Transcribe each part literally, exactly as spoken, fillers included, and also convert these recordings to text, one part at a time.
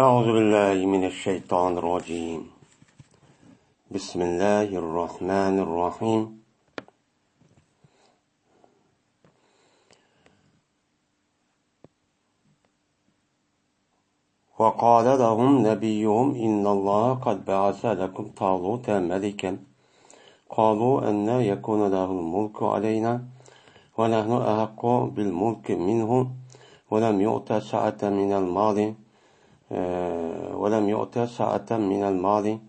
أعوذ بالله من الشيطان الرجيم. بسم الله الرحمن الرحيم. وقال لهم نبيهم إن الله قد بعث لكم طالوت ملكا. قالوا أنى يكون له الملك علينا ونحن أحق بالملك منه ولم يؤت سعة من المال، آه، ولم يؤت سعة من المال.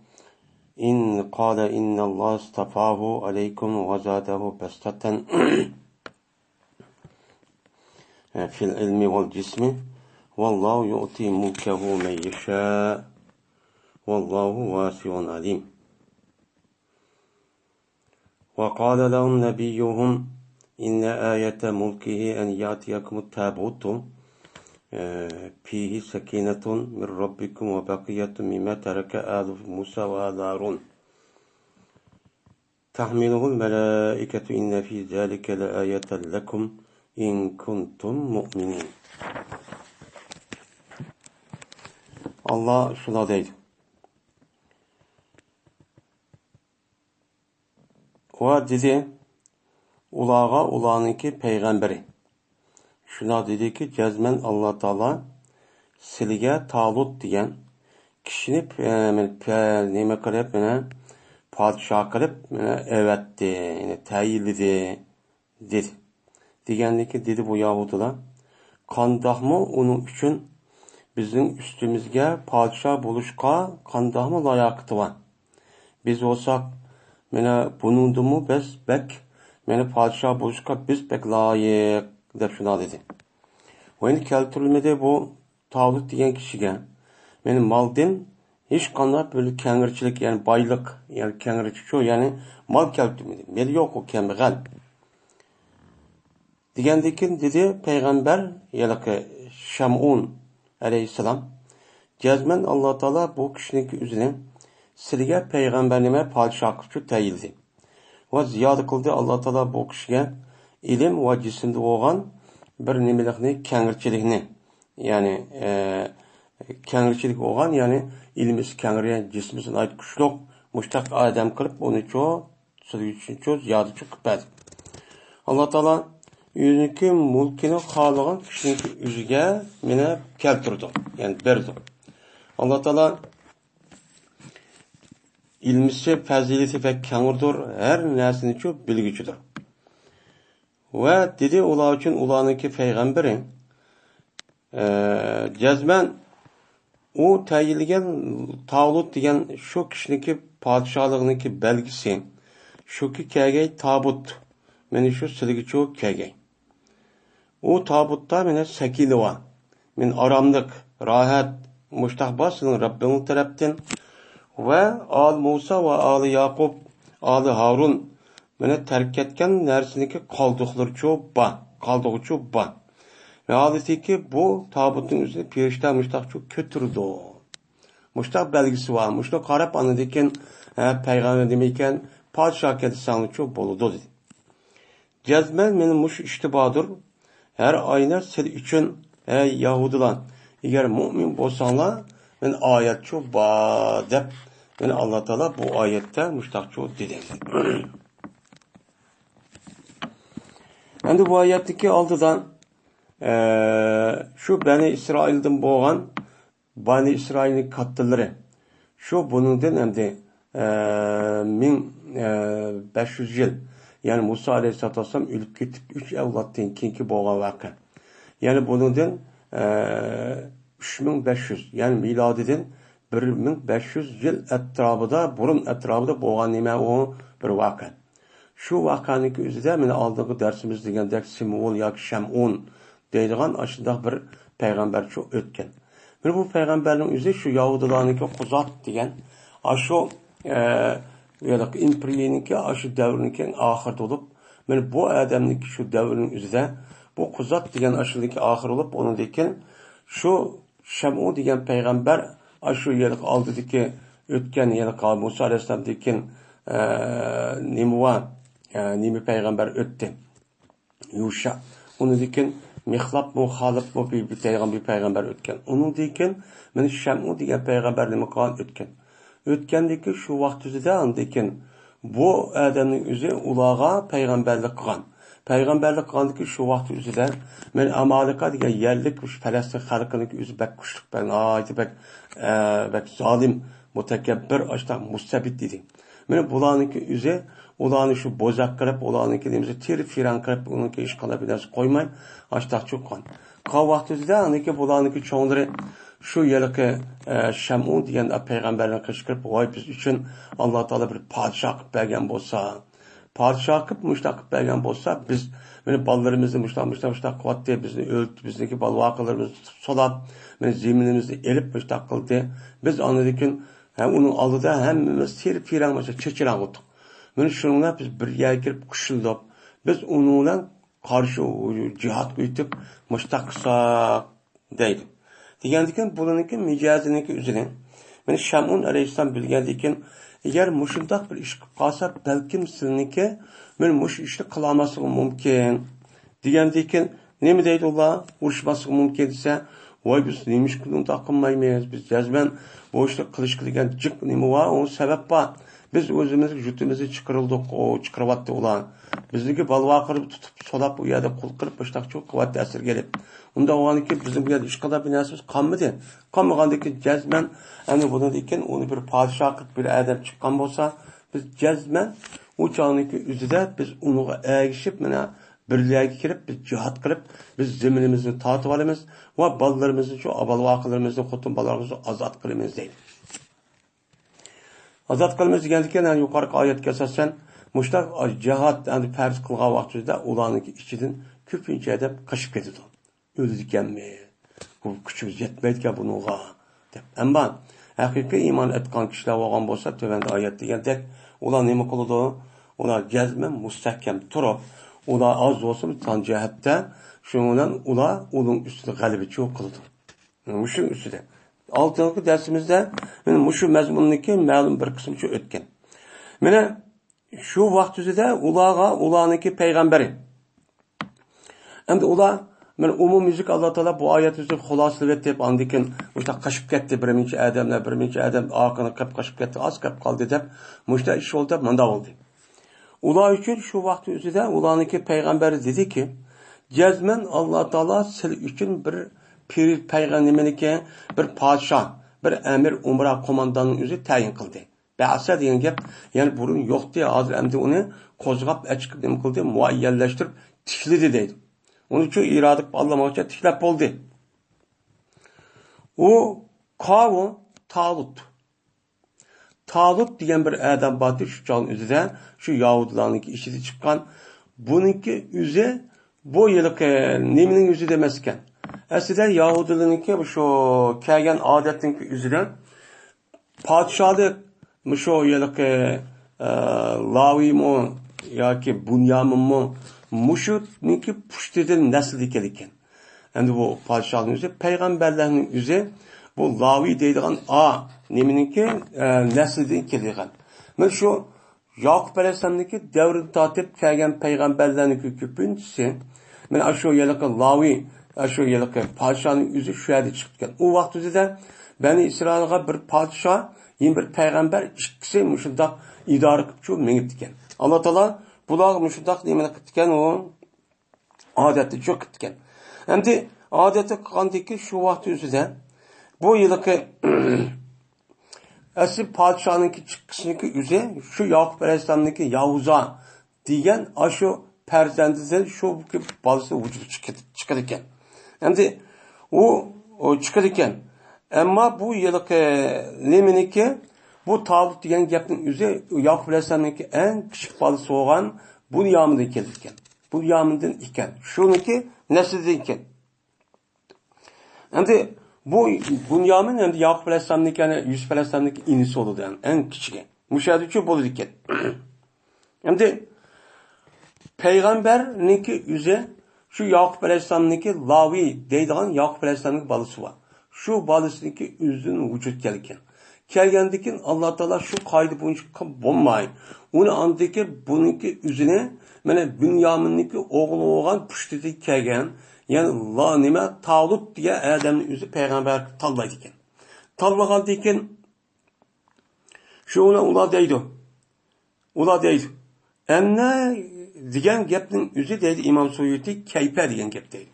إن قال إن الله اصطفاه عليكم وزاده بسطة في العلم والجسم والله يؤتي ملكه من يشاء والله واسع عليم. وقال لهم نبيهم إن آية ملكه أن يأتيكم التابوت، آه، فيه سكينة من ربكم وبقية مما ترك آل موسى وآل هارون تحمله الملائكة إن في ذلك لآية لكم إن كنتم مؤمنين. ئاللا شۇنداق دەيدۇ. ۋە دېدى، ئۇلارغا ئۇلارنىڭكى پەيغەمبىرى شۇنداق دېدىكى، جەزمەن ئاللا تائالا سىلىگە تالۇت دېگەن كىشىنى پە-، پە-، نېمە قىلىپ، مانا، پادىشاھ قىلىپ، مانا، ئەۋەتتى، يەنى تەيىنلىدى، دېدى. دېگەندىكىن دېدى بۇ يەھۇدىيلار، قانداقمۇ ئۇنىڭ ئۈچۈن بىزنىڭ ئۈستىمىزگە پادىشاھ بولۇشقا قانداقمۇ لاياقىتى بار؟ بىز بولساق، مانا بۇنىڭدىنمۇ بەس بەك، مانا پادىشاھ بولۇشقا بىز بەك لايىق، دەپ شۇنداق دېدى. ۋە يەنە كەلتۈرۈلمىدى بۇ تالۇت دېگەن كىشىگە، مانا مالدىن ھېچقانداق بىر كەڭرىچىلىك، يەنى بايلىق، يەنى كەڭرىچىچۇ، يەنى مال كەلتۈرمىدى. مېلى يوق، ئۇ كەمبەغەل. دېگەندىكىن دېدى پەيغەمبەر، ھېلىقى شەمئۇن ئەلەيھىسسالام، جەزمەن ئاللا تائالا بۇ كىشىنىڭكى ئۆزىنى سىلىگە پەيغەمبەر نېمە پادىشاھ قىلىپ تەيىنلىدى. ۋە زىيادە قىلدى، ئاللا تائالا بۇ كىشىگە ئىلىم ۋە جىسىمدە بولغان بىر نېمىلىكنى، كەڭرىچىلىكنى، يەنى، ئە، كەڭرىچىلىك بولغان، يەنى ئىلمىسى كەڭرى، جىسمىسى ناھايىتى كۈچلۈك، مۇشتاق ئادەم قىلىپ ئۇنى چۇ، سىلىگە ئۈچۈن چۇ زىيادە چۇ قىلىپ بەردى. ئاللا تائالا ئۆزىنىڭكى مۈلكىنى خالىغان كىشىنىڭكى ئۆزىگە مانا كەلتۈرىدۇ، يەنى بېرىدۇ. ئاللا تائالا ئىلمىسى، پەزىلىتى بەك كەڭرىدۇر، ھەر نەرسىنى چۇ بىلگۈچىدۇر. ۋە دېدى ئۇلار ئۈچۈن ئۇلارنىڭكى پەيغەمبىرى، ئە، جەزمەن ئۇ تەيىنلىگەن تالۇت دېگەن شۇ كىشىنىڭكى پادىشاھلىقىنىڭكى بەلگىسى، شۇكى كەلگەي تابۇت، مانا شۇ سىلىگە چۇ كەلگەي. ئۇ تابۇتتا مانا سەكىنە بار، مانا ئاراملىق، راھەت، مۇشتاق بار سېنىڭ رەببىڭ تەرەپتىن. ۋە ئالى مۇسا ۋە ئالى ياقۇپ، ئالى ھارۇن مانا تەرك كەتكەن نەرسىنىڭكى قالدۇقلىرىچۇ بار، قالدۇقىچۇ بار. ۋە ھالىتىكى بۇ تابۇتنىڭ ئۆزىنى پېرىشتە مۇشتاقچۇ كۆتۈرىدۇ. مۇشتاق بەلگىسى بار. مۇشۇنى قاراپ ئاندىن كېيىن، ھە، پەيغەمبەر نېمە ئىكەن، پادىشاھكەن دېسەڭلىچۇ بولىدۇ، دېدى. جەزمەن مېنىڭ مۇشۇ ئىشتا باردۇر. ھەر ئاينى سىز ئۈچۈن، ئەي يەھۇدىيلار، ئەگەر مۇئمىن بولساڭلار، مېنىڭ ئايەتچۇ بار، دەپ، مانا ئاللا تائالا بۇ ئايەتتە مۇشتاقچۇ دېدى. ئەمدى بۇ ئايەتتىكى ئالدىدا، ئە، شۇ بەنى ئىسرائىلدىن بولغان بەنى ئىسرائىلنىڭ كاتتىلىرى، شۇ بۇنىڭدىن ئەمدى، ئە، مىڭ، ئە، بەش يۈز يىل، يەنى مۇسا ئەلەيھىسسالاتۇ ۋەسسالام ئۆلۈپ كېتىپ ئۈچ ئەۋلادتىن كېيىنكى بولغان ۋەقە. يەنى بۇنىڭدىن، ئە، ئۈچ مىڭ بەش يۈز، يەنى مىلادىدىن بىر مىڭ بەش يۈز يىل ئەتراپىدا، بۇرۇن ئەتراپىدا بولغان نېمە ئۇ بىر ۋەقە. شۇ ۋەقەنىڭكى ئۆزىدە مانا ئالدىنقى دەرسىمىز دېگەندەك سىمۋول ياكى شەمئۇن دەيدىغان ئاشۇنداق بىر پەيغەمبەرچۇ ئۆتكەن. مانا بۇ پەيغەمبەرنىڭ ئۆزى شۇ يەھۇدىيلارنىڭكى قۇزات دېگەن ئاشۇ، ئە، ھېلىقى ئىمپېرىيىنىڭكى ئاشۇ دەۋرىنىڭكى ئاخىرىدا بولۇپ، مانا بۇ ئادەمنىڭكى شۇ دەۋرنىڭ ئۆزىدە بۇ قۇزات دېگەن ئاشۇنىڭكى ئاخىرى بولۇپ، ئۇنىڭدىن كېيىن شۇ شەمئۇ دېگەن پەيغەمبەر ئاشۇ ھېلىقى ئالدىدىكى ئۆتكەن، ھېلىقى مۇسا ئەلەيھىسسالامدىن كېيىن، ئە، نېمە بار؟ ئە، نېمە پەيغەمبەر ئۆتتى؟ يۇشا. ئۇنىڭدىن كېيىن مىخلاپمۇ، خالىپمۇ بىر، بىر پەيغەم-، بىر پەيغەمبەر ئۆتكەن. ئۇنىڭدىن كېيىن مانا شەمئۇ دېگەن پەيغەمبەر نېمە قىلغان؟ ئۆتكەن. ئۆتكەندىن كېيىن شۇ ۋاقىت ئۆزىدە ئاندىن كېيىن بۇ ئادەمنىڭ ئۆزى ئۇلارغا پەيغەمبەرلىك قىلغان. پەيغەمبەرلىك قىلغاندىن كېيىن شۇ ۋاقىت ئۆزىدە مانا ئامالىقا دېگەن يەرلىك شۇ پەلەستىن خەلقىنىڭ ئۆزى بەك كۈچلۈك، بەك ناھايىتى بەك، ئە، بەك زالىم، مۇتەكەببىر، ئاشتاق مۇستەبىت ئىدى. مانا بۇلارنىڭكى ئۆزى ئۇلارنى شۇ بوزەك قىلىپ، ئۇلارنىڭكى نېمىسى تېرە-پىرەڭ قىلىپ، ئۇنىڭكى ھېچقانداق بىر نەرسە قويماي، ئاشتاق چوققان. قالغان ۋاقتىدا ئانىكى بۇلارنىڭكى چوڭلىرى شۇ ھېلىقى، ئە، شەمئۇن دېگەن پەيغەمبەرنىڭ قېشىغا كىرىپ، ۋاي، بىز ئۈچۈن ئاللا تائالا بىر پادىشاھ قىلىپ بەرگەن بولسا، پادىشاھ قىلىپ مۇشۇنداق قىلىپ بەرگەن بولسا، بىز مانا بالىلىرىمىزنى مۇشۇنداق، مۇشۇنداق، مۇشۇنداق قىلىۋەتتى، بىزنى ئۆلتۈردى، بىزنىڭكى بالا-ۋاقىلىرىمىزنى تۇتۇپ سولاپ، مانا زېمىنىمىزنى ئېلىپ مۇشۇنداق قىلدى. بىز ئاندىن كېيىن، ھە، ئۇنىڭ ئالدىدا ھەممىمىز تېرە-پىرەڭ، ماشۇ چېچىلاڭ بولدۇق. مانا شۇنىڭ بىلەن بىز بىر يەرگە كىرىپ قوشۇلدۇق. بىز ئۇنىڭ بىلەن قارشى جىھادقا ئۆتۈپ مۇشۇنداق قىلساق دەيدۇ. دېگەندىكىن بۇلارنىڭكى مىجەزىنىڭكى ئۆزىنى مانا شەمئۇن ئەلەيھىسسالام بىلگەندىكىن، ئەگەر مۇشۇنداق بىر ئىش قىلىپ قالسا، بەلكىم سىلىنىڭكى مانا مۇشۇ ئىشنى قىلالماسلىقى مۇمكىن. دېگەندىكىن نېمە دەيدۇ ئۇلار؟ ئۇرۇشماسلىقى مۇمكىن دېسە، ۋاي، بىز نېمىشقا ئۇنداق قىلمايمىز؟ بىز جەزمەن بۇ ئىشنى قىلىشقا دېگەن جىق نېمە بار، ئۇ سەۋەب بار. بىز ئۆزىمىزنىڭ يۇرتىمىزنى چىقىرىلدۇق، ئۇ چىقىرىۋەتتى ئۇلار. بىزنىڭكى بالا-ۋاقىلىرىمىزنى تۇتۇپ سولاپ، ئۇ يەردە قۇل قىلىپ، مۇشۇنداق چوق قىلىۋەتتى ئەسىرگە ئېلىپ. ئۇنداق بولغاندىكىن بىزنىڭ بۇ يەردە ھېچقانداق بىر نەرسىمىز قالمىدى. قالمىغاندىكىن جەزمەن، ئەنە بۇنىڭدىن كېيىن ئۇنى بىر پادىشاھ قىلىپ بىر ئادەم چىققان بولسا، بىز جەزمەن ئۇ چاغنىڭكى ئۆزىدە بىز ئۇنىڭغا ئەگىشىپ، مانا بىرلەرگە كىرىپ، بىز جىھاد قىلىپ، بىز زېمىنىمىزنى تارتىۋالىمىز ۋە بالىلىرىمىزنى، شۇ بالا-ۋاقىلىرىمىزنى، خوتۇن-بالىلىرىمىزنى ئازاد قىلىمىز دەيدۇ. ئازاد قىلىمىز دېگەندىكىن، يەنى يۇقىرىقى ئايەتكە ئاساسەن، مۇشۇنداق جىھاد، يەنى پەرز قىلغان ۋاقتىدا ئۇلارنىڭكى ئىچىدىن كۆپىنچە ئادەم قېچىپ كېتىدۇ. ئۆلىدىكەنمىز، بۇ كۈچىمىز يەتمەيدىكەن بۇنىڭغا، دەپ. ئەمما ھەقىقىي ئىمان ئېيتقان كىشىلەر بولغان بولسا، تۆۋەندە ئايەت دېگەندەك، ئۇلار نېمە قىلىدۇ؟ ئۇلار جەزمەن مۇستەھكەم تۇرۇپ، ئۇلار ئاز بولسىمۇ سان جەھەتتە، شۇنىڭ بىلەن ئۇلار ئۇنىڭ ئۈستىدە غەلىبىچى قىلىدۇ. مۇشۇ ئۈستىدە. ئالدىنقى دەرسىمىزدە مانا مۇشۇ مەزمۇندىكى مەلۇم بىر قىسىمچە ئۆتكەن. مانا شۇ ۋاقىت ئۆزىدە ئۇلارغا ئۇلارنىڭكى پەيغەمبىرى. ئەمدى ئۇلار مانا ئومۇميۈزلۈك ئاللا تائالا بۇ ئايەت ئۈزۈپ خۇلاسىلىۋېتىپ، ئاندىن كېيىن مۇشۇنداق قېچىپ كەتتى، بىر نەچچە ئادەملەر، بىر نەچچە ئادەم ئارقىنى قىلىپ قېچىپ كەتتى، ئاز قېلىپ قالدى دەپ، مۇشۇنداق ئىش بولدى دەپ، مۇنداق بولدى. ئۇلار ئۈچۈن شۇ ۋاقىت ئۆزىدە ئۇلارنىڭكى پەيغەمبەر دېدىكى، جەزمەن ئاللا تائالا سىلەر ئۈچۈن بىر پىر-، پەيغەم-، نېمىنىكى، بىر پادىشاھ، بىر ئەمىر، ئۇمرا، قومانداننىڭ ئۆزى تەيىن قىلدى. بەئسە دېگەن گەپ يەنە بۇرۇن يوقتى، ھازىر ئەمدى ئۇنى قوزغاپ، ئەچىقىپ، نېمە قىلدى، مۇئەييەنلەشتۈرۈپ تىكلىدى دەيدۇ. ئۇنىڭ ئۈچۈن ئىرادە قىلىپ ئاللىماغچە تىكلەپ بولدى. ئۇ قاۋۇ تالۇت. تالۇت دېگەن بىر ئادەم بارتى، شۇ چاغنىڭ ئۆزىدە شۇ ياھۇدىيلارنىڭكى ئىچىدە چىققان. بۇنىڭكى ئۆزى بۇ ھېلىقى نېمىنىڭ ئۆزى دېمەس ئىكەن. ئەسلىدە ياھۇدىيلارنىڭكى شۇ كەلگەن ئادەتنىڭكى ئۆزىدە پادىشاھلىق مۇشۇ ھېلىقى، ئە، لاۋىمۇ ياكى بۇنيامىنمۇ مۇشۇنىڭكى پۇشتىدىن، نەسلىدىن كېلىدىكەن. ئەمدى بۇ پادىشاھنىڭ ئۆزى، پەيغەمبەرلەرنىڭ ئۆزى بۇ لاۋى دەيدىغان ئا نېمىنىڭكى، ئە، نەسلىدىن كېلىدىغان. مانا شۇ ياقۇپ ئەلەيھىسسالامنىڭكى دەۋرىدىن تارتىپ كەلگەن پەيغەمبەرلەرنىڭكى كۆپىنچىسى، مانا ئاشۇ ھېلىقى لاۋى، ئاشۇ ھېلىقى پادىشاھنىڭ ئۆزى شۇ يەردە چىقىپ كەتكەن. ئۇ ۋاقىت ئۆزىدە بەنى ئىسرائىلغا بىر پادىشاھ، يەنە بىر پەيغەمبەر، ئىككىسى مۇشۇنداق ئىدارە قىلىپ شۇ مېڭىپتىكەن. ئاللا تائالا بۇلارغا مۇشۇنداق نېمىنى قىپتىكەن، ئۇ ئادەتتە چۆكۈپتىكەن. ئەمدى ئادەتتە قىلغاندىكى شۇ ۋاقىت ئۆزىدە بۇ ھېلىقى ئەسلى پادىشاھنىڭكى چىققىچىنىڭكى ئۆزى شۇ ياقۇپ ئەلەيھىسسالامنىڭكى ياھۇزا دېگەن ئاشۇ پەرزەندىدىن شۇ بالىسى ۋۇجۇدقا چىقىدىكەن. ئەمدى ئۇ، ئۇ چىقىدىكەن. ئەمما بۇ ھېلىقى نېمىنىكى، بۇ تالۇت دېگەن گەپنىڭ ئۆزى ياقۇپ ئەلەيھىسسالامنىڭكى ئەڭ كىچىك بالىسى بولغان بۇنيامىندىن كېلىدىكەن. بۇنيامىندىن ئىكەن. شۇنىڭكى نەسلىدىن ئىكەن. ئەمدى بۇ بۇنيامىن ئەمدى ياقۇپ ئەلەيھىسسالامنىڭكى، يەنى يۈسۈپ ئەلەيھىسسالامنىڭكى ئىنىسى بولىدۇ، يەنى ئەڭ كىچىكى. مۇشۇ يەردە شۇ بولىدىكەن. ئەمدى پەيغەمبەرنىڭكى ئۆزى شۇ ياقۇپ ئەلەيھىسسالامنىڭكى لاۋى دەيدىغان ياقۇپ ئەلەيھىسسالامنىڭكى بالىسى بار. شۇ بالىسىنىڭكى ئۆزىدىن ۋۇجۇد كەلگەن. كەلگەندىن كېيىن ئاللا تائالا شۇ قائىدە بويىچە قىلىپ بولماي، ئۇنى ئاندىكى بۇنىڭكى ئۆزىنى، مانا بۇنيامىننىڭكى ئوغلى بولغان پۇشتىدىن كەلگەن، يەنى لا نېمە، تالۇت دېگەن ئادەمنى ئۆزى پەيغەمبەر تاللايدىكەن. تاللىغاندىن كېيىن شۇ بىلەن ئۇلار دەيدۇ. ئۇلار دەيدۇ. ئەننە دېگەن گەپنىڭ ئۆزى دەيدۇ ئىمام سۇيۇتى كەيپە دېگەن گەپ دەيدۇ.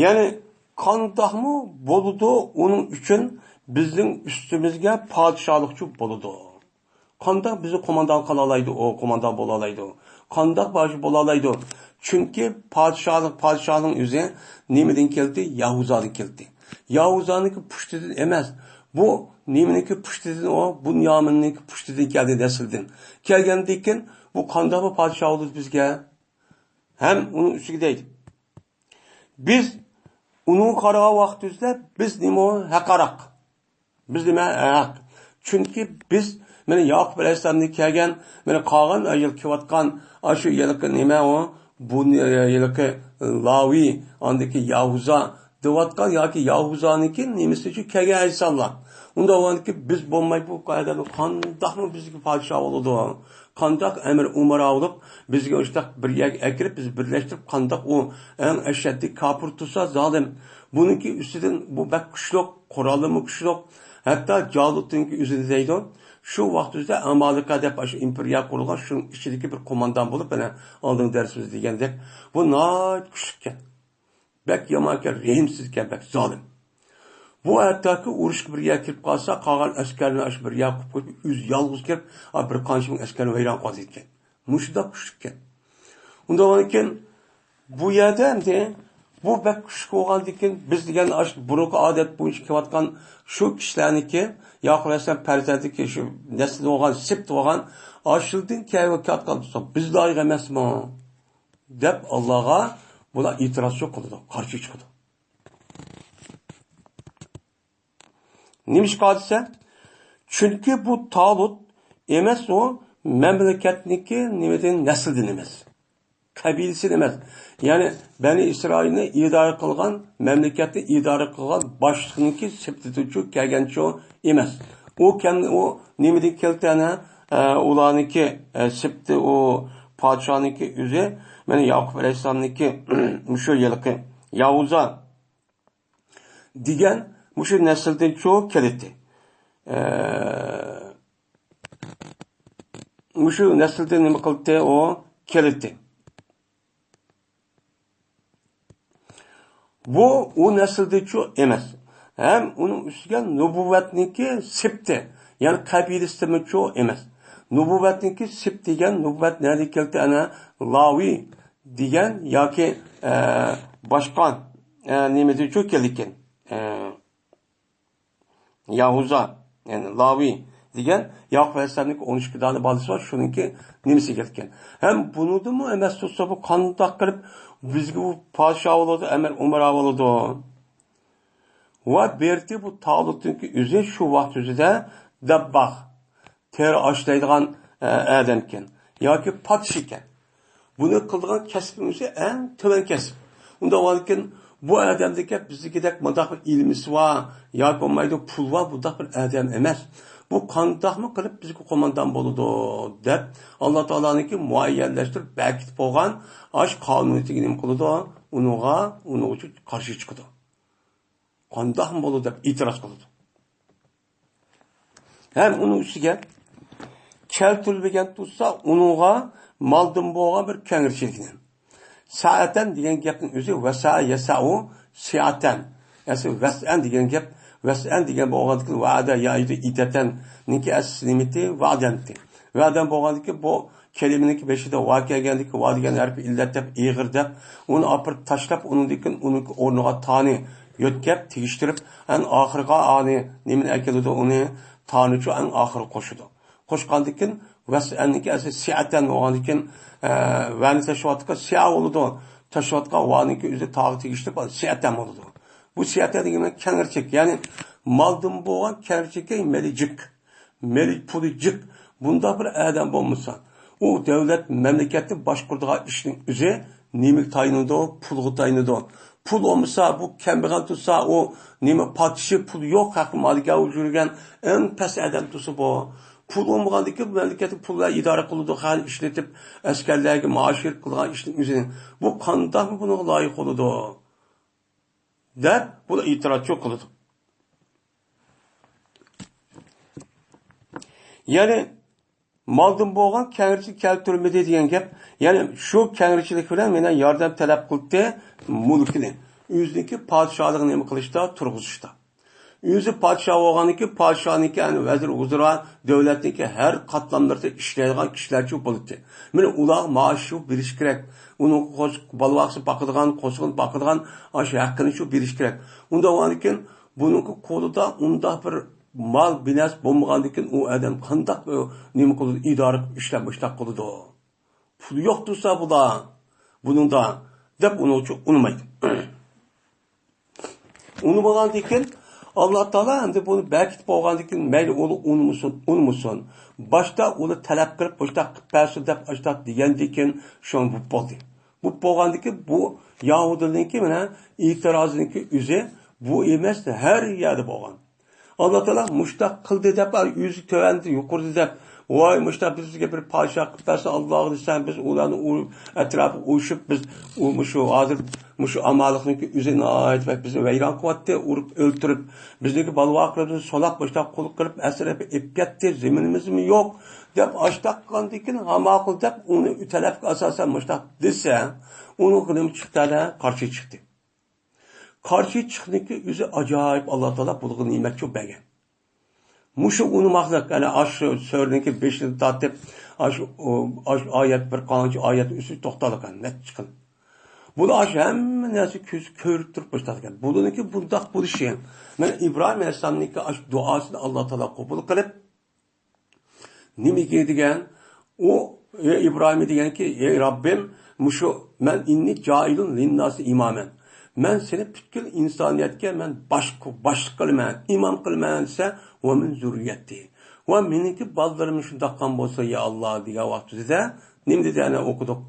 يەنى قانداقمۇ بولىدۇ ئۇنىڭ ئۈچۈن بىزنىڭ ئۈستىمىزگە پادىشاھلىقچۇ بولىدۇ؟ قانداق بىزنى قوماندان قىلالايدۇ، ئۇ قوماندان بولالايدۇ؟ قانداق باشچى بولالايدۇ؟ چۈنكى پادىشاھلىق، پادىشاھنىڭ ئۆزى نېمىدىن كەلدى؟ ياھۇزادىن كەلدى. ياھۇزانىڭكى پۇشتىدىن ئەمەس. بۇ نېمىنىڭكى پۇشتىدىن؟ ئۇ بۇنيامىننىڭكى پۇشتىدىن كەلدى، نەسلىدىن. كەلگەندىن كېيىن بۇ قانداق بىر پادىشاھ بولىدۇ بىزگە؟ ھەم ئۇنىڭ ئۈستىگە دەيدۇ. بىز ئۇنىڭغا قارىغان ۋاقتىمىزدا بىز نېمە ھەققىراق؟ بىز نېمە ھەق؟ چۈنكى بىز، مانا، ياقۇپ ئەلەيھىسسالامدىن كەلگەن، مانا، قالغان يىل كېلىۋاتقان ئاشۇ ھېلىقى نېمە ئۇ؟ بۇ ھېلىقى لاۋى، ئاندىكى ياھۇزا دەۋاتقان ياكى ياھۇزانىڭكى نېمىسى ئۈچۈن كەلگەن ئەيساللا؟ ئۇنداق بولغاندىكىن بىز بولماي بۇ ئادەم قانداقمۇ بىزگە پادىشاھ بولىدۇ؟ قانداق ئەمىر ئۇمارا بولۇپ بىزگە ئۇشتاق بىر يەرگە ئەكىرىپ، بىز بىرلەشتۈرۈپ، قانداق ئۇ ئەڭ ئەشەددىي كاپىر تۇرسا زالىم، بۇنىڭكى ئۈستىدىن بۇ بەك كۈچلۈك، قورالىمۇ كۈچلۈك، ھەتتا جالۇتنىڭكى ئۆزىنى دەيدۇ. شۇ ۋاقىت ئۆزىدە ئامالىقە دەپ ئاشۇ ئىمپېرىيە قۇرۇلغان، شۇنىڭ ئىچىدىكى بىر قوماندان بولۇپ، مانا ئالدىنقى دەرسىمىزدە دېگەندەك، بۇ ناھايىتى كۈچلۈككەن. بەك يامانكەن، رەھىمسىزكەن، بەك زالىم. بۇ ھەتتاكى ئۇرۇشقا بىر يەرگە كىرىپ قالسا، قالغان ئەسكەرنى ئاشۇ بىر يەرگە قويۇپ قويۇپ، ئۆزى يالغۇز كىرىپ، ئا، بىر قانچە مىڭ ئەسكەرنى ۋەيران قىلىدىكەن. مۇشۇنداق كۈچلۈككەن. ئۇنداق بولغاندىكىن، بۇ يەردە ئەمدى بۇ بەك كۈچلۈك بولغاندىكىن، بىز دېگەن ئاشۇ بۇرۇنقى ئادەت بويىچە كېلىۋاتقان شۇ كىشىلەرنىڭكى، ياقۇپ ئەلەيھىسسالام پەرزەنتىكى شۇ نەسلىدىن بولغان، سېپتىن بولغان، ئاشۇلدىن كەلگەن كېلىۋاتقان بولسا، بىز لايىق ئەمەسمۇ؟ دەپ ئاللاغا بۇلار ئېتىرازچىلىق قىلىدۇ، قارشى چىقىدۇ. نېمىشقا دېسە، چۈنكى بۇ تالۇت ئەمەس، ئۇ مەملىكەتنىڭكى نېمىدىن، نەسلىدىن ئەمەس، قەبىلىسىدىن ئەمەس. يەنى بەنى ئىسرائىلنى ئىدارە قىلغان، مەملىكەتنى ئىدارە قىلغان باشلىقنىڭكى سېپىدىنچۇ كەلگەنچۇ ئەمەس. ئۇ كەم-، ئۇ نېمىدىن كەلدى ئەنە؟ ئە، ئۇلارنىڭكى، ئە، سېپىتى، ئۇ پادىشاھنىڭكى ئۆزى، مانا ياقۇپ ئەلەيھىسسالامنىڭكى مۇشۇ ھېلىقى ياھۇزا دېگەن مۇشۇ نەسىلدىنچۇ كېلىتتى. ئە، مۇشۇ نەسىلدىن نېمە قىلدى ئۇ؟ كېلىتتى. بۇ ئۇ نەسىلدىنچۇ ئەمەس. ھەم ئۇنىڭ ئۈستىگە نۇبۇۋۋەتنىڭكى سېپتى، يەنى قەبىلىسىدىنچۇ ئەمەس. نۇبۇۋۋەتنىڭكى سېپ دېگەن، نۇبۇۋۋەت نەدىن كەلدى؟ ئەنە لاۋى دېگەن ياكى، ئە، باشقا، ئە، نېمىدىنچۇ كېلىدىكەن؟ ئە، ياھۇزا، يەنى لاۋى دېگەن ياقۇپ ئەلەيھىسسالامنىڭكى ئون ئىككى دانە بالىسى بار، شۇنىڭكى نېمىسى كەلگەن. ھەم بۇنىڭدىنمۇ ئەمەس تۇرسا، بۇ قانداق قىلىپ بىزگە بۇ پادىشاھ بولىدۇ، ئەمىر ئۇمارا بولىدۇ؟ ۋە بېرتى بۇ تالۇتنىڭكى ئۆزى شۇ ۋاقىت ئۆزىدە دەبباغ، تېرە ئاشلايدىغان، ئە، ئادەمكەن ياكى پادىشىكەن. بۇنى قىلىدىغان كەسپىمىز ئەڭ تۆۋەن كەسىپ. ئۇنداق بولغاندىكىن، بۇ ئادەمدىكى بىزدىكىدەك مۇنداق بىر ئىلمىسى بار ياكى بولمايدۇ، پۇل بار، بۇنداق بىر ئادەم ئەمەس. بۇ قانداقمۇ قىلىپ بىزگە قوماندان بولىدۇ دەپ، ئاللا تائالانىڭكى مۇئەييەنلەشتۈرۈپ بەكىتىپ بولغان ئاش قانۇنىيىتىگە نېمە قىلىدۇ؟ ئۇنىڭغا، ئۇنىڭ ئۈچۈن قارشى چىقىدۇ. قانداقمۇ بولىدۇ دەپ ئېتىراز قىلىدۇ. ھەم ئۇنىڭ ئۈستىگە كەلتۈرۈلمىگەن تۇرسا، ئۇنىڭغا مالدىن بولغان بىر كەڭرىچىلىكنى. سائەتەن دېگەن گەپنىڭ ئۆزى ۋەسا يەسەئۇ سىئەتەن. ئەسلى ۋەسئەن دېگەن گەپ، ۋەسئەن دېگەن بولغاندىكىن ۋەئەدە يەئىدۇ ئىدەتەننىڭكى ئەسلى نېمىتى؟ ۋەئدەنتى. ۋەئدەن بولغاندىكىن بۇ كەلىمىنىڭكى بېشىدا ۋا كەلگەندىكى ۋا دېگەن ھەرپى ئىللەت دەپ ئېغىر دەپ، ئۇنى ئاپىرىپ تاشلاپ، ئۇنىڭدىن كېيىن ئۇنىڭكى ئورنىغا تانى يۆتكەپ، تېگىشتۈرۈپ، ئەڭ ئاخىرىغا ئانى نېمىنى ئەكېلىدۇ، ئۇنى تانىچۇ ئەڭ ئاخىرىغا قوشىدۇ. قوشقاندىن كېيىن ۋەسئەننىڭكى ئەسلى سىئەتەن بولغاندىن كېيىن، ئە، ۋەنى تاشلاۋاتقان سىئە بولىدۇ. تاشلاۋاتقان ۋانىڭكى ئۆزى تاغا تېگىشتۈرۈپ سىئەتەن بولىدۇ. بۇ سىئەتەن دېگەن كەڭرىچەك، يەنى مالدىن بولغان كەڭرىچەك، مېلى جىق. مېلى پۇلى جىق، بۇنداق بىر ئادەم بولمىسا، ئۇ دۆلەت، مەملىكەتنى باشقۇرىدىغان ئىشنىڭ ئۆزى نېمىگە تايىنىدۇ؟ پۇلغا تايىنىدۇ. پۇل بولمىسا، بۇ كەمبەغەل تۇرسا، ئۇ نېمە، پادىشى پۇلى يوق، ھەققى مالىگە يۈرگەن ئەڭ پەس ئادەم تۇرسا، بۇ پۇل بولمىغاندىكىن مەملىكەتتە پۇل بىلەن ئىدارە قىلىدۇ، خەن ئىشلىتىپ، ئەسكەرلەرگە مائاش بېرىپ قىلغان ئىشنىڭ ئۆزىنى. بۇ قانداقمۇ بۇنىڭغا لايىق بولىدۇ؟ دەپ بۇ ئېتىراز قىلىدۇ. يەنى مالدىن بولغان كەڭرىچىلىك كەلتۈرمىدى دېگەن گەپ. يەنى شۇ كەڭرىچىلىك بىلەن مېنىڭ ياردەم تەلەپ قىلدى، مۈلكىنى، ئۆزىنىڭكى پادىشاھلىقىنى نېمە قىلىشتا، تۇرغۇزۇشتا. ئۆزى پادىشاھ بولغاندىكىن پادىشاھنىڭكى، يەنى ۋەزىر ۋۇزرا، دۆلەتنىڭكى ھەر قاتلاملىرىدا ئىشلەيدىغان كىشىلەرچۇ بولاتتى. مانا ئۇلارغا مائاش شۇ بېرىش كېرەك. ئۇنىڭ قوش-، بالا باقسا باقىدىغان، قوشۇقىنى باقىدىغان ئاشۇ ھەققىنى شۇ بېرىش كېرەك. ئۇنداق بولغاندىكىن بۇنىڭكى قولىدا ئۇنداق بىر مال بىنەس بولمىغاندىكىن ئۇ ئادەم قانداق، ئۇ، نېمە قىلىدۇ، ئىدارە قىلىپ ئىشلەپ مۇشتاق قىلىدۇ؟ پۇل يوق تۇرسا بۇدا، بۇنىڭدا، دەپ ئۇنىڭ ئۈچۈن ئۇنىمايدۇ. ئۇنىمىغاندىكىن ئاللا تائالا ئەمدى بۇنى بەكىتىپ بولغاندىكىن مەيلى ئۇنى ئۇنىمىسۇن، ئۇنىمىسۇن. باشتا ئۇنى تەلەپ قىلىپ، مۇشتاق قىلىپ بەرسۇن دەپ ئاشتاق دېگەندىكىن شۇ بولۇپ بولدى. بولۇپ بولغاندىكىن بۇ يەھۇدىينىڭكى مانا ئېتىرازىنىڭكى ئۆزى بۇ ئەمەس، ھەر يەردە بولغان. ئاللا تائالا مۇشتاق قىلدى دەپ، ئۆزى تۆۋەندە، يۇقىرىدا دەپ، ۋاي، مۇشتاق بىزگە بىر پادىشاھ قىلىپ بەرسە، ئاللاغا دېسەڭ، بىز ئۇلارنى ئۇ ئەتراپىغا ئۇرۇشۇپ، بىز ئۇ، مۇشۇ ھازىر، مۇشۇ ئامالىقنىڭكى ئۆزى ناھايىتى بەك بىزنى ۋەيران قىلىۋەتتى، ئۇرۇپ ئۆلتۈرۈپ، بىزنىڭكى بالا-ۋاقىلىرىمىزنى سولاپ، مۇشتاق قۇل قىلىپ، ئەسىر ئېلىپ كەتتى، زېمىنىمىزمۇ يوق، دەپ ئاشتاق قىلغاندىكىن، ھاماقۇل دەپ ئۇنى تەلەپكە ئاساسەن مۇشتاق دېسە، ئۇنىڭغا نېمە چىقتى؟ قارشى چىقتى. قارشى چىقنىكى ئۆزى ئاجايىپ، ئاللا تائالا بۇلىغا نېمەتچۇ بەرگەن. مۇشۇ ئۇنىماقلىق، يەنى ئاشۇ سۈرىنىڭكى بېشىدىن تارتىپ، ئاشۇ، ئاشۇ ئايەت، بىر قانچە ئايەت ئۈستىدە توختالغان، نەچچە قىل. بۇلار ئاشۇ ھەممە نەرسە كۆز كۆرۈپ تۇرۇپ باشلىغان. بۇلىنىڭكى بۇنداق بولۇشى، مانا ئىبراھىم ئەلەيھىسسالامنىڭكى ئاشۇ دۇئاسىنى ئاللا تائالا قوبۇل قىلىپ، نېمىگە دېگەن؟ ئۇ، ئى ئىبراھىم دېگەنكى، ئى رەببىم، مۇشۇ مەن ئىننى جائىلۇن لىنناسى ئىمامەن. مەن سېنى پۈتكۈل ئىنسانىيەتكە مەن باش، باشلىق قىلىمەن، ئىمام قىلىمەن دېسە، ۋە مىن زۇررىيەتى. ۋە مېنىڭكى بالىلىرىم شۇنداق قىلغان بولسا، يا ئاللا، دېگەن ۋاقتىدا نېمە دېدى؟ ئەنە ئوقۇدۇق.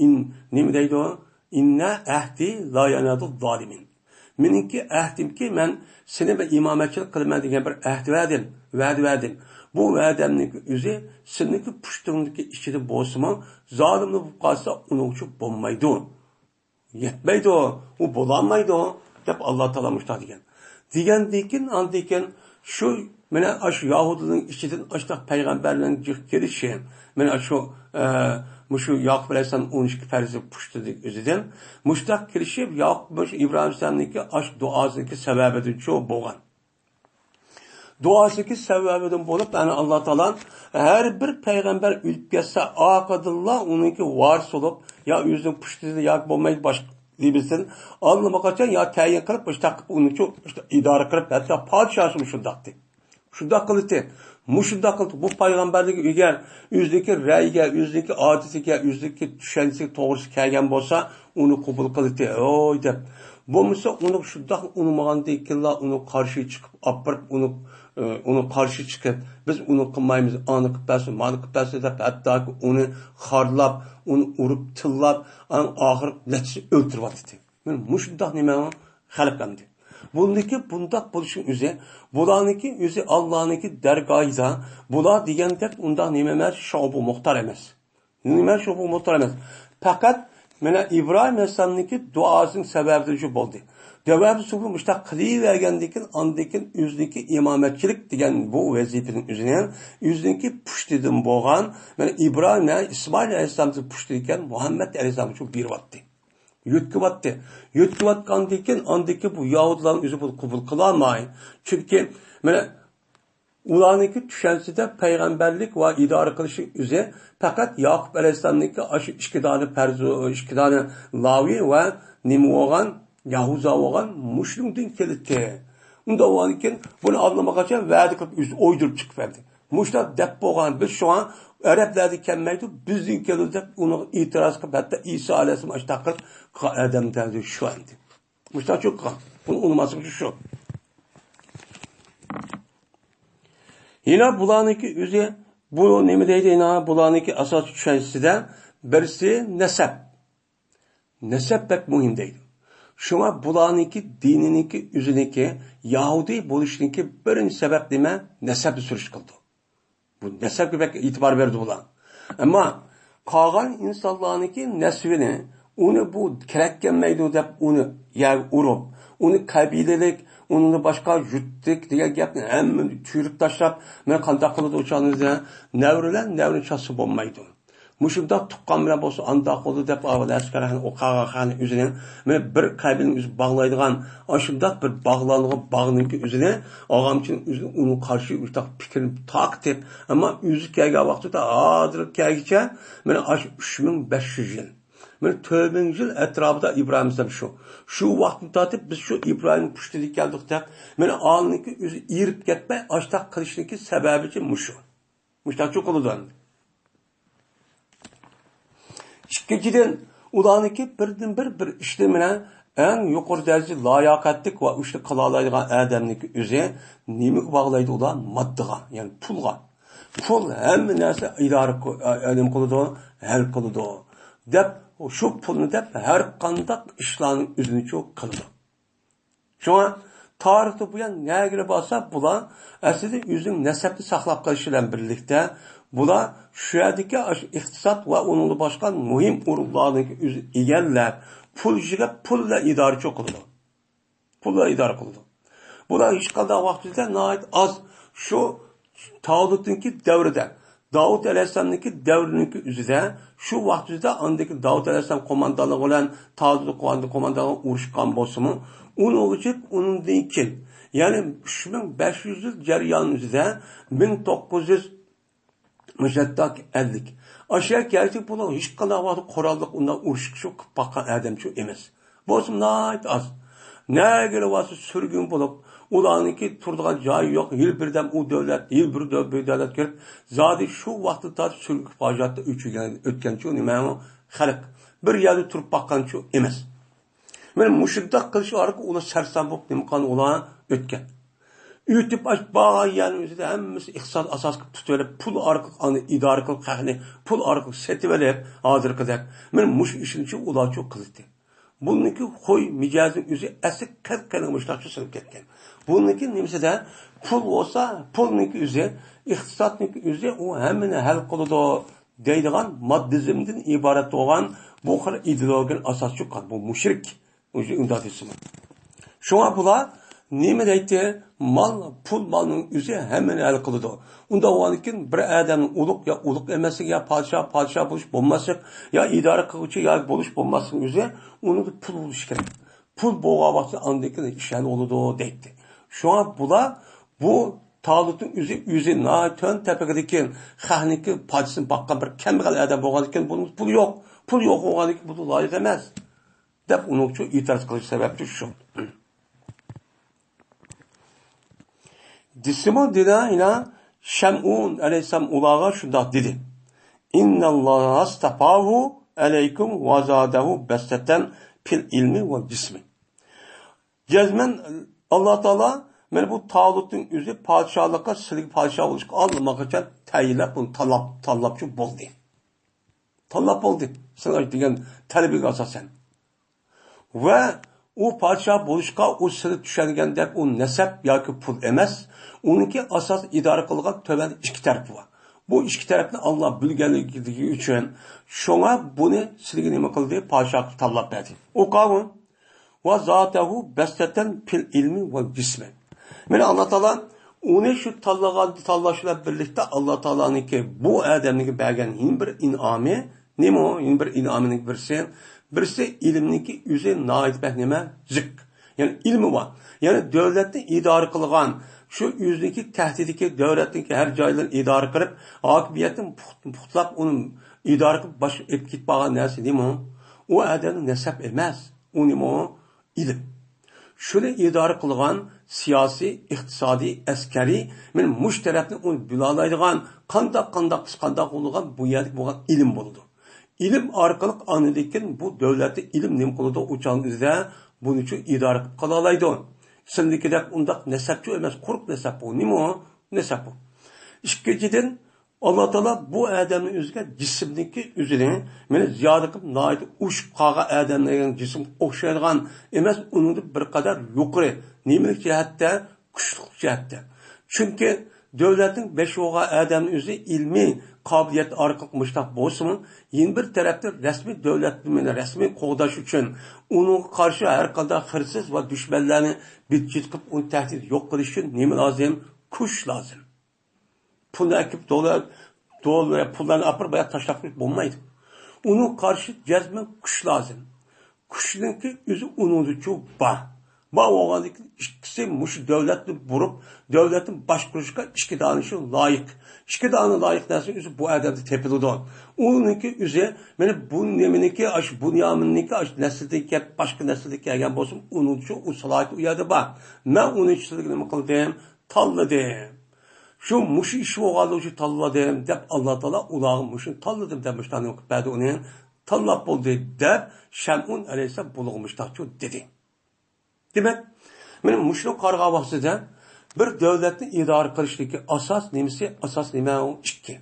ئىن، نېمە دەيدۇ؟ ئىننە ئەھدى لا يەنەدۇ زالىمىن. مېنىڭكى ئەھدىمكى، مەن سېنى بىر ئىمامەتچىلىك قىلىمەن دېگەن بىر ئەھدى بەردىم، ۋەدە بەردىم. بۇ ۋەدەمنىڭ ئۆزى سېنىڭكى پۇشتۇڭدىكى ئىچىدە بولسىمۇ، زالىملار بولۇپ قالسا، ئۇنىڭ ئۈچۈن بولمايدۇ. يەتمەيدۇ، ئۇ بولالمايدۇ، دەپ ئاللا تائالا مۇشۇنداق دېگەن. دېگەندىن كېيىن، ئاندىن كېيىن شۇ، مانا، ئاشۇ يەھۇدىيلارنىڭ ئىچىدىن ئاشۇنداق پەيغەمبەرلەرنىڭ جىق كېلىشى، مانا، شۇ، ئە، مۇشۇ ياقۇپ ئەلەيھىسسالام ئون ئىككى پەرزى پۇشتىدىن ئۆزىدىن مۇشۇنداق كېلىشى ياقۇپ، مۇشۇ ئىبراھىم ئەلەيھىسسالامنىڭكى ئاشۇ دۇئاسىدىكى سەۋەبىدىنچۇ بولغان. دۇئاسىدىكى سەۋەبىدىن بولۇپ، يەنى ئاللا تائالا ھەر بىر پەيغەمبەر ئۆلۈپ كەتسە، ئارقىدىنلا ئۇنىڭكى ۋارىس بولۇپ، يا ئۆزىنىڭ پۇشتىدىن ياكى بولمايدۇ باشقا دېمىسىدىن، ئاللىماقاچان يا تەيىن قىلىپ، مۇشۇنداق قىلىپ ئۇنىڭچۇ ئىدارە قىلىپ، ھەتتا پادىشاھمۇ شۇنداقتى. شۇنداق قىلدى. مۇشۇنداق قىلدى. بۇ پەيغەمبەرلىكى ئۆگەر، ئۆزىنىڭكى رەيىگە، ئۆزىنىڭكى ئادىتىگە، ئۆزىنىڭكى چۈشەنچىسىگە توغرىسى كەلگەن بولسا، ئۇنى قوبۇل قىلدى. ھوي دەپ. بولمىسا ئۇنى شۇنداق ئۇنىمىغاندىن كېيىنلا ئۇنى قارشى چىقىپ ئاپىرىپ، ئۇنى، ئۇنى قارشى چىقىپ، بىز ئۇنى قىلمايمىز، ئانى قىلىپ بەرسۇن، مانى قىلىپ بەرسۇن دەپ، ھەتتاكى ئۇنى خارلاپ، ئۇنى ئۇرۇپ، تىللاپ، ئەڭ ئاخىرى نەچچىسى ئۆلتۈرۈۋاتتى. مانا مۇشۇنداق نېمە خەلق ئەمدى. بۇندىكى بۇنداق بولۇشنىڭ ئۆزى، بۇلارنىڭكى ئۆزى ئاللانىڭكى دەرگاھىدا، بۇلار دېگەندەك ئۇنداق نېمە ئەمەس، شۇ بۇ مۇختار ئەمەس. نېمە شۇ بۇ مۇختار ئەمەس. پەقەت مانا ئىبراھىم ئەلەيھىسسالامنىڭكى دۇئاسىنىڭ سەۋەبىدىن شۇ بولدى. دەۋەبى سۇبۇ مۇشتاق قىلىۋەرگەندىن كېيىن، ئاندىن كېيىن ئۆزىنىڭكى ئىمامەتچىلىك دېگەن بۇ ۋەزىپىنىڭ ئۆزىنى ئۆزىنىڭكى پۇشتىدىن بولغان، مانا ئىبراھىم، ئىسمائىل ئەلەيھىسسالامدىن پۇشتىدىكەن مۇھەممەد ئەلەيھىسسالامغا شۇ بېرىۋەتتى. يۆتكىۋەتتى. يۆتكىۋەتكەندىن كېيىن، ئاندىن كېيىن بۇ يەھۇدىيلارنىڭ ئۆزى بۇنى قوبۇل قىلالماي. چۈنكى، مانا، ئۇلارنىڭكى چۈشەنچىسىدە پەيغەمبەرلىك ۋە ئىدارە قىلىشنىڭ ئۆزى پەقەت ياقۇپ ئەلەيھىسسالامنىڭكى ئاشۇ ئىككى دانە پەرزى، ئىككى دانە لاۋى ۋە نېمە بولغان، يەھۇزا بولغان مۇشۇنىڭدىن كېلىدىكەن. ئۇنداق بولغاندىكىن بۇنى ئاللىماقاچان ۋەدە قىلىپ ئۆزى ئويدۇرۇپ چىقىپ بەردى. مۇشۇنداق دەپ بولغان، بىز شۇڭا ئەرەبلەردىن كەلمەيدۇ، بىزدىن كېلىدۇ دەپ ئۇنىڭغا ئېتىراز قىلىپ، ھەتتا ئىسا ئەلەيھىسسالام ئاشۇنداق قىلىپ قىلغان ئادەم دەۋدى شۇ ئەمدى. مۇشۇنداق چۈشىنىپ قالغان. بۇنى ئۇنىماسلىقى شۇ. يەنە بۇلارنىڭكى ئۆزى، بۇ نېمە دەيدۇ؟ يەنە بۇلارنىڭكى ئاساسىي چۈشەنچىسىدە بىرسى نەسەب. نەسەب بەك مۇھىم دەيدۇ. شۇڭا بۇلارنىڭكى دىنىنىڭكى ئۆزىنىڭكى يەھۇدىي بولۇشىنىڭكى بىرىنچى سەۋەب نېمە؟ نەسەبنى سۈرۈش قىلىدۇ. بۇ نەسەبكە بەك ئېتىبار بەردى بۇلار. ئەمما قالغان ئىنسانلارنىڭكى نەسىۋىنى، ئۇنى بۇ كېرەك كەلمەيدۇ دەپ، ئۇنى يەرگە ئۇرۇپ، ئۇنى قەبىلىلىك، ئۇنى باشقا يۇرتلۇق دېگەن گەپنى ھەممىنى چۈيرۈپ تاشلاپ، مەن قانداق قىلىدۇ ئۇ چاغنىڭدا؟ نەۋرىلەر نەۋرىنى چاتسا بولمايدۇ. مۇشۇنداق تۇغقان بىلەن بولسا ئانداق بولىدۇ دەپ، ئاۋۇ ئەسكەر ئۇ قالغان خەقنى ئۆزىنى، مەن بىر قەبىلىنى ئۆزى باغلايدىغان، ئاشۇنداق بىر باغلانغان باغنىڭكى ئۆزىنى، ئاغامچىنىڭ ئۆزىنى ئۇنىڭ قارشى ئۇشتاق پىكرىنى تارقىتىپ، ئەمما ئۆزى كەلگەن ۋاقتىدا ھازىر كەلگىچە، مانا ئاشۇ ئۈچ مىڭ بەش يۈز يىل، مانا تۆت مىڭ يىل ئەتراپىدا ئىبراھىم ئەلەيھىسسالام شۇ. شۇ ۋاقىتتىن تارتىپ بىز شۇ ئىبراھىم پۇشتىدىن كەلدۇق دەپ، مانا ئالنىڭكى ئۆزى ئېرىپ كەتمەي، ئاشتاق قىلىشنىڭكى سەۋەبىچى مۇشۇ. مۇشتاقچۇ قىلىدۇ. ئىككىنچىدىن، ئۇلارنىڭكى بىردىنبىر بىر ئىشلىرى بىلەن ئەڭ يۇقىرى دەرىجىدە لاياقەتلىك ۋە ئۇ ئىشنى قىلالايدىغان ئادەمنىڭكى ئۆزى نېمىگە باغلايدۇ ئۇلار؟ ماددىغا، يەنى پۇلغا. پۇل ھەممە نەرسە ئىدارە قىل-، ئە، نېمە قىلىدۇ؟ ھەل قىلىدۇ. دەپ، شۇ پۇلنى دەپ ھەر قانداق ئىشلارنىڭ ئۆزىنىچۇ قىلىدۇ. شۇڭا تارىختىن بۇيان نەگىلا بارسا، بۇلار ئەسلىدە ئۆزىنىڭ نەسەبنى ساقلاپ قېلىش بىلەن بىرلىكتە، بۇلار شۇ يەردىكى ئاشۇ ئىقتىساد ۋە ئۇنىڭدىن باشقا مۇھىم ئورۇنلارنى ئۆزى ئىگىلەپ، پۇل يىغىپ، پۇل بىلەن ئىدارىچۇ قىلىدۇ. پۇل بىلەن ئىدارە قىلىدۇ. بۇلار ھېچقانداق ۋاقىتتا ناھايىتى ئاز شۇ تالۇتنىڭكى دەۋرىدە، داۋۇت ئەلەيھىسسالامنىڭكى دەۋرىنىڭكى ئۆزىدە، شۇ ۋاقىت ئۆزىدە ئاندىكى داۋۇت ئەلەيھىسسالام قوماندانلىقى بىلەن تالۇت قوماندانلىقى ئۇرۇشقان بولسىمۇ، ئۇنىڭغىچە ئۇنىڭدىن كېيىن، يەنى ئۈچ مىڭ بەش يۈز يىل جەريانى ئۆزىدە، مىڭ توققۇز يۈز مۇشەتتاك ئەللىك. ئاشۇ كەلگۈسى بۇلار ھېچقانداق ۋاقىتتا قوراللىق ئۇنداق ئۇرۇشقا شۇ قىلىپ باققان ئادەمچۇ ئەمەس. بولسىمۇ ناھايىتى ئاز. نەگىلا بارسا سۈرگۈن بولۇپ، ئۇلارنىڭكى تۇرىدىغان جايى يوق. يىل بىردەم ئۇ دۆلەت، يىل بىر دۆ-، بىر دۆلەت كىرىپ، زادى شۇ ۋاقىتتا تارتىپ سۈرگۈن پاجىئاتتا ئۆچۈرگەن، ئۆتكەنچۇ نېمە خەلق. بىر يەردە تۇرۇپ باققانچۇ ئەمەس. مانا مۇشۇنداق قىلىش ئارقىلىق ئۇلار سەرسان بولۇپ نېمە قىلغان ئۇلار ئۆتكەن. ئۆتۈپ ئاش-، بارغان يەرنىڭ ئۆزىدە ھەممىسى ئىقتىساد ئاساس قىلىپ تۇتۇۋېلىپ، پۇل ئارقىلىق ئاندىن ئىدارە قىلىپ، خەقنى پۇل ئارقىلىق سېتىۋېلىپ، ھازىرقىدەك. مانا مۇشۇ ئىشنىچۇ ئۇلارچۇ قىلدى. بۇنىڭكى خۇي مىجەزنىڭ ئۆزى ئەسلى قەد-، قەدىمى مۇشۇنداقچە سىڭىپ كەتكەن. بۇنىڭكى نېمىسىدە پۇل بولسا، پۇلنىڭكى ئۆزى، ئىقتىسادنىڭكى ئۆزى ئۇ ھەممىنى ھەل قىلىدۇ دەيدىغان ماددىزمدىن ئىبارەت بولغان بۇ خىل ئىدېئولوگىيەنى ئاساس چىققان بۇ مۇشرىك. ئۇنداق دېسىمۇ. شۇڭا بۇلار نېمە دەيتتى؟ مال، پۇل مالنىڭ ئۆزى ھەممىنى ھەل قىلىدۇ. ئۇنداق بولغاندىكىن بىر ئادەمنىڭ ئۇلۇق يا ئۇلۇق ئەمەسلىكى، يا پادىشاھ، پادىشاھ بولۇش بولماسلىق، يا ئىدارە قىلغۇچى يا بولۇش بولماسلىقنىڭ ئۆزى ئۇنىڭدا پۇل بولۇشى كېرەك. پۇل بولغان ۋاقىتتا ئاندىن كېيىن ئىش ھەل بولىدۇ دەيتتى. شۇڭا بۇلار بۇ تالۇتنىڭ ئۆزى، ئۆزى ناھايىتى تۆۋەن تەبىقىدىكى خەقنىڭكى پادىچىسىنى باققان بىر كەمبەغەل ئادەم بولغاندىكىن بۇنىڭ پۇلى يوق. پۇل يوق بولغاندىكىن بۇ لايىق ئەمەس. دەپ ئۇنىڭ ئۈچۈن ئېتىراز قىلىش سەۋەبچى شۇ. دېسىمۇ دېدى، يەنە شەمئۇن ئەلەيھىسسالام ئۇلارغا شۇنداق دېدى: «ئىنناللاھا ئاستەفاھۇ ئەلەيكۇم ۋە زادەھۇ بەسسەتەن فىل ئىلمى ۋەل جىسمى.» جەزمەن ئاللا تائالا مانا بۇ تالۇتنىڭ ئۆزى پادىشاھلىققا، سىلىگە پادىشاھ بولۇشقا ئاللىماقاچان تەيىنلەپ، بۇنى تاللاپ، تاللاپچۇ بولدى. تاللاپ بولدى. سىلەر دېگەن تەلىپىگە ئاساسەن. ۋە ئۇ پادىشاھ بولۇشقا ئۇ سىلى چۈشەنگەندەك ئۇ نەسەب ياكى پۇل ئەمەس. ئۇنىڭكى ئاساس ئىدارە قىلغان تۆۋەندە ئىككى تەرىپى بار. بۇ ئىككى تەرەپنى ئاللا بىلگەنلىكى ئۈچۈن شۇڭا بۇنى سىلىگە نېمە قىلدى؟ پادىشاھ قىلىپ تاللاپ بەردى. ئۇ قاۋۇ. ۋە زادەھۇ بەسسەتەن فىل ئىلمى ۋەل جىسمى. مانا ئاللا تائالا ئۇنى شۇ تاللىغان، تاللاش بىلەن بىرلىكتە ئاللا تائالانىڭكى بۇ ئادەمگە بەرگەن يەنە بىر ئىنئامى نېمە ئۇ؟ يەنە بىر ئىنئامىنىڭ بىرسى، بىرسى ئىلىمنىڭكى ئۆزى ناھايىتى بەك نېمە؟ جىق. يەنى ئىلمى بار. يەنى دۆلەتنى ئىدارە قىلغان، شۇ ئۆزىنىڭكى تەھتىدىكى دۆلەتنىڭكى ھەر جايلىرىنى ئىدارە قىلىپ، ھاكىمىيەتنى پۇخ-، پۇختىلاپ، ئۇنى ئىدارە قىلىپ باشقا ئېلىپ كېتىپ بارغان نەرسە نېمە ئۇ؟ ئۇ ئادەمنىڭ نەسەب ئەمەس. ئۇ نېمە ئۇ؟ ئىلىم. شۇنى ئىدارە قىلغان سىياسىي، ئىقتىسادىي، ئەسكەرىي، مانا مۇشۇ تەرەپنى ئۇنى بىلالايدىغان، قانداق، قانداق قىلسا قانداق بولىدىغان بۇ يەردىكى بولغان ئىلىم بولىدۇ. ئىلىم ئارقىلىق ئاندىن كېيىن بۇ دۆلەتتە ئىلىم نېمە قىلىدۇ، ئۇ چاغنىڭ ئۆزىدە بۇنىچۇ ئىدارە قىلىپ قالالايدۇ. سىلىدىكىدەك ئۇنداق نەسەبچۇ ئەمەس، قۇرۇق نەسەب بۇ. نېمە ئۇ؟ نەسەب بۇ. ئىككىنچىدىن، ئاللا تائالا بۇ ئادەمنى ئۆزىگە جىسىمنىڭكى ئۆزىنى مانا زىيادە قىلىپ ناھايىتى ئۇشۇپ قالغان ئادەملەرگە جىسىمغا ئوخشايدىغان ئەمەس، ئۇنىڭدىن بىر قەدەر يۇقىرى، نېمىلىك جەھەتتە؟ كۈچلۈك جەھەتتە. چۈنكى دۆلەتنىڭ بېشى بولغان ئادەمنىڭ ئۆزى ئىلمىي قابىلىيەت ئارقىلىق مۇشۇنداق بولسىمۇ، يەنە بىر تەرەپتىن رەسمىي دۆلەتنى رەسمىي قوغداش ئۈچۈن، ئۇنىڭغا قارشى ھەر قانداق خىرىسىز ۋە دۈشمەنلەرنى بىت-چىت قىلىپ، ئۇنى تەھدىت يوق قىلىش ئۈچۈن نېمە لازىم؟ كۈچ لازىم. پۇلنى ئەكىپ، دوللار، دوللار، پۇللارنى ئاپىرىپ، باياق تاشلاپ قويۇپ بولمايدۇ. ئۇنىڭغا قارشى جەزمەن كۈچ لازىم. كۈچنىڭكى ئۆزى ئۇنىڭدىچۇ بار. بار بولغاندىن كېيىن ئىككىسى مۇشۇ دۆلەتنى بۇرۇپ، دۆلەتنى باشقۇرۇشقا ئىككى دانە شۇ لايىق. ئىككى دانە لايىق نەرسە ئۆزى بۇ ئادەمدە تېپىلىدۇ. ئۇنىڭكى ئۆزى، مانا بۇ نېمىنىڭكى، ئاشۇ بۇنيامىننىڭكى، ئاشۇ نەسلىدىن كەپ، باشقا نەسلىدىن كەلگەن بولسۇن، ئۇنىڭچۇ ئۇ سالاھىيىتى ئۇ يەردە بار. مەن ئۇنى سىلەرگە نېمە قىلدىم؟ تاللىدىم. شۇ مۇشۇ ئىش بولغانلىقى ئۈچۈن تاللىدىم دەپ، ئاللا تائالا ئۇلارغا مۇشۇنى تاللىدىم دەپ مۇشۇنداق نېمە قىلىپ بەردى ئۇنى. تاللاپ بولدى دەپ شەمئۇن ئەلەيھىسسالام بۇلارغا مۇشۇنداقچۇ دېدى. دېمەك، مانا مۇشۇنى قارىغان ۋاقتىدا بىر دۆلەتنى ئىدارە قىلىشتىكى ئاساس نېمىسى؟ ئاساس نېمە؟ ئۇ ئىككى.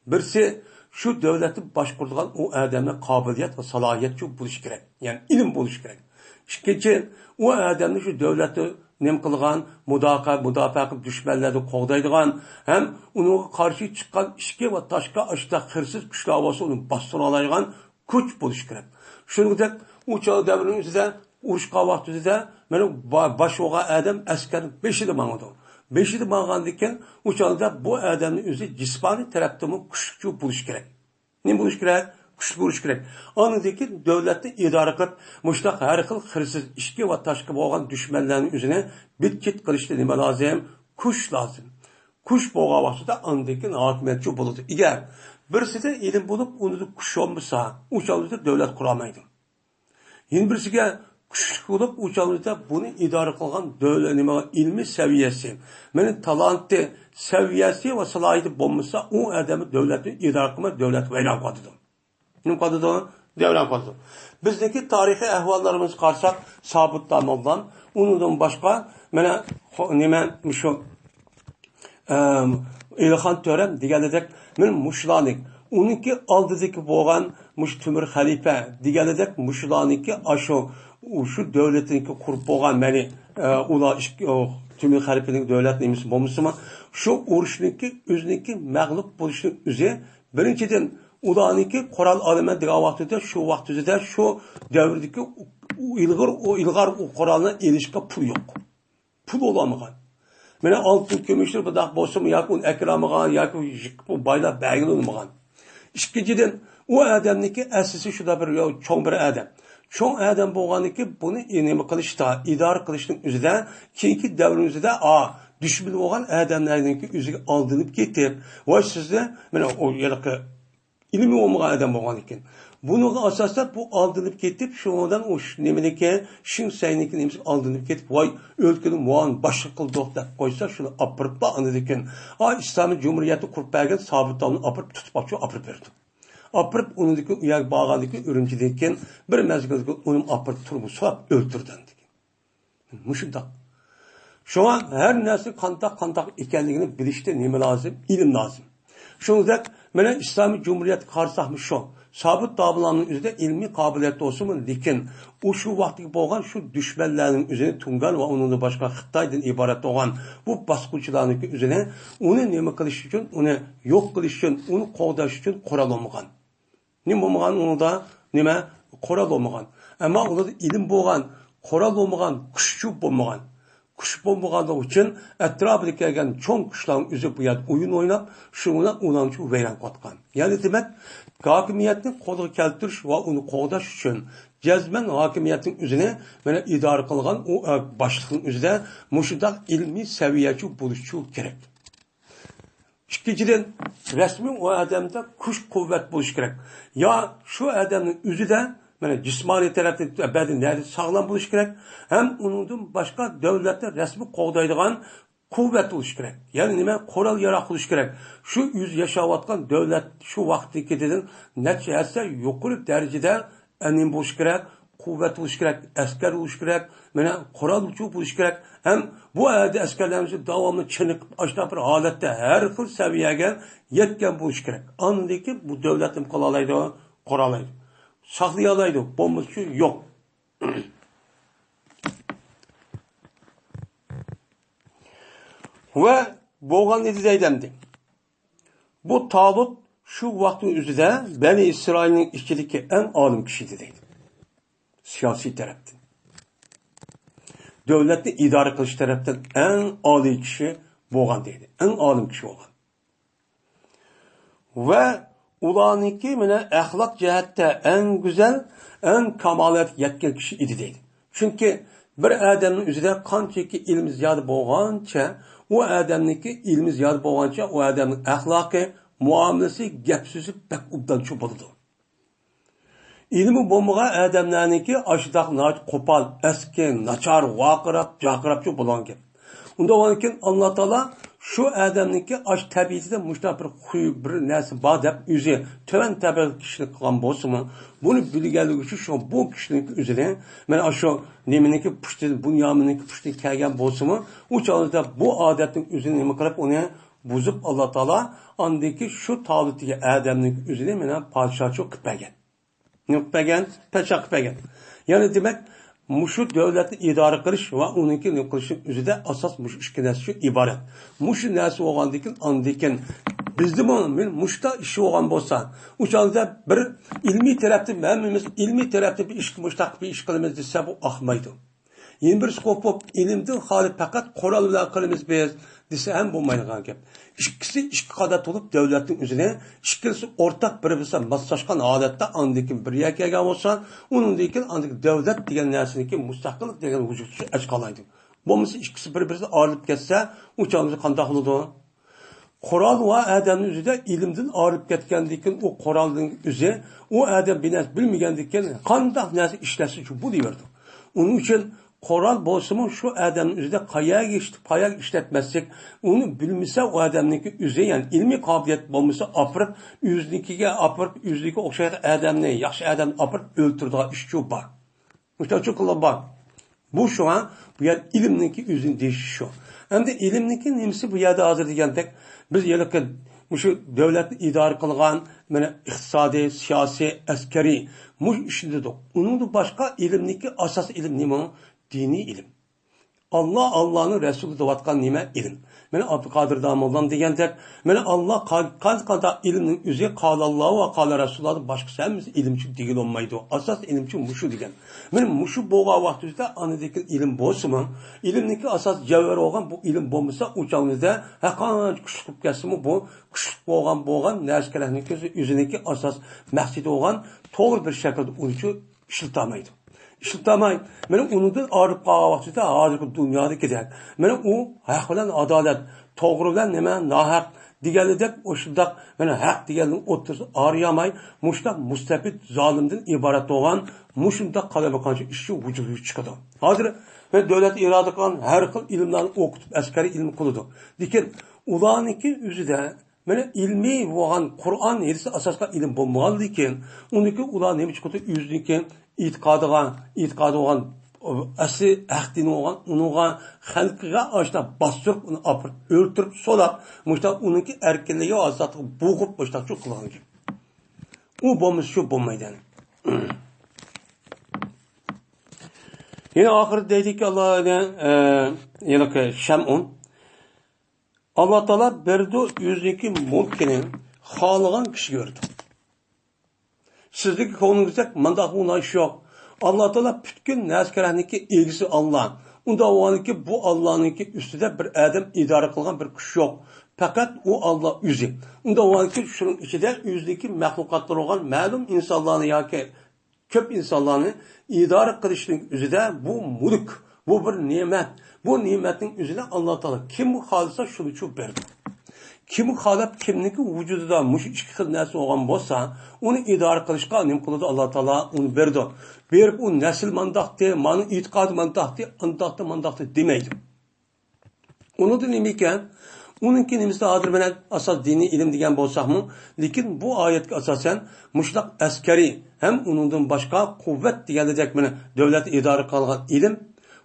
بىرسى، شۇ دۆلەتنى باشقۇرىدىغان ئۇ ئادەمنىڭ قابىلىيەت ۋە سالاھىيەتچۇ بولۇشى كېرەك. يەنى ئىلىم بولۇشى كېرەك. ئىككىنچى، ئۇ ئادەمنى شۇ دۆلەتنى نېمە قىلغان، مۇداپىئە، مۇداپىئە قىلىپ دۈشمەنلەردىن قوغدايدىغان ھەم ئۇنىڭغا قارشى چىققان ئىچكى ۋە تاشقى ئاشۇنداق خىرىسىز كۈچلەر بولسا ئۇنى باستۇرالايدىغان كۈچ بولۇشى كېرەك. شۇنىڭدەك ئۇ چاغ دەۋرنىڭ ئۆزىدە ئۇرۇشقان ۋاقتىدا مانا با-، باش بولغان ئادەم ئەسكەرنىڭ بېشىدا ماڭىدۇ. بېشىدا ماڭغاندىن كېيىن ئۇ چاغدا بۇ ئادەمنىڭ ئۆزى جىسمانىي تەرەپتىنمۇ كۈچلۈك بولۇشى كېرەك. نېمە بولۇش كېرەك؟ كۈچلۈك بولۇش كېرەك. ئاندىن كېيىن دۆلەتنى ئىدارە قىلىپ، مۇشۇنداق ھەر خىل خىرىسىز ئىچكى ۋە تاشقى بولغان دۈشمەنلەرنى ئۆزىنى بىت-چىت قىلىشتا نېمە لازىم؟ كۈچ لازىم. كۈچ بولغان ۋاقتىدا ئاندىن كېيىن ھاكىمىيەتچى بولىدۇ. ئەگەر بىرسىدە ئىلىم بولۇپ، ئۇنىڭدا كۈچ بولمىسا، ئۇ چاغدا دۆلەت قۇرالمايدۇ. يەنە بىرسىگە كۈچلۈك بولۇپ، ئۇ چاغدا بۇنى ئىدارە قىلغان دۆلەت، نېمە، ئىلمىي سەۋىيەسى، مېنىڭ تالانتى، سەۋىيەسى ۋە سالاھىيىتى بولمىسا، ئۇ ئادەمنى دۆلەتنى ئىدارە قىلماي، دۆلەت ۋەيران قىلىدۇ. نېمە قىلىدۇ؟ دەۋران قىلىدۇ. بىزنىڭكى تارىخىي ئەھۋاللىرىمىزغا قارىساق، سابىت داموللام، ئۇنىڭدىن باشقا، مانا، خو-، نېمە، مۇشۇ، ئەم، ئېلىخان تۆرەم دېگەنلىدەك، مانا مۇشۇلارنى، ئۇنىڭكى ئالدىدىكى بولغان مۇشۇ تۆمۈر خەلىپە دېگەنلىدەك، مۇشۇلارنىڭكى ئاشۇ، شۇ دۆلىتىنىڭكى قۇرۇپ بولغان، مەنى، ئە، ئۇلار ئىككى، ئۇ، تۆمۈر خەلىپىنىڭ دۆلەت نېمىسى بولمىسىمۇ، شۇ ئۇرۇشنىڭكى ئۆزىنىڭكى مەغلۇپ بولۇشنىڭ ئۆزى، بىرىنچىدىن، ئۇلارنىڭكى قورال ئالىمەن دېگەن ۋاقتىدا، شۇ ۋاقتىدا شۇ دەۋردىكى ئىلغار، ئۇ ئىلغار ئۇ قورالنى ئېلىشقا پۇل يوق. پۇل بولالمىغان. مانا ئالتۇن كۈمۈشلەر بۇنداق بولسىمۇ، ياكى ئۇنى ئەكىرەلمىگەن، ياكى يىقىپ بايلاپ بەرگىلى بولمىغان. ئىككىنچىدىن، ئۇ ئادەمنىڭكى ئەسلىسى شۇنداق بىر يو-، چوڭ بىر ئادەم. چوڭ ئادەم بولغاندىكىن بۇنى نېمە قىلىشتا، ئىدارە قىلىشنىڭ ئۆزىدە، كېيىنكى دەۋرنىڭ ئۆزىدە، ئا، دۈشمىنى بولغان ئادەملەرنىڭكى ئۆزىگە ئالدىنىپ كېتىپ، ۋاي سىزنى، مانا ئۇ ھېلىقى ئىلمى بولمىغان ئادەم بولغاندىكىن. بۇنىڭغا ئاساسەن بۇ ئالدىنىپ كېتىپ، شۇنىڭدىن ئۇ نېمىنىكى، شىڭ سەينىكى نېمىسى ئالدىنىپ كېتىپ، ۋاي ئۆلكىنى مۇئاۋىن باشلىق قىلدۇق دەپ قويسا، شۇنى ئاپىرىپلا ئاندىن كېيىن، ئا، ئىسلامىي جۇمھۇرىيەتنى قۇرۇپ بەرگەن سابىت داموللامنى ئاپىرىپ تۇتۇپ ئاپچۇ ئاپىرىپ بېرىدۇ. ئاپىرىپ، ئۇنىڭدىكى ئۇ يەرگە بارغاندىكى ئۈرۈمچىدىن كېيىن بىر مەزگىلدىن كېيىن ئۇنى ئاپىرىپ تۇرمۇ سوراپ ئۆلتۈردى ئاندىن كېيىن. مۇشۇنداق. شۇڭا ھەر نەرسە قانداق، قانداق ئىكەنلىكىنى بىلىشتە نېمە لازىم؟ ئىلىم لازىم. شۇنىڭدەك، مانا ئىسلامىي جۇمھۇرىيەتكە قارىساقمۇ شۇ. سابىت داموللامنىڭ ئۆزىدە ئىلمىي قابىلىيەت بولسىمۇ، لېكىن ئۇ شۇ ۋاقىتتىكى بولغان شۇ دۈشمەنلەرنىڭ ئۆزىنى تۇڭگان ۋە ئۇنىڭدىن باشقا خىتايدىن ئىبارەت بولغان بۇ باسقۇنچىلارنىڭكى ئۆزىنى، ئۇنى نېمە قىلىش ئۈچۈن، ئۇنى يوق قىلىش ئۈچۈن، ئۇنى قوغداش ئۈچۈن قورال بولمىغان. نېمە بولمىغان ئۇنىڭدا؟ نېمە؟ قورال بولمىغان. ئەمما ئۇلاردا ئىلىم بولغان، قورال بولمىغان، كۈچچۇ بولمىغان. كۈچ بولمىغانلىقى ئۈچۈن ئەتراپىدا كەلگەن چوڭ كۈچلەرنىڭ ئۆزى بۇ يەردە ئويۇن ئويناپ، شۇنىڭ بىلەن ئۇلارنى ۋەيران قىلىۋاتقان. يەنى دېمەك، ھاكىمىيەتنى قولغا كەلتۈرۈش ۋە ئۇنى قوغداش ئۈچۈن جەزمەن ھاكىمىيەتنىڭ ئۆزىنى مانا ئىدارە قىلغان ئۇ، ئە، باشلىقنىڭ ئۆزىدە مۇشۇنداق ئىلمىي سەۋىيەچۇ بولۇشچۇ كېرەك. ئىككىنچىدىن، رەسمىي ئۇ ئادەمدە كۈچ-قۇۋۋەت بولۇشى كېرەك. يا شۇ ئادەمنىڭ ئۆزىدە، مانا، جىسمانىي تەرەپتىن بەدىنى نەدە ساغلام بولۇشى كېرەك، ھەم ئۇنىڭدىن باشقا دۆلەتنى رەسمىي قوغدايدىغان قۇۋۋەت بولۇشى كېرەك. يەنى نېمە؟ قورال-ياراق بولۇشى كېرەك. شۇ ئۆزى ياشاۋاتقان دۆلەت شۇ ۋاقىتتىكىدىن نەچچە ھەسسە يۇقىرى دەرىجىدە ئەنىم بولۇشى كېرەك، قۇۋۋەت بولۇشى كېرەك، ئەسكەر بولۇشى كېرەك، مانا قورالچۇ بولۇشى كېرەك. ھەم بۇ ئەدە ئەسكەرلەرنىڭ داۋاملىق چېنىقىپ، ئاشۇنداق بىر ھالەتتە ھەر خىل سەۋىيەگە يەتكەن بولۇشى كېرەك. ئاندىن كېيىن بۇ دۆلەت نېمە قىلالايدۇ؟ قۇرالايدۇ. ساقلىيالايدۇ. بولمىسىچۇ يوق. ۋە بولغان ئىدى دەيدۇ ئەمدى. بۇ تالۇت شۇ ۋاقىتنىڭ ئۆزىدە بەنى ئىسرائىلنىڭ ئىچىدىكى ئەڭ ئالىم كىشى ئىدى دەيدۇ. سىياسىي تەرەپتىن، دۆلەتنى ئىدارە قىلىش تەرەپتىن ئەڭ ئالىي كىشى بولغان دەيدۇ. ئەڭ ئالىم كىشى بولغان. ۋە ئۇلارنىڭكى مانا ئەخلاق جەھەتتە ئەڭ گۈزەل، ئەڭ كامالەتكە يەتكەن كىشى ئىدى دەيدۇ. چۈنكى بىر ئادەمنىڭ ئۆزىدە قانچىكى ئىلمى زىيادە بولغانچە، ئۇ ئادەمنىڭكى ئىلمى زىيادە بولغانچە، ئۇ ئادەمنىڭ ئەخلاقى، مۇئامىلىسى، گەپ سۆزى بەك ئوبدانچۇ بولىدۇ. ئىلمى بولمىغان ئادەملەرنىڭكى ئاشۇنداق ناھايىتى قوپال، ئەسكى، ناچار، ۋارقىراپ، جارقىراپچۇ بولغان گەپ. ئۇنداق بولغاندىكىن، ئاللا تائالا شۇ ئادەمنىڭكى ئاشۇ تەبىئىتىدە مۇشۇنداق بىر خۇي، بىر نەرسە بار دەپ، ئۆزى تۆۋەن تەبىئەتلىك كىشىنى قىلغان بولسىمۇ، بۇنى بىلگەنلىكى ئۈچۈن شۇ بۇ كىشىنىڭكى ئۆزىنى، مانا شۇ نېمىنىڭكى پۇشتى، بۇنيامىننىڭكى پۇشتىدىن كەلگەن بولسىمۇ، ئۇ چاغدا بۇ ئادەتنىڭ ئۆزىنى نېمە قىلىپ، ئۇنى بۇزۇپ، ئاللا تائالا ئاندىكى شۇ تالۇت دېگەن ئادەمنىڭكى ئۆزىنى مانا پادىشاھچۇ قىلىپ بەرگەن. نېمە قىلىپ بەرگەن؟ پادىشاھ قىلىپ بەرگەن. يەنى دېمەك، مۇشۇ دۆلەتنى ئىدارە قىلىش ۋە ئۇنىڭكى نېمە قىلىشنىڭ ئۆزىدە ئاساس مۇشۇ ئىككى نەرسە ئۈچۈن ئىبارەت. مۇشۇ نەرسە بولغاندىكىن، ئاندىكىن بىزدىمۇ مۇشۇنداق ئىش بولغان بولسا، ئۇ چاغدا بىر ئىلمىي تەرەپتىن، ھەممىمىز ئىلمىي تەرەپتىن بىر ئىشقا مۇشۇنداق بىر ئىش قىلىمىز دېسە، بۇ ئاقمايدۇ. يەنە بىرسى قوپۇپ، ئىلىمدىن خالىي پەقەت قورال بىلەن قىلىمىز بىز دېسە ھەم بولمايدىغان گەپ. ئىككىسى ئىككى قانات بولۇپ دۆلەتنىڭ ئۆزىنى، ئىككىلىسى ئورتاق بىر-بىرسىگە ماسلاشقان ھالەتتە ئاندىن كېيىن بىر يەرگە كەلگەن بولسا، ئۇنىڭدىن كېيىن ئاندىن كېيىن دۆلەت دېگەن نەرسىنىڭكى مۇستەقىللىق دېگەن ۋۇجۇدى ئەچ قالايدۇ. بولمىسا ئىككىسى بىر-بىرسىگە ئايرىلىپ كەتسە، ئۇ چاغدا قانداق بولىدۇ؟ قورال ۋە ئادەمنىڭ ئۆزىدە ئىلىمدىن ئايرىلىپ كەتكەندىن كېيىن، ئۇ قورالنىڭ ئۆزى، ئۇ ئادەم بىر نەرسە بىلمىگەندىن كېيىن قانداق نەرسە ئىشلەتسىچۇ بۇ دېيىۋېرىدۇ. ئۇنىڭ ئۈچۈن قورال بولسىمۇ شۇ ئادەمنىڭ ئۆزىدە قەيەرگە ئىشلىتىپ، قەيەرگە ئىشلەتمەسلىك، ئۇنى بىلمىسە ئۇ ئادەمنىڭكى ئۆزى، يەنى ئىلمىي قابىلىيەت بولمىسا ئاپىرىپ، ئۆزىنىڭكىگە ئاپىرىپ، ئۆزىگە ئوخشايدىغان ئادەمنى، ياخشى ئادەمنى ئاپىرىپ ئۆلتۈرىدىغان ئىشچۇ بار. مۇشۇنداقچۇ قىلغان بار. بۇ شۇڭا بۇ يەر ئىلىمنىڭكى ئۆزىنى دېيىشى شۇ. ئەمدى ئىلىمنىڭكى نېمىسى بۇ يەردە ھازىر دېگەندەك، بىز ھېلىقى مۇشۇ دۆلەتنى ئىدارە قىلغان، مانا، ئىقتىسادىي، سىياسىي، ئەسكەرىي، مۇشۇ ئىشنى دېدۇق. ئۇنىڭدىن باشقا ئىلىمنىڭكى ئاساسىي ئىلىم نېمە؟ دىنىي ئىلىم. ئاللا، ئاللانىڭ رەسۇلى دەۋاتقان نېمە؟ ئىلىم. مانا ئابدۇقادىر داموللام دېگەندەك، مانا ئاللا قان-، قان-، قانداق ئىلىمنىڭ ئۆزى قالاللا ۋە قالا رەسۇلۇللادىن باشقىسى ھەممىسى ئىلىمچى دېگىلى بولمايدۇ. ئاساس ئىلىمچى مۇشۇ دېگەن. مانا مۇشۇ بولغان ۋاقتىمىزدا ئاندىن كېيىن ئىلىم بولسىمۇ، ئىلىمنىڭكى ئاساس جەۋھەر بولغان بۇ ئىلىم بولمىسا، ئۇ چاغىمىزدا ھەرقانچە كۈچلۈك بولۇپ كەتسىمۇ، بۇ كۈچلۈك بولغان، بولغان نەرسە كېرەكنىڭكى ئۆزى، ئۆزىنىڭكى ئاساس مەقسىتى بولغان توغرا بىر شەكىلدە ئۇنچە ئىشلىتەلمەيدۇ. ئىشلىتەلمەي، مانا ئۇنىڭدىن ئايرىلىپ قالغان ۋاقتىدا ھازىرقى دۇنيادىكىدەك، مانا ئۇ ھەق بىلەن ئادالەت، توغرا بىلەن نېمە ناھەق دېگەنلىدەك، ئۇ شۇنداق مانا ھەق دېگەننىڭ ئوتتۇرىسىنى ئايرىيالماي، مۇشۇنداق مۇستەبىت، زالىمدىن ئىبارەت بولغان مۇشۇنداق قالىماقانچە ئىشچى ۋۇجۇدقا چىقىدۇ. ھازىر مانا دۆلەت ئىرادە قىلغان ھەر خىل ئىلىملارنى ئوقۇتۇپ، ئەسكەرىي ئىلىم قىلىدۇ. لېكىن ئۇلارنىڭكى ئۆزىدە مانا ئىلمىي بولغان قۇرئان، ھەدىس ئاساسلىق ئىلىم بولمىغاندىكىن، ئۇنىڭكى ئۇلار نېمە چىقىدۇ؟ ئۆزىنىڭكى ئېتىقادىغا، ئېتىقادى بولغان، ئەسلى ھەق دىنى بولغان، ئۇنىڭغا خەلقىگە ئاشۇنداق باستۇرۇپ، ئۇنى ئاپىرىپ ئۆلتۈرۈپ سولاپ، مۇشۇنداق ئۇنىڭكى ئەركىنلىكى ۋە ئازادلىقىغا بوغۇپ، مۇشۇنداقچۇ قىلغان گەپ. ئۇ بولمىسا شۇ بولمايدۇ يەنى. يەنە ئاخىرىدا دەيدىكى، ئاللا، ئە، يەنە شەمئۇن. ئاللا تائالا بېرىدۇ ئۆزىنىڭكى مۈلكىنى خالىغان كىشىگە بېرىدۇ. سىزنىڭكى كۆڭلىڭىزدەك مانداق بۇنداق ئىش يوق. ئاللا تائالا پۈتكۈل نەرسە كەرەكنىڭكى ئىگىسى ئاللا. ئۇنداق بولغاندىكىن بۇ ئاللانىڭكى ئۈستىدە بىر ئادەم ئىدارە قىلغان بىر كۈچ يوق. پەقەت ئۇ ئاللا ئۆزى. ئۇنداق بولغاندىكىن شۇنىڭ ئىچىدە ئۆزىنىڭكى مەخلۇقاتلىرى بولغان مەلۇم ئىنسانلارنى ياكى كۆپ ئىنسانلارنى ئىدارە قىلىشنىڭ ئۆزىدە بۇ مۈلۈك، بۇ بىر نېمەت. بۇ نېمەتنىڭ ئۆزىنى ئاللا تائالا كىمگە خالىسا شۇنىچۇ بېرىدۇ. كىمگە خالاپ كىمنىڭكى ۋۇجۇدىدا مۇشۇ ئىككى خىل نەرسە بولغان بولسا، ئۇنى ئىدارە قىلىشقا نېمە قىلىدۇ؟ ئاللا تائالا ئۇنى بېرىدۇ. بېرىپ ئۇ نەسىل مانداقتى، مانا ئېتىقادى مانداقتى، ئانداقتى، مانداقتى دېمەيدۇ. ئۇنىڭدا نېمە ئىكەن؟ ئۇنىڭكى نېمىسى ھازىر مانا ئاساس دىنىي ئىلىم دېگەن بولساقمۇ، لېكىن بۇ ئايەتكە ئاساسەن مۇشۇنداق ئەسكەرىي ھەم ئۇنىڭدىن باشقا قۇۋۋەت دېگەندەك مانا دۆلەتنى ئىدارە قىلغان ئىلىم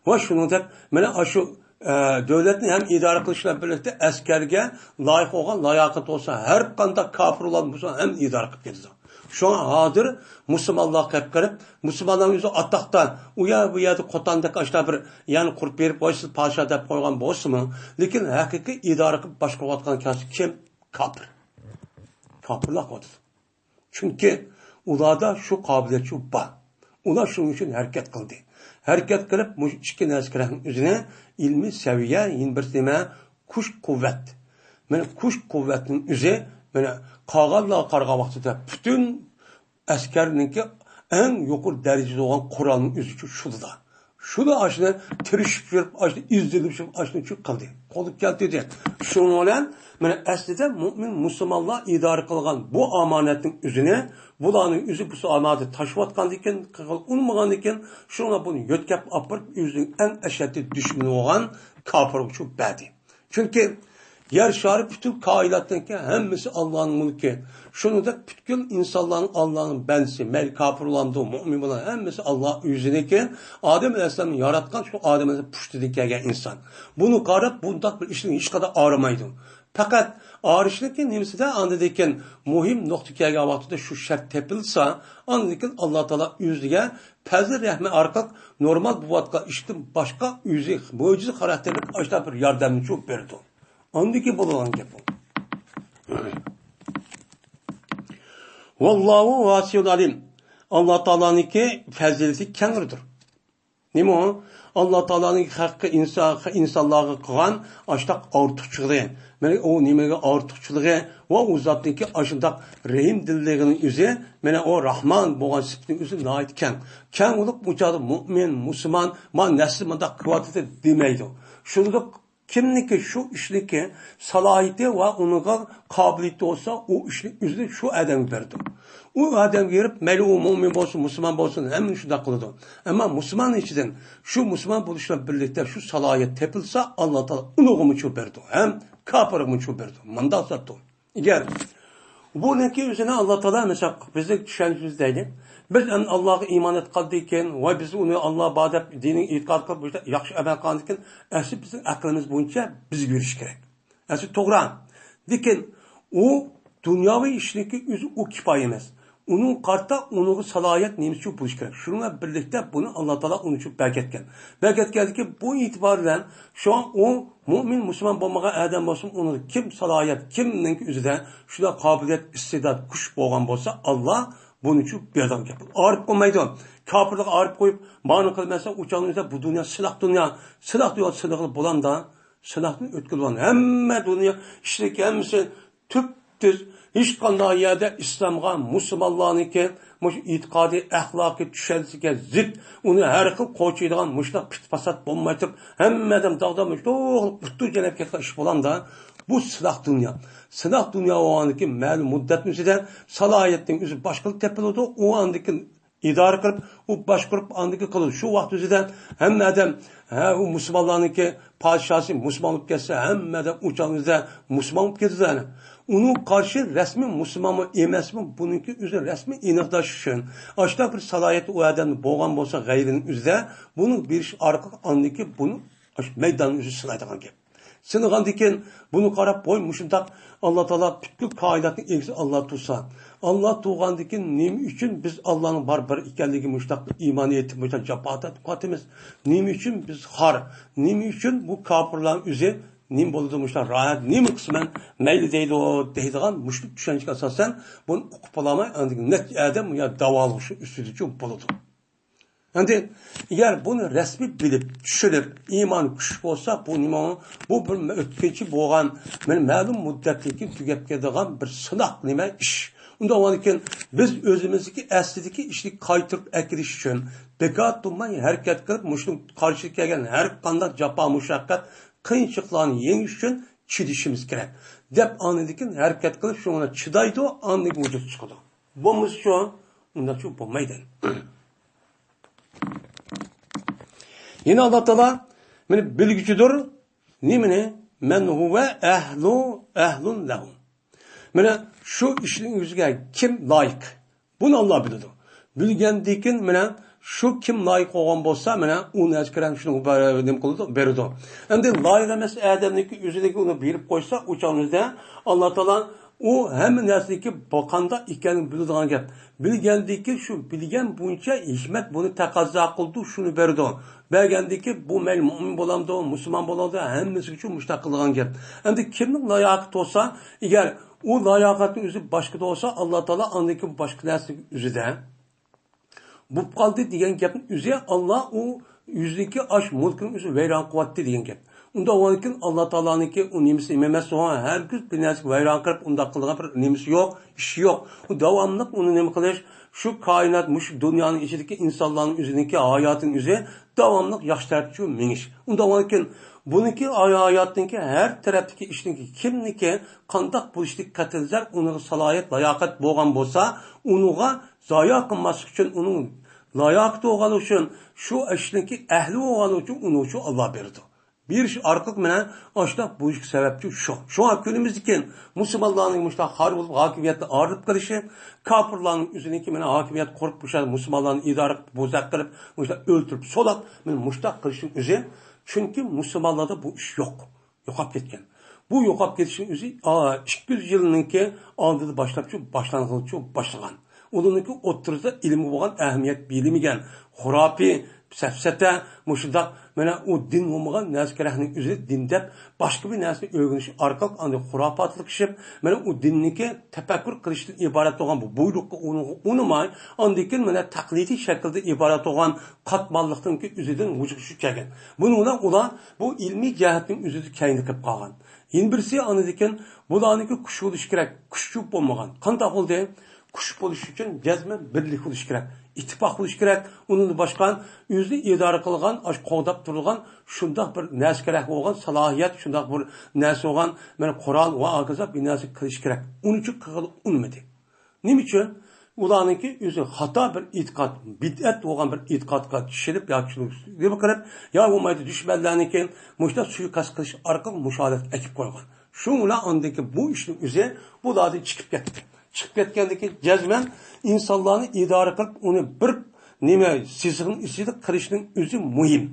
ۋە شۇنىڭدەك مانا ئاشۇ، ئە، دۆلەتنى ھەم ئىدارە قىلىش بىلەن بىرلىكتە ئەسكەرگە لايىق بولغان لاياقەت بولسا، ھەر قانداق كاپىر بولسا ھەم ئىدارە قىلىپ كېتىدۇ. شۇڭا ھازىر مۇسۇلمانلار قېلىپ قېلىپ، مۇسۇلمانلارنىڭ ئۆزى ئاتاقتا، ئۇ يەر بۇ يەردە قوتاندەك ئاشۇنداق بىر يەرنى قۇرۇپ بېرىپ، ۋاي سىز پادىشاھ دەپ قويغان بولسىمۇ، لېكىن ھەقىقىي ئىدارە قىلىپ باشقۇرۇۋاتقان كەلسە كىم؟ كاپىر. كاپىرلار قىلىۋاتىدۇ. چۈنكى ئۇلاردا شۇ قابىلىيەت شۇ بار. ئۇلار شۇنىڭ ئۈچۈن ھەرىكەت قىلدى. ھەرىكەت قىلىپ، مۇشۇ ئىككى نەرسە كېرەكنىڭ ئۆزىنى ئىلمىي سەۋىيە، يەنە بىرسى نېمە؟ كۈچ قۇۋۋەت. مانا كۈچ قۇۋۋەتنىڭ ئۆزى، مانا قالغانلارغا قارىغان ۋاقتىدا پۈتۈن ئەسكەرنىڭكى ئەڭ يۇقىرى دەرىجىدە بولغان قورالنىڭ ئۆزى شۇدا. شۇدا ئاشۇنى تىرىشىپ يۈرۈپ، ئاشۇنى ئىزدىنىپ يۈرۈپ، ئاشۇنى چۈ قىلدى. قولغا كەلتۈردى. شۇنىڭ بىلەن مانا ئەسلىدە مۆمىن مۇسۇلمانلار ئىدارە قىلغان بۇ ئامانەتنىڭ ئۆزىنى، بۇلارنىڭ ئۆزى بۇ ئامانەتنى تاشلىۋاتقاندىكىن، ئۇنىمىغاندىكىن، شۇڭا بۇنى يۆتكەپ ئاپىرىپ، ئۆزىنىڭ ئەڭ ئەشەددىي دۈشمىنى بولغان كاپىرغا چۈ بەردى. چۈنكى يەر شارى پۈتۈن كائىناتنىڭكى ھەممىسى ئاللانىڭ مۈلكى. شۇنىڭدەك پۈتكۈل ئىنسانلارنىڭ ئاللانىڭ بەندىسى، مەيلى كاپىر بولامدۇ، مۆمىن بولامدۇ، ھەممىسى ئاللا ئۆزىنىڭكى. ئادەم ئەلەيھىسسالامنى ياراتقان شۇ ئادەم ئەلەيھىسسالام پۇشتىدىن كەلگەن ئىنسان. بۇنى قاراپ بۇنداق بىر ئىشنىڭ ھېچقانداق ئارىمايدۇ. پەقەت ئارىشنىڭكى نېمىسىدە ئاندىن كېيىن مۇھىم نۇقتا كەلگەن ۋاقتىدا شۇ شەرت تېپىلسا، ئاندىن كېيىن ئاللا تائالا ئۆزىگە پەزل رەھمى ئارقىلىق نورمال بولۇۋاتقان ئىشتىن باشقا ئۆزى مۆجىزە خاراكتېرلىك ئاشۇنداق بىر ياردەمنى چۈ بېرىدۇ. ئاندىكى بولىدىغان گەپ ئۇ. ۋاللاھۇ ۋاسىئۇن ئالىم. ئاللا تائالانىڭكى پەزىلىتى كەڭرىدۇر. نېمە ئۇ؟ ئاللا تائالانىڭ خەلققە، ئىنسان، ئىنسانلارغا قىلغان ئاشتاق ئارتۇقچىلىقى. مانا ئۇ نېمىگە ئارتۇقچىلىقى ۋە ئۇ زاتنىڭكى ئاشۇنداق رەھىمدىللىقىنىڭ ئۆزى، مانا ئۇ راھمان بولغان سۈپىتىنىڭ ئۆزى ناھايىتى كەڭ. كەڭ بولۇپ، ئۇ چاغدا مۆمىن، مۇسۇلمان، ما نەسلى مۇنداق قىلىۋاتىدۇ دېمەيدۇ. شۇنداق كىمنىكى شۇ ئىشنىكى سالاھىيىتى ۋە ئۇنىڭغا قابىلىيىتى بولسا، ئۇ ئىشنى ئۆزىنى شۇ ئادەمگە بېرىدۇ. ئۇ ئادەمگە بېرىپ، مەيلى ئۇ مۆمىن بولسۇن، مۇسۇلمان بولسۇن، ھەممىنى شۇنداق قىلىدۇ. ئەمما مۇسۇلماننىڭ ئىچىدىن شۇ مۇسۇلمان بولۇش بىلەن بىرلىكتە شۇ سالاھىيەت تېپىلسا، ئاللا تائالا ئۇنىڭغىمۇ شۇ بېرىدۇ، ھەم كاپىرغىمۇ شۇ بېرىدۇ. مۇنداق زاتتۇر. ئەگەر بۇنىڭكى ئۆزىنى ئاللا تائالا، مىسال، بىزنىڭ چۈشەنچىمىز دەيلى. بىز ئەمدى ئاللاغا ئىمان ئېتىقاد ئېيتقاندىكىن ۋە بىز ئۇنى ئاللا بار دەپ دىنىي ئېتىقاد قىلىپ، بۇ ياخشى ئەمەل قىلغاندىكىن، ئەسلى بىزنىڭ ئەقلىمىز بويىچە بىز يۈرۈش كېرەك. ئەسلى توغرا. لېكىن ئۇ دۇنياۋى ئىشنىڭكى ئۆزى ئۇ كۇپايە ئەمەس. ئۇنىڭغا قارىتا ئۇنىڭغا سالاھىيەت نېمىسى بولۇش كېرەك. شۇنىڭ بىلەن بىرلىكتە بۇنى ئاللا تائالا ئۇنى شۇ بەركەتكەن. بەركەتكەندىكىن بۇ ئېتىبار بىلەن شۇڭا ئۇ مۆمىن، مۇسۇلمان بولمىغان ئادەم بولسۇن، ئۇنىڭ كىم سالاھىيەت، كىمنىڭكى ئۆزىدە شۇنداق قابىلىيەت، ئىستېدات، كۈچ بولغان بولسا، ئاللا بۇنى شۇ بېرىدىغان گەپ. ئارىپ قىلمايدۇ. كاپىرلارغا ئارىپ قويۇپ، مانا قىلماسا، ئۇ چاغنىڭ ئۆزىدە بۇ دۇنيا سىلاق دۇنيا، سىلاق دۇنيا سىلىقىنى بولامدا؟ سىناقتىن ئۆتكۈزۈۋالغان ھەممە دۇنيا ئىشلىرى ھەممىسى تۈپتۈز، ھېچقانداق يەردە ئىسلامغا، مۇسۇلمانلارنىڭكى مۇشۇ ئېتىقادىي، ئەخلاقىي چۈشەنچىسىگە زىت، ئۇنى ھەر خىل قوچۇيدىغان مۇشۇنداق پىت-پاسات بولماي تۇرۇپ، ھەممە ئادەم داغدا مۇشۇنداق ئۇتتۇ جەنەپ كەتكەن ئىش بولامدا، بۇ سىناق دۇنيا. سىناق دۇنيا بولغاندىكىن مەلۇم مۇددەتنىڭ ئىچىدە سالاھىيەتنىڭ ئۆزى باشقىلار تېپىلىدۇ، ئۇ ئاندىكىن ئىدارە قىلىپ، ئۇ باشقۇرۇپ، ئاندىكى قىلىدۇ. شۇ ۋاقىت ئۆزىدە ھەممە ئادەم، ھە، ئۇ مۇسۇلمانلارنىڭكى پادىشاھسى مۇسۇلمان بولۇپ كەتسە، ھەممە ئادەم ئۇ چاغنىڭ ئۆزىدە مۇسۇلمان بولۇپ كېتىدۇ ئەنە. ئۇنىڭ قارشى رەسمىي مۇسۇلمانمۇ ئەمەسمۇ، بۇنىڭكى ئۆزى رەسمىي ئېنىقلاش ئۈچۈن. ئاشۇنداق بىر سالاھىيەت ئۇ ئادەمدە بولغان بولسا، غەيرىنىڭ ئۆزىدە بۇنى بېرىش ئارقىلىق ئاندىكى بۇنى ئاشۇ مەيداننى ئۆزى سىنايدىغان گەپ. سىنىغاندىكىن بۇنى قاراپ، ۋاي، مۇشۇنداق ئاللا تائالا پۈتكۈل كائىناتنىڭ ئىگىسى ئاللا تۇرسا، ئاللا تۇرغاندىكىن نېمە ئۈچۈن بىز ئاللانىڭ بار بىر ئىكەنلىكى مۇشۇنداق ئىمان ئېيتىپ، مۇشۇنداق جاپا تارتىپ قاتىمىز؟ نېمە ئۈچۈن بىز خار؟ نېمە ئۈچۈن بۇ كاپىرلارنىڭ ئۆزى نېمە بولىدۇ، مۇشۇنداق راھەت، نېمە قىلسىمەن مەيلى دەيدۇ، دەيدىغان مۇشۇ چۈشەنچىگە ئاساسەن بۇنى ئۇقۇپ بولالماي، ئاندىن نەچچە ئادەم يا داۋالغۇشى ئۈستىدىچۇ بولىدۇ. ئەمدى ئەگەر بۇنى رەسمىي بىلىپ، چۈشىنىپ، ئىمان كۈچلۈك بولسا، بۇ نېمە؟ بۇ بىر ئۆتكۈنچى بولغان، مەن مەلۇم مۇددەتتىن كېيىن تۈگەپ كېتىدىغان بىر سىناق نېمە ئىش. ئۇنداق بولغاندىكىن بىز ئۆزىمىزدىكى ئەسلىدىكى ئىشنى قايتۇرۇپ ئەكېلىش ئۈچۈن بىكار تۇرماي ھەرىكەت قىلىپ، مۇشۇنىڭ قارشى كەلگەن ھەر قانداق جاپا مۇشەققەت، قىيىنچىلىقلارنى يېڭىش ئۈچۈن چىدىشىمىز كېرەك، دەپ ئاندىن كېيىن ھەرىكەت قىلىپ، شۇنىڭ بىلەن چىدايدۇ، ئاندىن كېيىن ۋۇجۇدقا چىقىدۇ. بولمىسىچۇ؟ ئۇنداقچۇ بولمايدۇ. يەنە ئاللا تائالا مېنى بىلگۈچىدۇر. نېمىنى؟ مەن ھۇۋە ئەھلۇ، ئەھلۇن لەھۇ. مانا شۇ ئىشنىڭ ئۆزىگە كىم لايىق؟ بۇنى ئاللا بىلىدۇ. بىلگەندىن كېيىن مانا شۇ كىم لايىق بولغان بولسا، مانا ئۇ نەرسىگە شۇنى نېمە قىلىدۇ؟ بېرىدۇ. ئەمدى لايىق ئەمەس ئادەمنىڭكى ئۆزىنىڭكى ئۇنى بېرىپ قويسا، ئۇ چاغنىڭدا ئاللا تائالا ئۇ ھەممە نەرسىنىڭكى قانداق ئىكەنلىكىنى بىلىدىغان گەپ. بىلگەندىكى شۇ بىلگەن بويىچە ھېكمەت بۇنى تەقەززا قىلىدۇ، شۇنى بېرىدۇ. بەرگەندىكى بۇ مەيلى مۇئمىن بولامدۇ، مۇسۇلمان بولامدۇ، ھەممىسىگە شۇ مۇشتاق قىلىدىغان گەپ. ئەمدى كىمنىڭ لاياقىتى بولسا، ئەگەر ئۇ لاياقەتنىڭ ئۆزى باشقىدا بولسا، ئاللا تائالا ئاندىن كېيىن باشقا نەرسىنىڭ ئۆزىدە بوپ قالدى دېگەن گەپنىڭ ئۆزى، ئاللا ئۇ يۈزىدىكى ئاش مۇلكىنىڭ ئۆزى ۋەيران قىلىۋەتتى دېگەن گەپ. ئۇنداق بولغاندىكىن ئاللا تائالانىڭكى ئۇ نېمىسى نېمە ئەمەس، ئۇ ھەرگىز بىر نەرسىگە ۋەيران قىلىپ، ئۇنداق قىلىدىغان بىر نېمىسى يوق، ئىشى يوق. ئۇ داۋاملىق ئۇنى نېمە قىلىش، شۇ كائىنات، مۇشۇ دۇنيانىڭ ئىچىدىكى ئىنسانلارنىڭ ئۆزىنىڭكى ھاياتىنىڭ ئۆزى داۋاملىق ياخشى تەرەپكە مېڭىش. ئۇنداق بولغاندىكىن بۇنىڭكى ھاياتنىڭكى ھەر تەرەپتىكى ئىشنىڭكى كىمنىكى قانداق بولۇشىدىكى قەتئىينەزەر ئۇنىڭغا سالاھىيەت، لاياقەت بولغان بولسا، ئۇنىڭغا زايا قىلماسلىق ئۈچۈن، ئۇنىڭ لاياقىتى بولغانلىقى ئۈچۈن، شۇ ئىشنىڭكى ئەھلى بولغانلىقى ئۈچۈن ئۇنىڭ ئۈچۈن ئاللا بېرىدۇ. بېرىش ئارقىلىق مانا ئاشۇنداق بولۇشقا سەۋەبچى شۇ. شۇڭا كۈنىمىزدىكى مۇسۇلمانلارنىڭ مۇشۇنداق خار بولۇپ ھاكىمىيەتتىن ئايرىلىپ قېلىشى، كاپىرلارنىڭ ئۆزىنىڭكى مانا ھاكىمىيەت قۇرۇپ، مۇشۇ مۇسۇلمانلارنى ئىدارە قىلىپ، بوزەك قىلىپ، مۇشۇنداق ئۆلتۈرۈپ، سولاپ، مانا مۇشۇنداق قىلىشنىڭ ئۆزى، چۈنكى مۇسۇلمانلاردا بۇ ئىش يوق. يوقاپ كەتكەن. بۇ يوقاپ كېتىشنىڭ ئۆزى، ئا، ئىككى يۈز يىلنىڭكى ئالدىدا باشلاپچۇ، باشلانغىنىچۇ باشلىغان. ئۇلارنىڭكى ئوتتۇرىسىدا ئىلىمگە بولغان ئەھمىيەت بېرىلمىگەن. خۇراپىي، سەپسەتە، مۇشۇنداق، مانا، ئۇ دىن بولمىغان نەرسە كېرەكنىڭ ئۆزى دىن دەپ، باشقا بىر نەرسىنى ئۆگىنىش ئارقىلىق ئاندىن خۇراپاتلىقلىشىپ، مانا، ئۇ دىننىڭكى تەپەككۇر قىلىشتىن ئىبارەت بولغان بۇ بۇيرۇققا ئۇنىڭغا ئۇنىماي، ئاندىن كېيىن، مانا، تەقلىدىي شەكىلدە ئىبارەت بولغان قاتماللىقنىڭكى ئۆزىدىن ۋۇجۇدقا چۈشۈپ كەلگەن. بۇنىڭ بىلەن ئۇلار بۇ ئىلمىي جەھەتنىڭ ئۆزىدە كەينىگە قېلىپ قالغان. يەنە بىرسى ئاندىن كېيىن بۇلارنىڭكى كۈچ بولۇشى كېرەك. كۈچ بولمىغان. قانداق بولدى؟ كۈچ بولۇش ئۈچۈن جەزمەن بىرلىك بولۇشى كېرەك. ئىتتىپاق بولۇشى كېرەك. ئۇنىڭدىن باشقا ئۆزىنى ئىدارە قىلغان، ئاش قوغداپ تۇرىدىغان شۇنداق بىر نەرسە كېرەك بولغان، سالاھىيەت، شۇنداق بىر نەرسە بولغان، مانا قورال ۋە ھاكازا بىر نەرسە قىلىش كېرەك. ئۇنى ئۈچۈن قىلغىلى ئۇنىمىدى. نېمە ئۈچۈن؟ ئۇلارنىڭكى ئۆزى خاتا بىر ئېتىقاد، بىدئەت بولغان بىر ئېتىقادقا چۈشىنىپ ياكى شۇنى نېمە قىلىپ، يا بولمايدۇ دۈشمەنلەرنىڭكى مۇشۇنداق سۇيىقەست قىلىش ئارقىلىق مۇشۇ ھالەتكە ئەكىپ قويغان. شۇنىڭ بىلەن ئاندىن كېيىن بۇ ئىشنىڭ ئۆزى بۇلاردىن چىقىپ كەتتى. چىقىپ كەتكەندىن كېيىن جەزمەن ئىنسانلارنى ئىدارە قىلىپ، ئۇنى بىر نېمە سىزىقنىڭ ئىچىدە قىلىشنىڭ ئۆزى مۇھىم.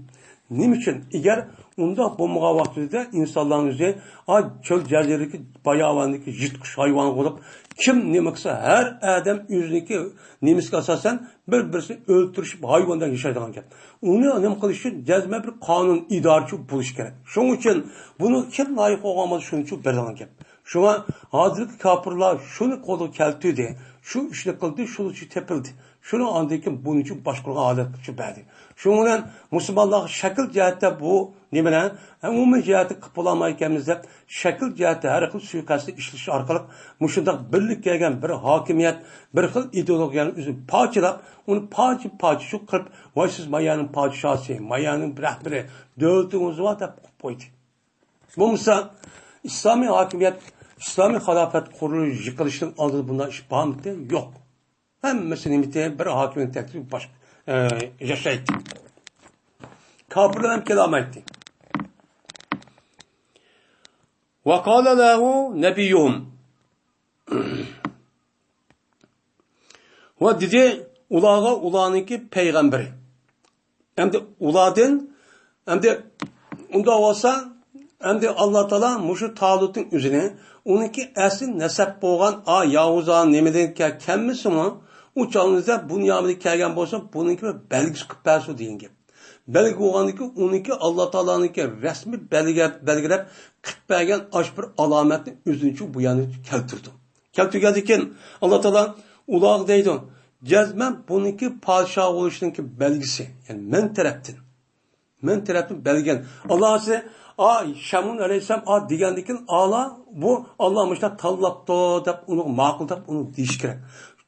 نېمە ئۈچۈن؟ ئەگەر ئۇنداق بولمىغان ۋاقتىدا ئىنسانلارنىڭ ئۆزى، ئا، چۆل جەزىرىدىكى باياۋاندىكى يىرتقۇچ ھايۋان بولۇپ، كىم نېمە قىلسا، ھەر ئادەم ئۆزىنىڭكى نېمىسىگە ئاساسەن بىر-بىرسىنى ئۆلتۈرۈشۈپ، ھايۋاندەك ياشايدىغان گەپ. ئۇنى نېمە قىلىش ئۈچۈن جەزمەن بىر قانۇن ئىدارىچى بولۇش كېرەك. شۇنىڭ ئۈچۈن بۇنىڭغا كىم لايىق بولغان بولسا، شۇنىڭ ئۈچۈن بېرىدىغان گەپ. شۇڭا ھازىرقى كاپىرلار شۇنى قولغا كەلتۈردى، شۇ ئىشنى قىلدى، شۇنىڭ ئۈچۈن تېپىلدى. شۇنىڭ ئاندىن كېيىن بۇنىڭ ئۈچۈن باشقۇرغان ھالەتكە چۈشۈپ بەردى. شۇنىڭ بىلەن مۇسۇلمانلارغا شەكىل جەھەتتە بۇ نېمىنى ئومۇمىي جەھەتتە قىلىپ بولالمايدىكەنمىز دەپ، شەكىل جەھەتتە ھەر خىل سۇيىقەستنى ئىشلىتىش ئارقىلىق مۇشۇنداق بىرلىككە كەلگەن بىر ھاكىمىيەت، بىر خىل ئىدېئولوگىيەنى ئۆزىنى پارچىلاپ، ئۇنى پارچە-پارچە قىلىپ، ۋاي سىز مايانىڭ پادىشاسى، مايانىڭ رەھبىرى، دۆلىتىڭىز بار دەپ قىلىپ قويدى. بولمىسا ئىسلامىي ھاكىمىيەت، ئىسلامىي خىلاپەت قۇرۇلۇشى يىقىلىشنىڭ ئالدىدا بۇنداق ئىش بارمىدى؟ يوق. ھەممىسى نېمىتى بىر ھاكىمىيەت تەكلىپى باش-، ئە، ياشايتتى. كاپىرلار ھەم كېلەلمەيتتى. وقال له نبيهم. ۋە دېدى ئۇلارغا ئۇلارنىڭكى پەيغەمبىرى. ئەمدى ئۇلاردىن، ئەمدى ئۇنداق بولسا، ئەمدى ئاللا تائالا مۇشۇ تالۇتنىڭ ئۆزىنى، ئۇنىڭكى ئەسلى نەسەب بولغان ئا ياۋۇزا نېمىدىن كەلمىسىمۇ، ئۇ چاغىمىزدا بۇنيامىندىن كەلگەن بولسا، بۇنىڭكى بىر بەلگىسى قىلىپ بەرسۇن دېگەن گەپ. بەلگە بولغاندىكى ئۇنىڭكى ئاللا تائالانىڭكى رەسمىي بەلگە-، بەلگىلەپ قىلىپ بەرگەن ئاش بىر ئالامەتنى ئۆزىنىڭچە بۇ يەرنى كەلتۈردى. كەلتۈرگەندىن كېيىن ئاللا تائالا ئۇلارغا دەيدۇ، جەزمەن بۇنىڭكى پادىشاھ بولۇشنىڭكى بەلگىسى، يەنى مەن تەرەپتىن، مەن تەرەپتىن بەلگىلىگەن. ئاللا ئاسى، ئا، شەمئۇن ئەلەيھىسسالام، ئا، دېگەندىن كېيىن ئالا، بۇ ئاللا مۇشۇنداق تاللاپتۇ دەپ ئۇنى ماقۇل دەپ ئۇنى دېيىش كېرەك.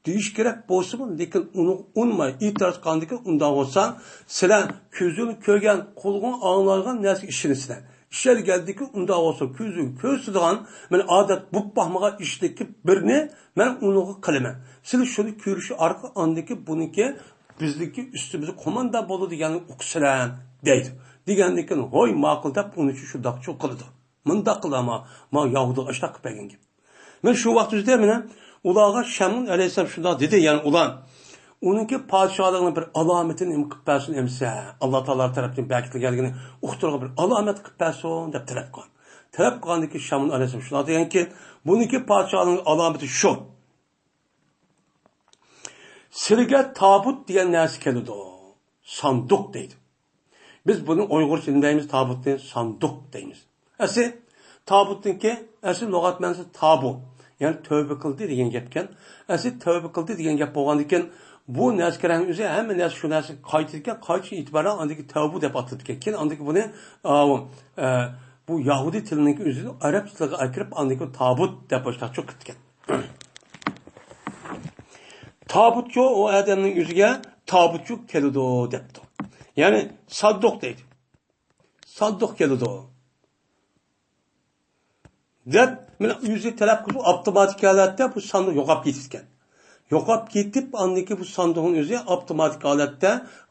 دېيىش كېرەك بولسىمۇ، لېكىن ئۇنى ئۇنماي، ئېتىراز قىلغاندىن كېيىن ئۇنداق بولسا، سىلەر كۆزۈڭ كۆرگەن، قۇلىقىڭ ئاڭلايدىغان نەرسىگە ئىشىنىسىلەر. ئىشەنگەندىكى ئۇنداق بولسا كۆزۈڭ كۆرسىتىدىغان، مانا ئادەت بولۇپ باقمىغان ئىشتىكى بىرنى مەن ئۇنىڭغا قىلىمەن. سىلەر شۇنى كۆرۈشى ئارقىلىق ئاندىكى بۇنىڭكى بىزنىڭكى ئۈستىمىزگە قوماندان بولىدۇ دېگەننى ئۇقىسىلەر دەيدۇ. دېگەندىن كېيىن ھوي ماقۇل دەپ ئۇنى شۇنداقچۇ قىلىدۇ. مۇنداق قىلما، ما ياھۇدىغا ئاشتاق قىلىپ بەرگەن گەپ. مەن شۇ ۋاقىت ئۆزىدە مانا ئۇلارغا شەمئۇن ئەلەيھىسسالام شۇنداق دېدى، يەنى ئۇلار ئۇنىڭكى پادىشاھلىقىنىڭ بىر ئالامىتىنى نېمە قىلىپ بەرسۇن ئەمىسە، ئاللا تائالا تەرەپتىن بەركىتىلگەنلىكىنى ئۇقتۇرغان بىر ئالامەت قىلىپ بەرسۇن دەپ تەلەپ قىلغان. تەلەپ قىلغاندىكىن شامۇل ئەلەيھىسسالام شۇنداق دېگەنكى، بۇنىڭكى پادىشاھنىڭ ئالامىتى شۇ. سىلىگە تابۇت دېگەن نەرسە كېلىدۇ. ساندۇق دەيدۇ. بىز بۇنى ئۇيغۇرچە نېمە دەيمىز؟ تابۇتنى ساندۇق دەيمىز. ئەسلى تابۇتنىڭكى ئەسلى لۇغەت مەنىسى تابۇ، يەنى تەۋبە قىلدى دېگەن گەپكەن. ئەسلى تەۋبە قىلدى دېگەن گەپ بولغاندىكىن، بۇ نەرسە كېرەڭ ئۆزى ھەممە نەرسە شۇ نەرسە قايتىدىكەن، قايتىشتىن ئېتىبارەن ئاندىكى تەۋبۇ دەپ ئاتىلىدىكەن. كېيىن ئاندىكى بۇنى، ئا، ئۇ، ئە، بۇ يەھۇدىي تىلىنىڭكى ئۆزىنى ئەرەبچە تىلغا ئەكىرىپ، ئاندىكى تابۇت دەپ باشلاپ چىقىپ كەتكەن. تابۇتچۇ ئۇ ئادەمنىڭ يۈزىگە تابۇتچۇ كېلىدۇ دەپتۇ. يەنى ساندۇق دەيدۇ. ساندۇق كېلىدۇ دەپ، مانا يۈزى تەلەپ قىلىپ، ئاپتوماتىك ھالەتتە بۇ ساندۇق يوقاپ كېتىدىكەن. يوقاپ كېتىپ، ئاندىكى بۇ ساندۇقنىڭ ئۆزى ئاپتوماتىك ھالەتتە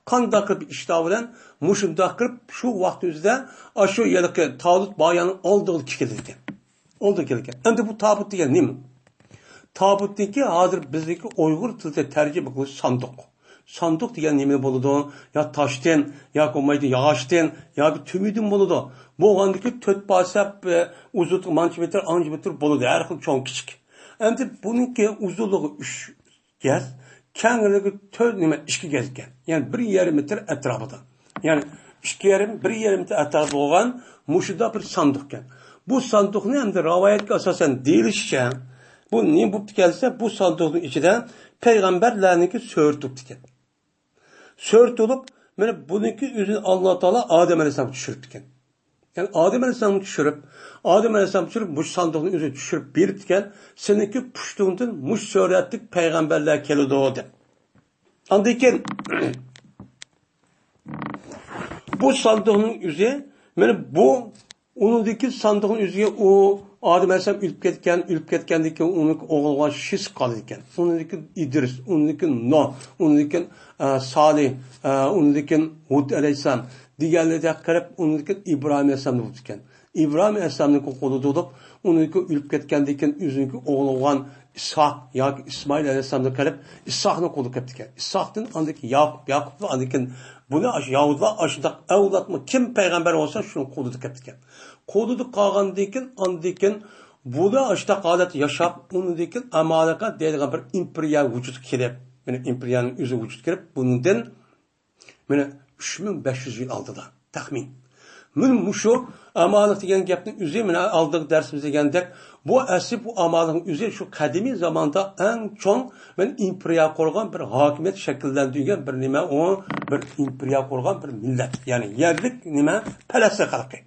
قانداق قىلىپ ئىشتىھا بىلەن مۇشۇنداق قىلىپ شۇ ۋاقىت ئۆزىدە ئاشۇ ھېلىقى تالۇت بايانىڭ ئالدىغا كېلىدىكەن. ئولتۇرۇپ كېلىدىكەن. ئەمدى بۇ تابۇت دېگەن نېمە؟ تابۇتنىڭكى ھازىر بىزنىڭكى ئۇيغۇر تىلىدا تەرجىمە قىلىش ساندۇق. ساندۇق دېگەن نېمە بولىدۇ؟ يا تاشتىن، ياكى بولمايدۇ ياغاچتىن، ياكى تۈمىدىن بولىدۇ. بولغاندىكى تۆت پاسەپ، ئە، ئۇزۇنلۇقى مانچە مېتىر، ئانچە مېتىر بولىدۇ. ھەر خىل چوڭ، كىچىك. ئەمدى بۇنىڭكى ئۇزۇنلۇقى ئۈچ گەز، كەڭلىكى تۆت، نېمە، ئىككى گەز ئىكەن. يەنى بىر يېرىم مېتىر ئەتراپىدا. يەنى ئىككى يېرىم، بىر يېرىم مېتىر ئەتراپىدا بولغان مۇشۇنداق بىر ساندۇق ئىكەن. بۇ ساندۇقنى ئەمدى رىۋايەتكە ئاساسەن دېيىلىشىچە، بۇ نېمە بوپتىكەن دېسە، بۇ ساندۇقنىڭ ئىچىدە پەيغەمبەرلەرنىڭكى سۈرىتى بوپتىكەن. سۈرىتى بولۇپ، مانا بۇنىڭكى ئۆزىنى ئاللا تائالا ئادەم ئەلەيھىسسالامغا چۈشۈرۈپتىكەن. يەنى ئادەم ئەلەيھىسسالامنى چۈشۈرۈپ، ئادەم ئەلەيھىسسالامنى چۈشۈرۈپ، مۇشۇ ساندۇقنى ئۆزى چۈشۈرۈپ بېرىپتىكەن، سېنىڭكى پۇشتۇڭدىن مۇشۇ سۈرەتلىك پەيغەمبەرلەر كېلىدۇ دەپ. ئاندىن كېيىن بۇ ساندۇقنىڭ ئۆزى، مانا بۇ، ئۇنىڭدىن كېيىن ساندۇقنىڭ ئۆزىگە ئۇ ئادەم ئەلەيھىسسالام ئۆلۈپ كەتكەن، ئۆلۈپ كەتكەندىن كېيىن ئۇنىڭ ئوغلى بولغان شىس قالىدىكەن. ئۇنىڭدىن كېيىن ئىدرىس، ئۇنىڭدىن كېيىن نۇھ، ئۇنىڭدىن كېيىن، ئە، سالىھ، ئە، ئۇنىڭدىن كېيىن ھۇد ئەلەيھىسسالام دېگەنلەردەك قىلىپ، ئۇنىڭدىن كېيىن ئىبراھىم ئەلەيھىسسالام بولىدىكەن. ئىبراھىم ئەلەيھىسسالامنىڭ قولىدا تۇرۇپ، ئۇنىڭكى ئۆلۈپ كەتكەندىن كېيىن ئۆزىنىڭكى ئوغلى بولغان ئىسھاق ياكى ئىسمائىل ئەلەيھىسسالامنى قىلىپ، ئىسھاقنىڭ قولىغا كەپتىكەن. ئىسھاقتىن ئاندىن كېيىن ياقۇپ، ياقۇپتىن ئاندىن كېيىن بۇنى ئاشۇ ياھۇدىلار ئاشۇنداق ئەۋلادمۇ كىم پەيغەمبەر بولسا شۇنىڭ قولىدا كەپتىكەن. قولىدا قالغاندىن كېيىن، ئاندىن كېيىن بۇلار ئاشۇنداق ھالەتتە ياشاپ، ئۇنىڭدىن كېيىن ئامالىقە دەيدىغان بىر ئىمپېرىيە ۋۇجۇدقا كېلىپ، يەنى ئىمپېرىيەنىڭ ئۆزى ۋۇجۇدقا كېلىپ، بۇنىڭدىن مانا ئۈچ مىڭ بەش يۈز يىل ئالدىدا تەخمىن. مانا مۇشۇ ئامالىق دېگەن گەپنىڭ ئۆزى، مانا ئالدىنقى دەرسىمىزدە دېگەندەك، بۇ ئەسلى بۇ ئامالىقنىڭ ئۆزى شۇ قەدىمىي زاماندا ئەڭ چوڭ، مانا ئىمپېرىيە قۇرغان بىر ھاكىمىيەت شەكىللەندۈرگەن بىر نېمە، ئۇ بىر ئىمپېرىيە قۇرغان بىر مىللەت، يەنى يەرلىك نېمە، پەلەستىن خەلقى.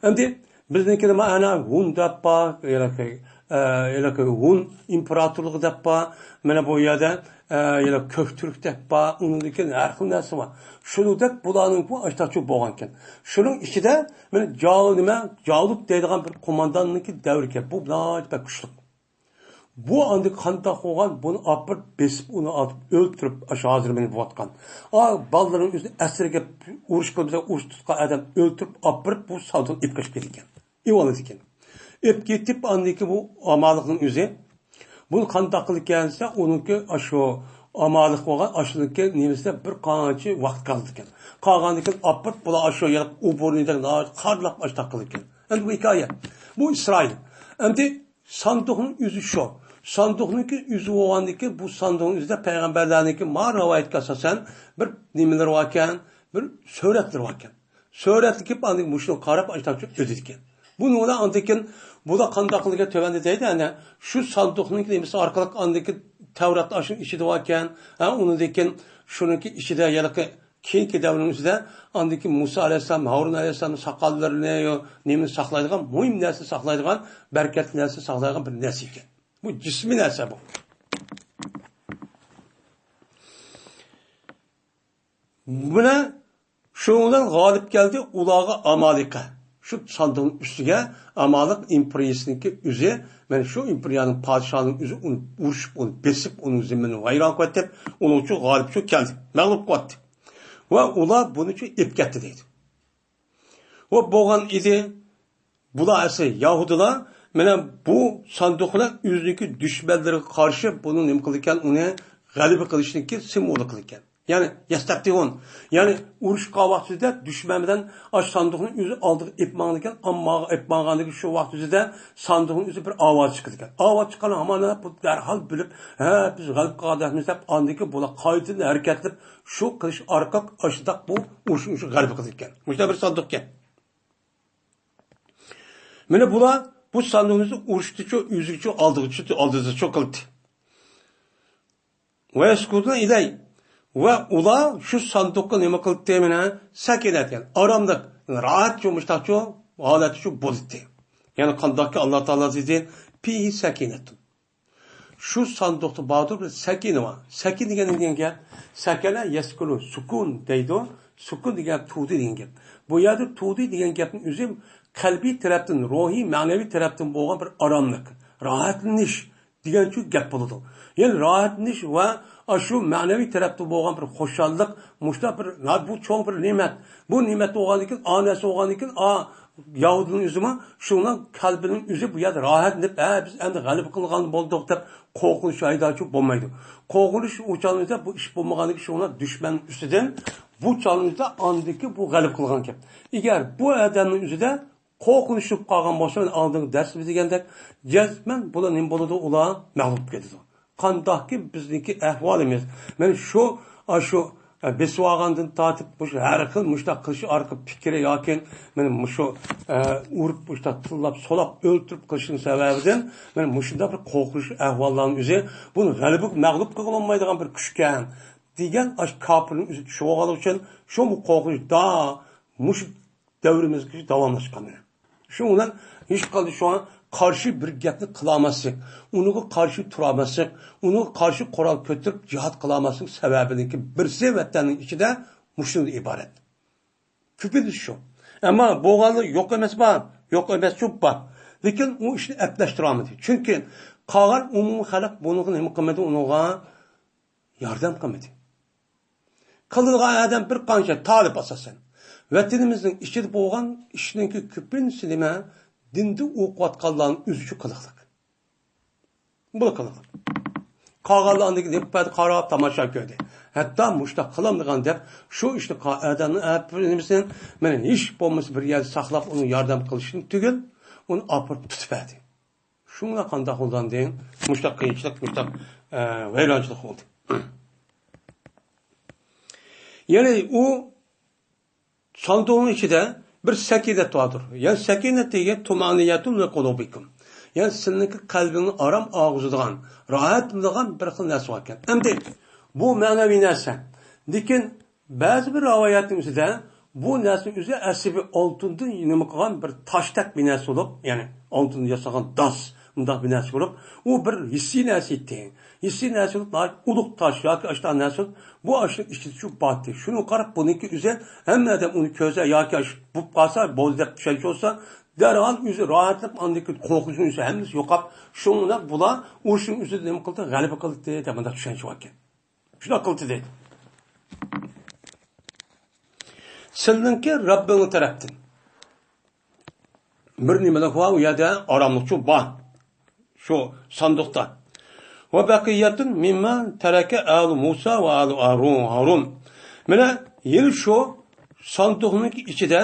ئەمدى بىزنىڭكىدە مانا ھۇن دەپ بار، ھېلىقى، ئە، ھېلىقى ھۇن ئىمپېراتورلۇقى دەپ بار، مانا بۇ يەردە، ئە، ھېلىقى كۆك تۈرك دەپ بار، ئۇنىڭدىن كېيىن ھەر خىل نەرسە بار. شۇنىڭدەك بۇلارنىڭ بۇ ئاشتاقچۇ بولغانكەن. شۇنىڭ ئىچىدە مانا جاۋ-، نېمە، جاۋلۇت دەيدىغان بىر قومانداننىڭكى دەۋرىكەن. بۇ ناھايىتى بەك كۈچلۈك. بۇ ئاندىن قانداق بولغان؟ بۇنى ئاپىرىپ، بېسىپ، ئۇنى ئاتىپ ئۆلتۈرۈپ، ئاشۇ ھازىر مېنى بولۇۋاتقان. ئا، بالىلىرىنى ئۆزىنى ئەسىرگە ئۇرۇش قىلمىسا، ئۇرۇش تۇتقان ئادەم ئۆلتۈرۈپ ئاپىرىپ، بۇ ساندۇقنى ئېلىپ قېچىپ كېتىدىكەن. ئېلىۋالىدىكەن. ئېلىپ كېتىپ، ئاندىن كېيىن بۇ ئامالىقنىڭ ئۆزى بۇنى قانداق قىلىدىكەن دېسە، ئۇنىڭكى ئاشۇ ئامالىق بولغان، ئاشۇنىڭكى نېمىسىدە بىر قانچە ۋاقىت قالىدىكەن. قالغاندىن كېيىن ئاپىرىپ، بۇلار ئاشۇ يەر ئوبورنىدەك قارلاپ ئاشتاق قىلىدىكەن. ئەمدى بۇ ھېكايە. بۇ ئىسرائىل. ئەمدى ساندۇقنىڭ ئۆزى شۇ. ساندۇقنىڭكى ئۆزى بولغاندىكىن، بۇ ساندۇقنىڭ ئۆزىدە پەيغەمبەرلەرنىڭكى ما رىۋايەتكە ئاساسەن بىر نېمىلىرى باركەن، بىر سۈرەتلىرى باركەن. سۈرەتكە كېلىپ، ئاندىن مۇشۇنى قاراپ، ئاشتاق ئۆتىدىكەن. بۇنى ئۇلار ئاندىن كېيىن، بۇلار قانداق قىلغان تۆۋەندە دەيدۇ، ئەنە شۇ ساندۇقنىڭكى نېمىسى ئارقىلىق ئاندىن كېيىن تەۋرات ئاشۇنىڭ ئىچىدە باركەن، ھە، ئۇنىڭدىن كېيىن شۇنىڭكى ئىچىدە ھېلىقى كېيىنكى دەۋرنىڭ ئۆزىدە ئاندىكى مۇسا ئەلەيھىسسالام، ھارۇن ئەلەيھىسسالامنىڭ ساقاللىرىنى، يو، نېمىنى ساقلايدىغان، مۇھىم نەرسىنى ساقلايدىغان، بەرىكەتلىك نەرسىنى ساقلايدىغان بىر نەرسە ئىكەن. بۇ جىسمىي نەرسە بۇ. مانا شۇنىڭ بىلەن غالىب كەلدى ئۇلارغا ئامالىقە. شۇ ساندۇقنىڭ ئۈستىگە ئامالىق ئىمپېرىيىسىنىڭكى ئۆزى، مانا شۇ ئىمپېرىيەنىڭ پادىشاھىنىڭ ئۆزى ئۇنى ئۇرۇشۇپ، ئۇنى بېسىپ، ئۇنىڭ زېمىنىنى ۋەيران قىلىۋەتتى. ئۇنىڭ ئۈچۈن غالىب شۇ كەلدى، مەغلۇپ قىلىۋەتتى. ۋە ئۇلار بۇنى شۇ ئېلىپ كەتتى دەيدۇ. ۋە بولغان ئىدى، بۇلار ئەسلى يەھۇدىيلار مانا بۇ ساندۇق بىلەن ئۆزىنىڭكى دۈشمەنلىرىگە قارشى بۇنى نېمە قىلىدىكەن، ئۇنى غەلىبە قىلىشنىڭكى سىمۋولى قىلىدىكەن. يەنى يەستەفتىھۇن. يەنى ئۇرۇش قىلغان ۋاقتىدا دۈشمەن بىلەن ئاش ساندۇقنى ئۆزى ئالدىغا ئېلىپ ماڭىدىكەن، ئەمما ئېلىپ ماڭغاندىكى شۇ ۋاقىت ئۆزىدە ساندۇقنىڭ ئۆزى بىر ئاۋاز چىقىدىكەن. ئاۋاز چىققان ھامان بۇ دەرھال بىلىپ، ھە، بىز غەلىبە قىلغاندەكمىز دەپ، ئاندىكى بۇلار قايتىدىن ھەرىكەتلىنىپ، شۇ قىلىش ئارقىلىق ئاشۇنداق بۇ ئۇرۇشنى شۇ غەلىبە قىلىدىكەن. مۇشۇنداق بىر ساندۇقكەن. مانا بۇلار بۇ ساندۇقنى ئۇرۇشتىچۇ، ئۆزىگىچۇ، ئالدىغىچۇ، ئالدىدىچۇ قىلدى. ۋە يەسكۇنۇنە ئىلەيھى. ۋە ئۇلار شۇ ساندۇققا نېمە قىلدى؟ مانا سەكىنەت، يەنى ئاراملىق، راھەت، يۇمشاقچۇ ھالەتتىچۇ بولدى. يەنى قانداقكى ئاللا تائالا دېدى، فىھى سەكىنەتۇن. شۇ ساندۇقتا باردۇر بىر سەكىنە بار. سەكىنە دېگەن نېمە دېگەن گەپ؟ سەكەنە يەسكۇنۇ سۇكۇن دەيدۇ. سۇكۇن دېگەن گەپ تۇغدى دېگەن گەپ. بۇ يەردە تۇغدى دېگەن گەپنىڭ ئۆزى قەلبىي تەرەپتىن، روھىي، مەنىۋى تەرەپتىن بولغان بىر ئاراملىق، راھەتلىنىش دېگەنچۇ گەپ بولىدۇ. يەنى راھەتلىنىش ۋە ئاشۇ مەنىۋى تەرەپتە بولغان بىر خۇشاللىق، مۇشۇنداق بىر، ھە، بۇ چوڭ بىر نېمەت. بۇ نېمەت بولغاندىن كېيىن، ئا نەرسە بولغاندىن كېيىن، ئا يەھۇدىينىڭ ئۆزىمۇ شۇنىڭ قەلبىنىڭ ئۆزى بۇ يەردە راھەتلىنىپ، ھە، بىز ئەمدى غەلىبە قىلغان بولدۇق دەپ قورقۇنچ ھەيدەرچۇ بولمايدۇ. قورقۇنچ ئۇ چاغنىڭدا بۇ ئىش بولمىغاندىن كېيىن شۇنىڭ دۈشمەننىڭ ئۈستىدىن بۇ چاغنىڭدا ئاندىكى بۇ غەلىبە قىلغان گەپ. ئەگەر بۇ ئادەمنىڭ ئۆزىدە قورقۇنچ چۈشۈپ قالغان بولسا، مەن ئالدىنقى دەرسىمدە دېگەندەك، جەزمەن بۇلار نېمە بولىدۇ؟ ئۇلار مەغلۇپ كېتىدۇ. قانداقكى بىزنىڭكى ئەھۋالىمىز. مەن شۇ، ئاشۇ، ئە، بېسىۋالغاندىن تارتىپ، مۇشۇ ھەر خىل مۇشۇنداق قىلىش ئارقا پىكرى ياكى مەن مۇشۇ، ئە، ئۇرۇپ، مۇشۇنداق تىللاپ، سولاپ، ئۆلتۈرۈپ قىلىشنىڭ سەۋەبىدىن مەن مۇشۇنداق بىر قورقۇنچ ئەھۋاللارنىڭ ئۆزى، بۇنى غەلىبە، مەغلۇپ قىلغىلى بولمايدىغان بىر كۈچكەن دېگەن ئاشۇ كاپىرنىڭ ئۆزى چۈشۈپ بولغانلىقى ئۈچۈن شۇ بۇ قورقۇنچ دا مۇشۇ دەۋرىمىزگىچە داۋاملاشقان. شۇنىڭ بىلەن ھېچقانداق شۇڭا قارشى بىر گەپنى قىلالماسلىق، ئۇنىڭغا قارشى تۇرالماسلىق، ئۇنىڭغا قارشى قورال كۆتۈرۈپ جىھاد قىلالماسلىق سەۋەبىنىڭكى بىرسى ۋەتەننىڭ ئىچىدە مۇشۇنىڭدىن ئىبارەت. كۆپىنچە شۇ. ئەمما بولغانلار يوق ئەمەس بار، يوق ئەمەس چوپ بار. لېكىن ئۇ ئىشنى ئەپلەشتۈرەلمىدى. چۈنكى قالغان ئومۇمىي خەلق بۇنىڭغا نېمە قىلمىدى، ئۇنىڭغا ياردەم قىلمىدى. قىلىدىغان ئادەم بىر قانچە تالىپ ئاساسەن. ۋەتىنىمىزنىڭ ئىچىدە بولغان ئىشنىڭكى كۆپىنچىسى نېمە؟ دىندا ئوقۇۋاتقانلارنىڭ ئۆزىچۇ قىلىقلىق. بۇ قىلىقلىق. قالغانلار ئاندىن كېيىن قاراپ تاماشا كۆردى. ھەتتا مۇشۇنداق قىلامدىغان دەپ شۇ ئىشنى قا-، ئادەمنىڭ ئەپ-، نېمىسىنى، مانا ھېچ بولمىسا بىر يەردە ساقلاپ ئۇنى ياردەم قىلىشنى تۈگۈل، ئۇنى ئاپىرىپ تۇتۇپ بەردى. شۇڭلار قانداق بولغاندىن مۇشۇنداق قىيىنچىلىق، مۇشۇنداق، ئە، ۋەيرانچىلىق بولدى. يەنى ئۇ ساندۇقنىڭ ئىچىدە بىر سەكىنەت باردۇر. يەنى سەكىنەت دېگەن تۇمەنىنەتۇن لىقۇلۇبىكۇم. يەنى سىلىنىڭكى قەلبىڭنى ئارام ئالغۇزىدىغان، راھەتلىنىدىغان بىر خىل نەرسە باركەن. ئەمدى بۇ مەنىۋى نەرسە. لېكىن بەزى بىر رىۋايەتنىڭ ئۆزىدە بۇ نەرسىنىڭ ئۆزى ئەسلى بىر ئالتۇندىن نېمە قىلغان بىر تاشتەك بىر نەرسە بولۇپ، يەنى ئالتۇندىن ياسالغان داس، مۇنداق بىر نەرسە بولۇپ، ئۇ بىر ھېسسىي نەرسە ئىدى. ھېسسىي نەرسە بولۇپ، ناھايىتى ئۇلۇغ تاش ياكى ئاشۇنداق نەرسە بولۇپ، بۇ ئاشۇنىڭ ئىچىدە شۇ بارتى. شۇنىڭغا قاراپ بۇنىڭكى ئۆزى ھەممە ئادەم ئۇنى كۆرسە ياكى ئاشۇ بولۇپ قالسا بولدى دەپ چۈشەنچە بولسا، دەرھال ئۆزى راھەتلىنىپ، ئاندىن كېيىن قورقۇنچنىڭ ئۆزى ھەممىسى يوقاپ، شۇڭا بۇلار ئۇرۇشنىڭ ئۆزىدە نېمە قىلدى؟ غەلىبە قىلدى دەپ مۇنداق چۈشەنچە باركەن. شۇنداق قىلدى دەيدۇ. سىلىنىڭكى رەببىڭىز تەرەپتىن بىر نېمىلىك بار، ئۇ يەردە ئاراملىقچۇ بار. شۇ ساندۇقتا. ۋە بەقىيەتۇن مىمما تەرەكە ئالۇ مۇسا ۋە ئالۇ ھارۇن، ھارۇن. مانا يەنە شۇ ساندۇقنىڭ ئىچىدە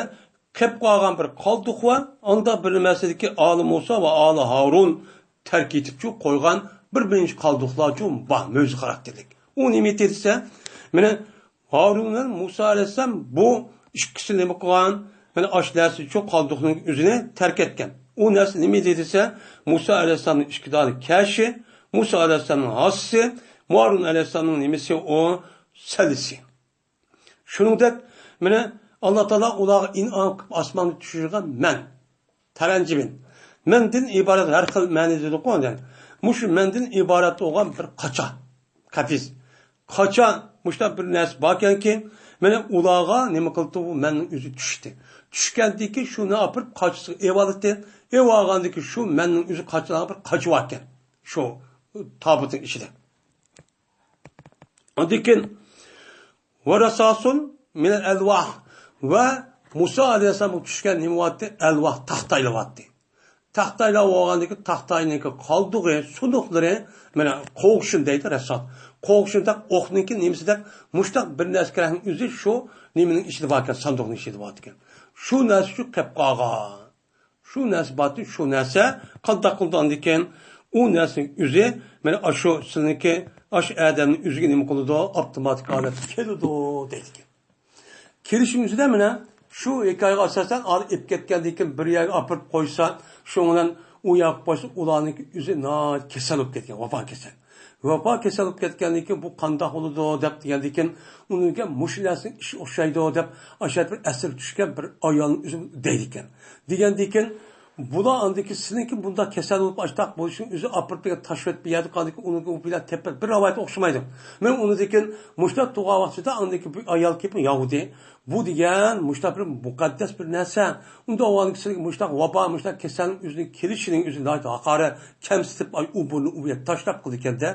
قېلىپ قالغان بىر قالدۇق بار. ئاندا بىر نېمىسىدىكى ئالى مۇسا ۋە ئالى ھارۇن تەرك ئېتىپچۇ قويغان بىر بىرىنچى قالدۇقلارچۇ بار، مۆجىزە خاراكتېرلىك. ئۇ نېمە دېسە، مانا ھارۇن بىلەن مۇسا ئەلەيھىسسالام بۇ ئىككىسى نېمە قىلغان؟ مانا ئاشۇ نەرسىچۇ قالدۇقنىڭ ئۆزىنى تەرك ئەتكەن. ئۇ نەرسە نېمە دېسە، مۇسا ئەلەيھىسسالامنىڭ ئىككى دانە كەشى، مۇسا ئەلەيھىسسالامنىڭ ھاسىسى، ھارۇن ئەلەيھىسسالامنىڭ نېمىسى ئۇ؟ سەللىسى. شۇنىڭدەك، مانا، ئاللا تائالا ئۇلارغا ئىنئام قىلىپ ئاسماندا چۈشۈرگەن مەن، تەرەنجىبىن. مەندىن ئىبارەت ھەر خىل مەنىدە دېدۇقۇ، يەنى مۇشۇ مەندىن ئىبارەت بولغان بىر قاچا، قەپىس. قاچا مۇشۇنداق بىر نەرسە باركەنكى، مانا ئۇلارغا نېمە قىلدى، ئۇ مەننىڭ ئۆزى چۈشتى. چۈشكەندىن كېيىن شۇنى ئاپىرىپ قاچىسىغا ئېۋالدى. ئېۋالغاندىن كېيىن شۇ مەننىڭ ئۆزى قاچىلارغا بىر قاچا باركەن. شۇ تابۇتنىڭ ئىچىدە. ئاندىن كېيىن ۋە رەساسۇن مىنەل ئەلۋاھ ۋە مۇسا ئەلەيھىسسالامغا چۈشكەن نېمە بارتتى؟ ئەلۋاھ، تاختايلار بارتتى. تاختايلار بولغاندىكىن تاختاينىڭكى قالدۇقى، سۇندۇقلىرى، مانا، قوغۇشۇن دەيدۇ رەسسام. قوغۇشۇنداق ئوقنىڭكى نېمىسىدەك مۇشتاق بىر نەرسە كېرەكنىڭ ئۆزى شۇ نېمىنىڭ ئىچىدە باركەن، ساندۇقنىڭ ئىچىدە باركەن. شۇ نەرسە شۇ قېلىپ قالغان. شۇ نەرسە بارتى، شۇ نەرسە قانداق قىلىدۇ ئاندىكىن؟ ئۇ نەرسىنىڭ ئۆزى، مانا، ئاشۇ سىلىنىڭكى، ئاشۇ ئادەمنىڭ ئۆزىگە نېمە قىلىدۇ؟ ئاپتوماتىك ھالەتتە كېلىدۇ، دەيدىكەن. كېلىشىمىزدە مانا شۇ ھېكايىگە ئاساسەن، ئانا ئېلىپ كەتكەندىن كېيىن بىر يەرگە ئاپىرىپ قويسا، شۇنىڭ بىلەن ئۇ ياققا قويسا، ئۇلارنىڭكى ئۆزى ناھايىتى كېسەل بولۇپ كەتكەن، ۋاپا كېسەل. ۋاپا كېسەل بولۇپ كەتكەندىن كېيىن، بۇ قانداق بولىدۇ دەپ دېگەندىن كېيىن، ئۇنىڭكى مۇشۇ نەرسىنىڭ ئىشى ئوخشايدۇ دەپ، ئاشۇ بىر ئەسىرگە چۈشكەن بىر ئايالنىڭ ئۆزى دەيدىكەن. دېگەندىن كېيىن، بۇلار ئاندىكى سېنىڭكى بۇنداق كېسەل بولۇپ، ئاشتاق بولۇشۇڭ ئۆزى ئاپىرىپ بەرگەن تاشلاپ بىر يەردە قالدىكى ئۇنىڭ بىلەن تەپە بىر رىۋايەت ئوخشىمايدۇ. مەن ئۇنىڭدىن كېيىن مۇشتاق تۇرغان ۋاقتىدا ئاندىكى بىر ئايال كېلىپ ياھۇدىي، بۇ دېگەن مۇشتاق بىر مۇقەددەس بىر نەرسە. ئۇندا ئۇنىڭكى سېنىڭكى مۇشتاق ۋاپا، مۇشتاق كېسەلنىڭ ئۆزىنىڭ كېلىشىنىڭ ئۆزىنى ناھايىتى ھاقارەت، كەمسىتىپ، ئاي، ئۇ بۇرنى ئۇ يەردە تاشلاپ قىلىدىكەن-دە.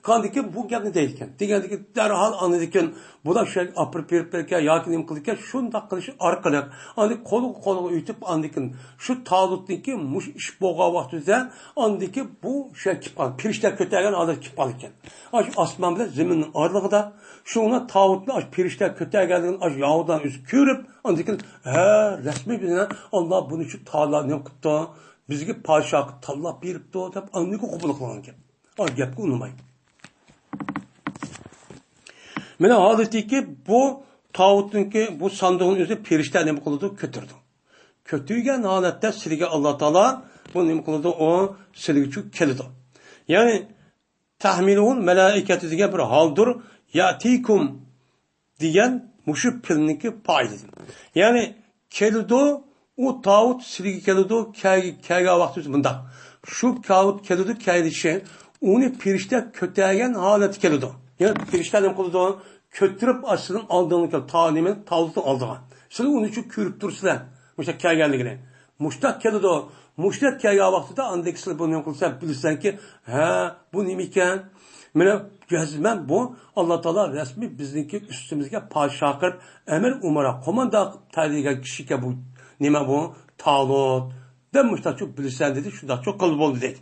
قاندىكى بۇ گەپنى دەيدىكەن. دېگەندىكىن دەرھال ئاندىن كېيىن بۇلار شۇ يەرگە ئاپىرىپ بېرىپ بېرىكەن ياكى نېمە قىلىدىكەن، شۇنداق قىلىش ئارقىلىق ئاندىن قولغا قولغا ئۆتۈپ، ئاندىن كېيىن شۇ تالۇتنىڭكى مۇشۇ ئىش بولغان ۋاقتىدا ئاندىن كېيىن بۇ شۇ يەرگە كېلىپ قالغان، پېرىشتە كۆتەرگەن ھالەتكە كېلىپ قالىدىكەن. ئاشۇ ئاسمان بىلەن زېمىننىڭ ئارىلىقىدا شۇ تاۋۇتنى ئاشۇ پېرىشتە كۆتەرگەنلىكىنى ئاشۇ ياھۇدىلارنىڭ ئۆزى كۆرۈپ، ئاندىن كېيىن، ھە، رەسمىي بىزنى ئاللا بۇنى شۇ تالار نېمە قىپتۇ، بىزگە پادىشاھقا تاللاپ بېرىپتۇ دەپ ئاندىن قوبۇل قىلغان گەپ. ئا، گەپكە ئۇنىماي. مانا ھالىتىكى بۇ تاۋۇتنىڭكى، بۇ ساندۇقنىڭ ئۆزى پېرىشتە نېمە قىلىدۇ؟ كۆتۈرىدۇ. كۆتۈرگەن ھالەتتە سىلىگە ئاللا تائالا بۇ نېمە قىلىدۇ؟ ئۇ سىلىگە چۈ-، كېلىدۇ. يەنى تەھمىلۇھۇل مەلائىكەتۇ دېگەن بىر ھالدۇر، يەتىكۇم دېگەن مۇشۇ پېئىلنىڭكى پائىلىدىن. يەنى كېلىدۇ، ئۇ تاۋۇت سىلىگە كېلىدۇ، كەل-، كەلگەن ۋاقتىمىز مۇنداق. شۇ تاۋۇت كېلىدۇ، كەلگىنى ئۇنى پېرىشتە كۆتەرگەن ھالەتتە كېلىدۇ. يەنى پېرىشتە نېمە قىلىدۇ؟ كۆتۈرۈپ ئاشۇنىڭ ئالدىغا كېلىدۇ. تا نېمە؟ تاۋۇتنىڭ ئالدىغا. سىلەر ئۇنى شۇ كۆرۈپ تۇرسىلەر. مۇشۇنداق كەلگەنلىكىنى. مۇشتاق كېلىدۇ. مۇشتاق كەلگەن ۋاقتىدا ئاندىن كېيىن سىلەر بۇنى نېمە قىلسا بىلىسەنكى، ھە، بۇ نېمە ئىكەن؟ مانا جەزمەن بۇ ئاللا تائالا رەسمىي بىزنىڭكى ئۈستىمىزگە پادىشاھ قىلىپ، ئەمىر ئۇمارا، قوماندان تەيىنلىگەن كىشى ئىكەن بۇ. نېمە بۇ؟ تالۇت. دەپ مۇشتاق چوق بىلىسەن دېدى، شۇنداق چوق قىلدى بولدى دەيدۇ.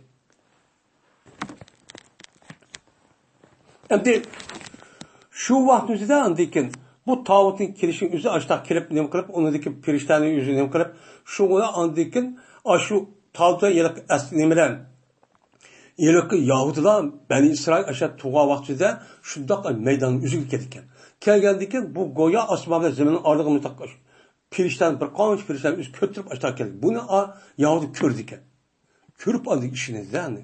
ئەمدى شۇ ۋاقىت ئۆزىدە ئاندىن كېيىن بۇ تاۋۇتنىڭ كېلىشىنىڭ ئۆزى ئاشتاق كېلىپ نېمە قىلىپ، ئۇنىڭدىكى پېرىشتەنىڭ ئۆزى نېمە قىلىپ، شۇ ئاندىن كېيىن ئاشۇ تاۋۇت ھېلىقى ئەسلى نېمە بىلەن ھېلىقى يەھۇدىيلار بەنى ئىسرائىل ئاشۇ تۇغان ۋاقتىدا شۇنداق مەيداننىڭ ئۆزىگە كېلىدىكەن. كەلگەندىن كېيىن بۇ گويا ئاسمان بىلەن زېمىننىڭ ئارىلىقىدا مۇنداق پېرىشتەنى، بىر قانچە پېرىشتەنى ئۆزى كۆتۈرۈپ ئاشتاق كەلگەن. بۇنى ئا-، يەھۇدىي كۆردىكەن. كۆرۈپ ئاندىن ئىشىنىدىدە ئەمدى.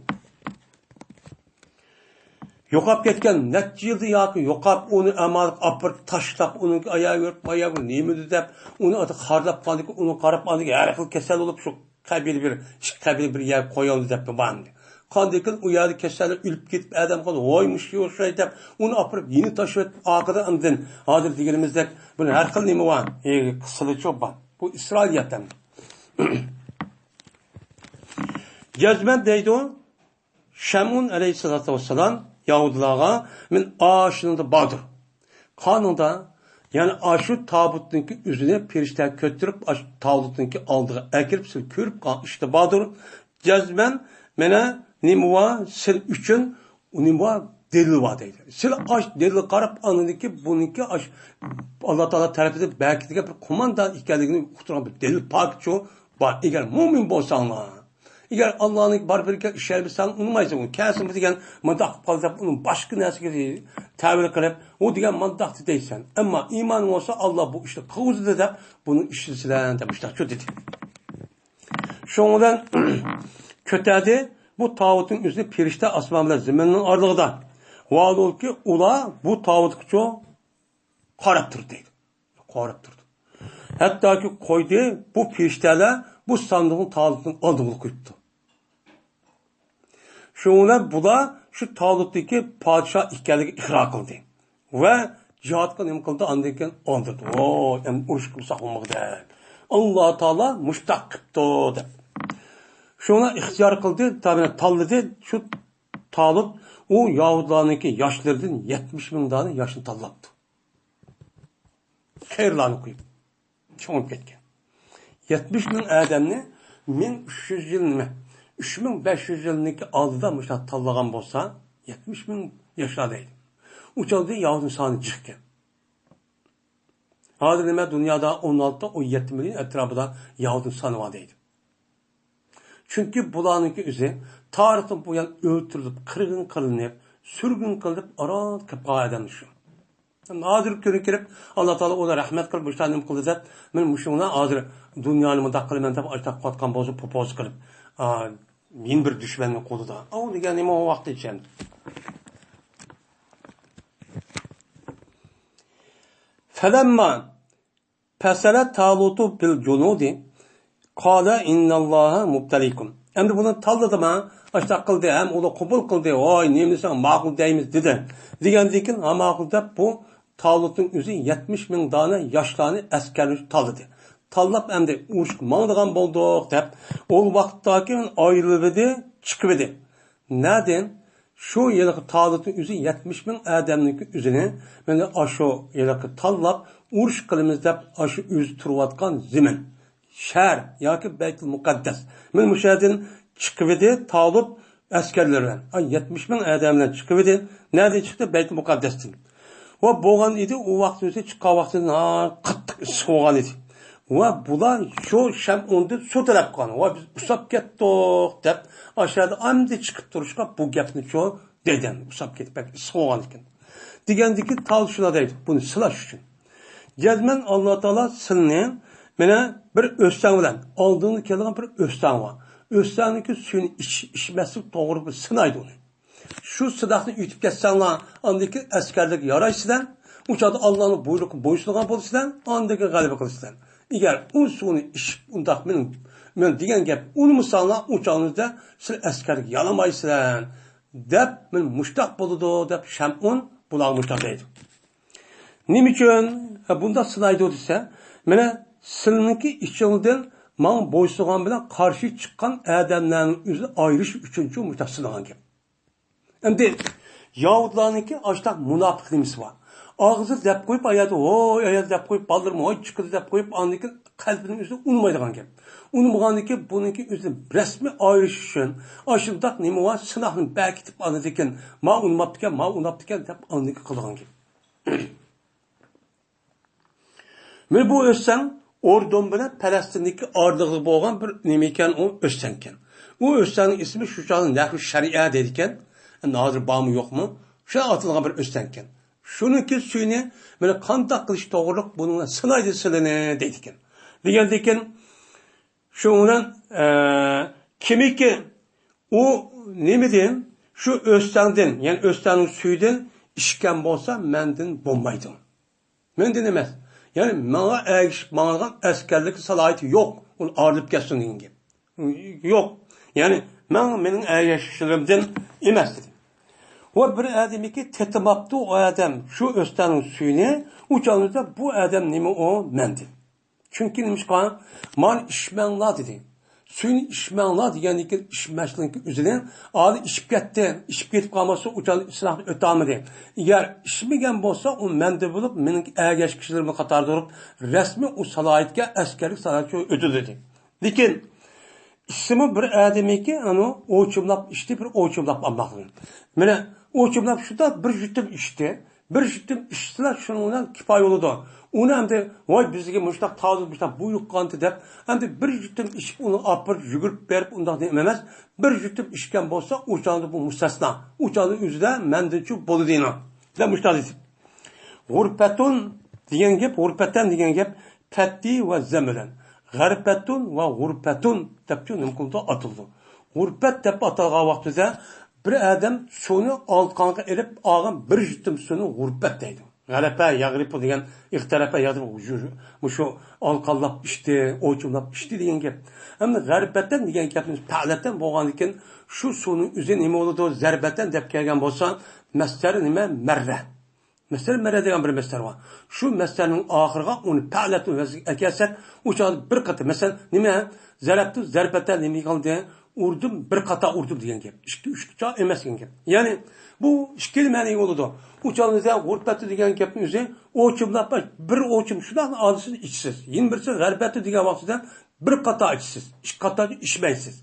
يوقاپ كەتكەن نەچچە يىلدا ياكى يوقاپ، ئۇنى ئامانەت ئاپىرىپ تاشلاپ، ئۇنىڭكى ئاياغ يۈرۈپ، ئاياغ نېمىدە دەپ، ئۇنى خارلاپ قالدىكى، ئۇنى قاراپ قالدىكى، ھەر خىل كېسەل بولۇپ، شۇ قەبىلە بىر، ئىككى قەبىلە بىر يەرگە قويۇلدى دەپ بار ئىدى. قاندىن كېيىن ئۇ يەردە كېسەللەر ئۆلۈپ كېتىپ، ئادەم قالدى، ۋاي مۇشۇ ئوخشايدۇ دەپ، ئۇنى ئاپىرىپ يېنىك تاشلاپ، ئارقىدىن ئاندىن ھازىر دېگىنىمىزدەك بۇنى ھەر خىل نېمە بار، ئى، قىسسىلىچۇ بار. بۇ ئىسرائىلىيەت ئەمدى. جەزمەن دەيدۇ، شەمئۇن ئەلەيھىسسالاتۇ ۋەسسالام يەھۇدىيلارغا، مەن ئاشۇنىڭدا باردۇر. قانىڭدا، يەنى ئاشۇ تابۇتنىڭكى ئۆزىنى پېرىشتە كۆتۈرۈپ، ئاشۇ تابۇتنىڭكى ئالدىغا ئەكىرىپ، سىلەر كۆرۈپ قالغان ئىشتا باردۇر. جەزمەن، مانا نېمە بار، سىلەر ئۈچۈن نېمە بار، دەلىل بار دەيدۇ. سىلەر ئاش دەلىلگە قاراپ، ئاندىن كېيىن بۇنىڭكى ئاش ئاللا تائالا تەرىپىدىن بەركىتىلگەن بىر قوماندان ئىكەنلىكىنى ئۇقتۇرغان بىر دەلىل پاكىتچۇ بار. ئەگەر مۇئمىن بولساڭلار، ئەگەر ئاللانىڭ بار بىرىگە ئىشەنمىسەڭ، ئۇنىمايسەن. ئۇ كەلسىمۇ دېگەن مۇنداق قىلىپ قالدى دەپ، ئۇنى باشقا نەرسىگە تەۋىل قىلىپ، ئۇ دېگەن مۇنداقتى دەيسەن. ئەمما ئىمانىڭ بولسا، ئاللا بۇ ئىشنى قىلغۇزىدۇ دەپ، بۇنى ئىشلىسىلەر دەپ مۇشتاقچۇ دېدى. شۇنىڭ بىلەن كۆتەردى بۇ تاۋۇتنىڭ ئۆزىنى پېرىشتە ئاسمان بىلەن زېمىننىڭ ئارىلىقىدا. ۋاھالۇكى ئۇلار بۇ تاۋۇتقىچۇ قاراپ تۇردى دەيدۇ. قاراپ تۇردى. ھەتتاكى قويدى، بۇ پېرىشتەلەر بۇ ساندۇقنى تالۇتنىڭ ئالدىغا قويۇپتۇ. شۇنىڭ بىلەن بۇلار شۇ تالۇتتىكى پادىشاھ ئىكەنلىكىنى ئىقرار قىلدى. ۋە جىھادقا نېمە قىلدى؟ ئاندىن كېيىن ئالدىردى. ۋوي، ئەمدى ئۇرۇش قىلمىساق بولمىغۇدەك. ئاللا تائالا مۇشتاق قىپتۇ دەپ. شۇڭا ئىختىيار قىلدى، تاللىدى. شۇ تالۇت ئۇ يەھۇدىيلارنىڭكى ياشلىرىدىن يەتمىش مىڭ دانە ياشنى تاللاپتۇ. خەيرلارنى قويۇپ، چوڭىيىپ كەتكەن. يەتمىش مىڭ ئادەمنى مىڭ ئۈچ يۈز يىل نېمە، ئۈچ مىڭ بەش يۈز يىلنىڭكى ئالدىدا مۇشۇنداق تاللىغان بولسا، يەتمىش مىڭ ياشلار دەيدۇ. ئۇ چاغدا يەھۇدىينىڭ سانى جىقكەن. ھازىر نېمە، دۇنيادا ئون ئالتە، ئون يەتتە مىليون ئەتراپىدا يەھۇدىينىڭ سانى بار دەيدۇ. چۈنكى بۇلارنىڭكى ئۆزى تارىختىن بۇيان ئۆلتۈرۈلۈپ، قىرغىن قىلىنىپ، سۈرگۈن قىلىنىپ، ئاران قېلىپ قالغان ئادەم شۇ. ھازىر كۈنى كىرىپ، ئاللا تائالا ئۇلارغا رەھمەت قىلىپ، مۇشۇنداق نېمە قىلدى دەپ، مەن مۇشۇنى ھازىر دۇنيانى مۇنداق قىلىمەن دەپ ئاشتاق قىلىۋاتقان بولسا، پوپوز قىلىپ، ئا، يەنە بىر دۈشمەننىڭ قولىدا. ئاۋۇ دېگەن نېمە ئۇ ۋاقىتتا ئىكەن. فلما فصل طالوت بالجنود قال إن الله مبتليكم. ئەمدى بۇنى تاللىدىما، ئاشتاق قىلدى، ھەم ئۇلار قوبۇل قىلدى. ۋاي، نېمە دېسەڭ ماقۇل دەيمىز، دېدى. دېگەندىن كېيىن، ھا، ماقۇل دەپ، بۇ تالۇتنىڭ ئۆزى يەتمىش مىڭ دانە ياشلارنى ئەسكەرلەشتۈرۈپ تاللىدى. تاللاپ، ئەمدى ئۇرۇشقا ماڭىدىغان بولدۇق دەپ، ئۇ ۋاقىتتاكى ئايرىلىۋىدى، چىقىۋىدى. نەدىن؟ شۇ ھېلىقى تالۇتنىڭ ئۆزى يەتمىش مىڭ ئادەمنىڭكى ئۆزىنى، مانا ئاشۇ ھېلىقى تاللاپ، ئۇرۇش قىلىمىز دەپ، ئاشۇ ئۆزى تۇرۇۋاتقان زېمىن، شەھەر ياكى بەيتۇل مۇقەددەس. مانا مۇشۇ يەردىن چىقىۋىدى تالۇت ئەسكەرلىرى بىلەن. ئاي، يەتمىش مىڭ ئادەم بىلەن چىقىۋىدى. نەدىن چىقتى؟ بەيتۇل مۇقەددەستىن. ۋە بولغان ئىدى، ئۇ ۋاقىت ئۆزى چىققان ۋاقتىدا ناھايىتى قاتتىق ئىسسىق بولغان ئىدى. ۋە بۇلار شۇ شەمئۇندىن سۇ تەلەپ قىلغان. ۋە بىز ئۇسساپ كەتتۇق دەپ، ئاشۇ يەردە ئەمدى چىقىپ تۇرۇشقا بۇ گەپنى شۇ دېگەن. ئۇسساپ كېتىپ بەك ئىسسىق بولغان ئىكەن. دېگەندىكى تال شۇنداق دەيدۇ، بۇنى سىناش ئۈچۈن. جەزمەن ئاللا تائالا سىلىنى مانا بىر ئۆستەڭ بىلەن، ئالدىڭدا كېلىدىغان بىر ئۆستەڭ بار. ئۆستەڭنىڭكى سۈيىنى ئىچ، ئىچمەسلىك توغرا بىر سىنايدۇ ئۇنى. شۇ سىناقنى ئۆتۈپ كەتسەڭلار، ئاندىن كېيىن ئەسكەرلىككە يارايسىلەر، ئۇ چاغدا ئاللانىڭ بۇيرۇقىغا بويسۇنغان بولىسىلەر، ئاندىن كېيىن غەلىبە قىلىسىلەر. ئەگەر ئۇ سۇنى ئىچىپ، ئۇنداق مېنىڭ، مەن دېگەن گەپ ئۇنىمىساڭلار، ئۇ چاغدا سىلەر ئەسكەرلىككە يارىمايسىلەر، دەپ، مانا مۇشتاق بولىدۇ، دەپ شەمئۇن بۇلارغا مۇشتاق دەيدۇ. نېمە ئۈچۈن؟ ھە، بۇنداق سىنايدۇ دېسە، مانا سىلىنىڭكى ئىچىڭدىن ماڭا بويسۇنغان بىلەن قارشى چىققان ئادەملەرنىڭ ئۆزىنى ئايرىش ئۈچۈنچۇ مۇشتاق سىنىغان گەپ. ئەمدى ياھۇدلارنىڭكى ئاشتاق مۇناپىق نېمىسى بار. ئاغزىدا دەپ قويۇپ، ئايادا ھوي، ئايادا دەپ قويۇپ، بالىلىرىمۇ ھوي چىقىدۇ دەپ قويۇپ، ئاندىن كېيىن قەلبىنىڭ ئۆزى ئۇنىمايدىغان گەپ. ئۇنىمىغاندىن كېيىن بۇنىڭكى ئۆزىنى رەسمىي ئايرىش ئۈچۈن ئاشۇنداق نېمە بار، سىناقنى بەكىتىپ، ئاندىن كېيىن ما ئۇنىماپتىكەن، ما ئۇناپتىكەن دەپ ئاندىن كېيىن قىلىدىغان گەپ. مانا بۇ ئۆستەڭ ئوردۇن بىلەن پەلەستىندىكى ئارىلىقىدا بولغان بىر نېمە ئىكەن، ئۇ ئۆستەڭ ئىكەن. ئۇ ئۆستەڭنىڭ ئىسمى شۇ چاغدا نەھرۇ شەرىئە دەيدىكەن. ئەمدى ھازىر بارمۇ يوقمۇ؟ شۇ ئاتالغان بىر ئۆستەڭ ئىكەن. شۇنىڭكى سۈيىنى مانا قانداق قىلىش توغرىلىق بۇنىڭ بىلەن سىنايدۇ سىلىنى دەيدىكەن. دېگەندىكىن، شۇنىڭ بىلەن، ئە، كىمكى ئۇ نېمىدىن، شۇ ئۆستەڭدىن، يەنى ئۆستەڭنىڭ سۈيىدىن ئىچكەن بولسا، مەندىن بولمايدۇ. مەندىن ئەمەس. يەنى ماڭا ئەگىشىپ ماڭىدىغان ئەسكەرلىك سالاھىيىتى يوق. ئۇ ئايرىلىپ كەتسۇن دېگەن گەپ. يوق. يەنى ماڭا مېنىڭ ئەگەشكۈچىلىرىمدىن ئەمەس دېدى. ۋە بىر ئادەمكى تېتىماپتۇ ئۇ ئادەم شۇ ئۆستەڭنىڭ سۈيىنى، ئۇ چاغدا بۇ ئادەم نېمە ئۇ؟ مەندىن. چۈنكى نېمىشقا؟ مانا ئىچمەڭلار دېدى. سۈيىنى ئىچمەڭلار دېگەندىن كېيىن ئىچمەسلىكنىڭ ئۆزىنى ئالدى ئىچىپ كەتتى. ئىچىپ كېتىپ قالماسا ئۇ چاغدا ئىسراپنى ئۆتەلمىدى. ئەگەر ئىچمىگەن بولسا ئۇ مەندە بولۇپ مېنىڭ ئەگەشكۈچىلىرىم قاتارىدا تۇرۇپ رەسمىي ئۇ سالاھىيەتكە، ئەسكەرلىك سالاھىيەتكە ئۆتىدۇ دېدى. لېكىن ئىچسىمۇ بىر ئادەمكى ئانۇ ئوچۇملاپ ئىچتى، بىر ئوچۇملاپ ئالماقلىق. مانا ئوچۇملاپ شۇنداق بىر يۇتۇم ئىچتى. بىر يۇتۇم ئىچسىلا شۇنىڭ بىلەن كۇپايە بولىدۇ. ئۇنى ئەمدى ۋاي بىزگە مۇشۇنداق تاۋۇز مۇشۇنداق بۇيرۇق قىلغانتى دەپ ئەمدى بىر يۇتۇم ئىچىپ ئۇنى ئاپىرىپ يۈگۈرۈپ بېرىپ ئۇنداق نېمە ئەمەس. بىر يۇتۇم ئىچكەن بولسا ئۇ چاغدا بۇ مۇستەسنا. ئۇ چاغدا ئۆزىدە مەندىنچۇ بولىدۇ دەپ مۇشۇنداق دېدى. غۇرپەتۇن دېگەن گەپ، غۇرپەتەن دېگەن گەپ پەتتى ۋە زەمىلەن. غەرپەتۇن ۋە غۇرپەتۇن دەپچۇ نېمە قىلىدۇ، ئاتىلىدۇ. غۇرپەت دەپ ئاتالغان ۋاقتىدا بىر ئادەم سۇنى ئالقانغا ئېلىپ ئالغان بىر يۇتۇم سۇنى غۇرپەت دەيدۇ. غەرەپە، يەغرىپۇ دېگەن ئىغتەرەپە يازىپ، مۇشۇ ئالقانلاپ ئىچتى، ئوچۇملاپ ئىچتى دېگەن گەپ. ئەمدى غەربەتەن دېگەن گەپنى پەئلەتەن بولغاندىكىن شۇ سۇنىڭ ئۆزى نېمە بولىدۇ؟ زەربەتەن دەپ كەلگەن بولسا، مەسدەر نېمە؟ مەررە. مەسدەر مەررە دېگەن بىر مەسدەر بار. شۇ مەسدەرنىڭ ئاخىرىغا ئۇنى پەئلەتۇن ۋەزنىگە ئەكەلسەك، ئۇ چاغدا بىر قېتىم، مەسىلەن، نېمە؟ زەرەپتۇ زەربەتەن نېمە قىلدى؟ ئۇردۇم، بىر قاتا ئۇردۇم دېگەن گەپ. ئىككى، ئۈچ چاغ ئەمەس دېگەن گەپ. يەنى بۇ ئىككىلا مەنىگە بولىدۇ. ئۇ چاغدا غۇرپەتتە دېگەن گەپنىڭ ئۆزى ئوچۇملاپ، بىر ئوچۇم شۇنداق ئالدىسىدا ئىچىسىز. يەنە بىرسى غەربەتتە دېگەن ۋاقتىدا بىر قاتا ئىچىسىز، ئىككى قاتا ئىچمەيسىز.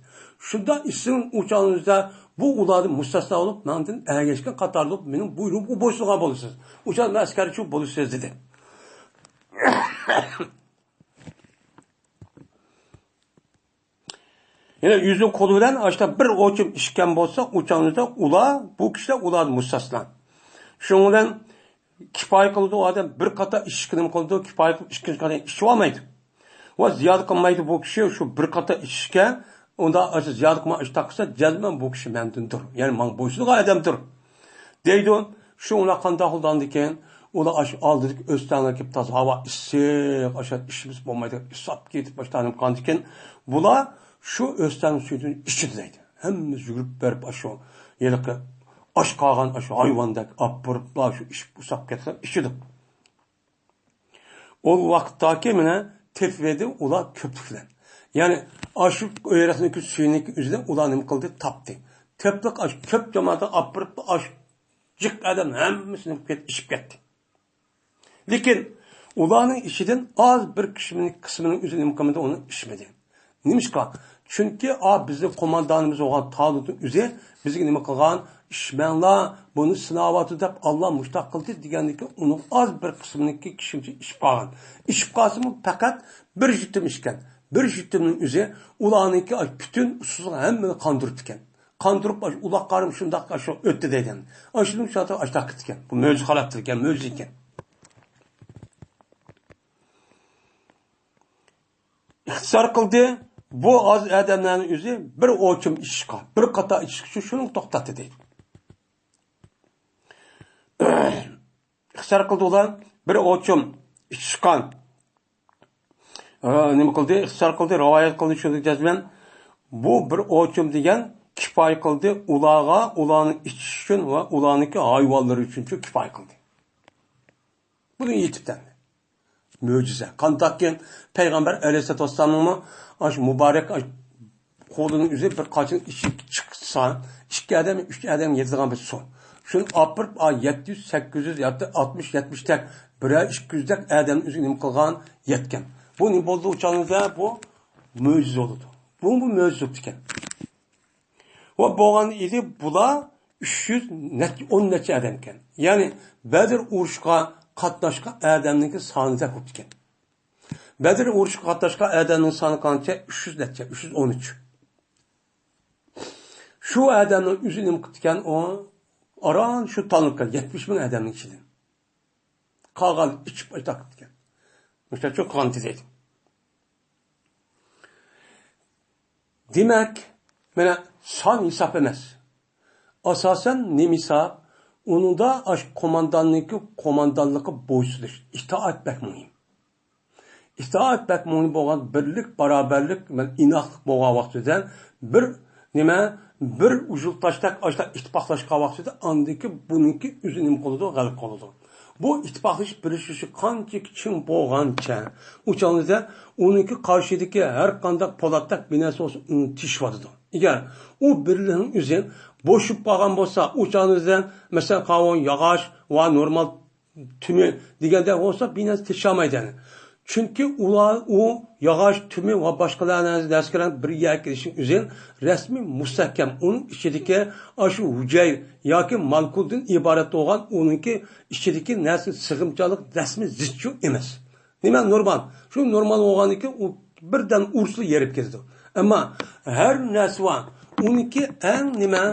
شۇنداق ئىچسىڭىز، ئۇ چاغىڭىزدا بۇ ئۇلاردىن مۇستەسنا بولۇپ، مەندىن ئەگەشكەن قاتاردا بولۇپ، مېنىڭ بۇيرۇغۇمغا بويسۇنغان بولىسىز. ئۇ چاغدا مەن ئەسكەرچى بولىسىز دېدى. يەنە يۈزىنى قولى بىلەن ئاشتا بىر ئوچۇم ئىچكەن بولسا، ئۇ چاغدا ئۇلار، بۇ كىشىلەر ئۇلاردىن مۇستەسنا. شۇنىڭ بىلەن كىپايە قىلىدۇ، ئادەم بىر قاتا ئىچىشكە نېمە قىلىدۇ، كىپايە قىلىپ ئىككىنچى قاتا ئىچىۋالمايدۇ. ۋە زىيادە قىلمايدۇ بۇ كىشى شۇ بىر قاتا ئىچىشكە، ئۇندا ئاشۇ زىيادە قىلماي ئىچ تاقىسا، جەزمەن بۇ كىشى مەندىندۇر. يەنى ماڭا بويسۇنغان ئادەمدۇر. دەيدۇ. شۇ ئۇلار قانداق قىلىدىكەن؟ ئۇلار ئاشۇ ئالدىدىكى ئۆستەڭلەر كېلىپ تازا ھاۋا ئىسسىق، ئاشۇ ئىشىمىز بولمايدۇ، ئىسساپ كېتىپ، باشتا نېمە قىلغاندىكىن، بۇلار شۇ ئۆستەڭ سۈيىدىن ئىچىدۇ دەيدۇ. ھەممىسى يۈگۈرۈپ بېرىپ، ئاشۇ ھېلىقى ئاچ قالغان ئاشۇ ھايۋاندەك ئاپىرىپلا شۇ ئىچىپ ئۇسساپ كەتسە ئىچىدۇ. ئۇ ۋاقىتتاكى مانا تېپىۋىدى ئۇلار كۆپلۈك بىلەن. يەنى ئاشۇ ئېرىقنىڭكى سۈيىنىڭكى ئۆزىدىن ئۇلار نېمە قىلدى؟ تاپتى. تېپىپ ئاش كۆپ جامائەتنى ئاپىرىپ، ئاش جىق ئادەم ھەممىسى نېمە قىلىپ كەت-، ئىچىپ كەتتى. لېكىن ئۇلارنىڭ ئىچىدىن ئاز بىر قىسمىنىڭ، قىسمىنىڭ ئۆزى نېمە قىلمىدى؟ ئۇنى ئىچمىدى. نېمىشقا؟ چۈنكى، ئا، بىزنىڭ قوماندانىمىز بولغان تالۇتنىڭ ئۆزى بىزگە نېمە قىلغان؟ «ئىچمەڭلار، بۇنى سىناۋاتىدۇ» دەپ، «ئاللا مۇشتاق قىلدى» دېگەندىن كېيىن، ئۇنىڭ ئاز بىر قىسمىنىڭكى كىشىمچە ئىچىپ قالغان. ئىچىپ قالسىمۇ، پەقەت بىر يۇتۇم ئىچكەن. بىر يۇتۇمنىڭ ئۆزى ئۇلارنىڭكى پۈتۈن ئۇسسۇزلۇق ھەممىنى قاندۇرۇپتىكەن. قاندۇرۇپ، ئۇلاق قارىم شۇنداق شۇ ئۆتتى دەيدىكەن. ئاشۇنىڭ شۇ ئاشتاق كېتىدىكەن. بۇ مۆجىزە خاراكتېركەن، مۆجىزە ئىكەن. ئىختىسار قىلدى، بۇ ئاز ئادەملەرنىڭ ئۆزى بىر ئوچۇم ئىچىشقا، بىر قاتا ئىچىشكە شۇ، شۇنى توختاتتى دەيدۇ. ئىختىسار قىلدى ئۇلار بىر ئوچۇم ئىچىشقا. ئە، نېمە قىلدى؟ ئىختىسار قىلدى، رىۋايەت قىلدى شۇنى جەزمەن. بۇ بىر ئوچۇم دېگەن كىپايە قىلدى ئۇلارغا، ئۇلارنىڭ ئىچىشى ئۈچۈن ۋە ئۇلارنىڭكى ھايۋانلىرى ئۈچۈنچۇ كىپايە قىلدى. بۇنى يېتىپ تەڭدى. مۆجىزە. قانداقكىن پەيغەمبەر ئەلەيھىسسالاتۇ ۋەسسالامنىڭمۇ ئاشۇ مۇبارەك ئاش-، قولىنىڭ ئۆزى بىر قاچىنى ئىچىپ چىقسا، ئىككى ئادەم، ئۈچ ئادەم يەيدىغان بىر سۇ. شۇنى ئاپىرىپ، ئا، يەتتە يۈز، سەككىز يۈز ياكى ئاتمىش، يەتمىشتەك بىرەر ئىككى يۈزدەك ئادەمنى ئۆزىگە نېمە قىلغان، يەتكەن. بۇ نېمە بولدى ئۇ چاغدا؟ بۇ مۆجىزە بولىدۇ. بۇ، بۇ مۆجىزە بوپتىكەن. ۋە بولغان ئىدى، بۇلار ئۈچ يۈز نەچچە، ئون نەچچە ئادەمكەن. يەنى بەدر ئۇرۇشقا قاتناشقان ئادەمنىڭكى سانىدەك بوپتىكەن. بەدر ئۇرۇشقا قاتناشقان ئادەمنىڭ سانى قانچە؟ ئۈچ يۈز نەچچە، ئۈچ يۈز ئون ئۈچ. شۇ ئادەمنىڭ ئۆزى نېمە قىپتىكەن؟ ئۇ ئاران شۇ تالونكا يەتمىش مىڭ ئادەمنىڭ ئىچىدىن قالغان ئىچىپ ئايتاق قىپتىكەن. مۇشۇنچە قىلغانتى دەيدۇ. دېمەك، مانا سان ھېساب ئەمەس. ئاساسەن نېمە ھېساب؟ ئۇنىڭدا ئاشۇ قومانداننىڭكى قوماندانلىققا بويسۇنۇش، ئىتائەت بەك مۇھىم. ئىتائەت بەك مۇھىم بولغان، بىرلىك، باراۋەرلىك، مانا ئىناقلىق بولغان ۋاقتىدا بىر نېمە، بىر ئۇجۇلتاشتەك ئاشۇنداق ئىتتىپاقلاشقان ۋاقتىدا ئاندىكى بۇنىڭكى ئۆزى نېمە قىلىدۇ؟ غەلىبە قىلىدۇ. بۇ ئىتتىپاقلىشىپ بىرلىشىشى قانچىكى چىڭ بولغانچە، ئۇ چاغدا ئۇنىڭكى قارشىدىكى ھەر قانداق پولاتتەك بىناسى بولسا، ئۇنى تېشىۋاتىدۇ. ئەگەر ئۇ بىرلىكنىڭ ئۆزى بوشىشىپ قالغان بولسا، ئۇ چاغدا مەسىلەن، قاۋان ياغاچ ۋە نورمال تۈمى دېگەندەك بولسا، بىناسى تېشىشالمايدۇ يەنى. چۈنكى ئۇلار، ئۇ ياغاچ تۈمى ۋە باشقىلار نەرسىلەرنى بىر يەرگە كېلىشنىڭ ئۆزى رەسمىي مۇستەھكەم. ئۇنىڭ ئىچىدىكى ئاشۇ ھۈجەيرە ياكى مولېكۇلدىن ئىبارەت بولغان ئۇنىڭكى ئىچىدىكى نەرسە سىغىمچانلىق رەسمىي زىچ ئەمەس. نېمە نورمال؟ شۇ نورمال بولغاندىكىن ئۇ بىردەم ئۇرسىلا يېرىپ كېتىدۇ. ئەمما ھەر نەرسە بار. ئۇنىڭكى ئەڭ نېمە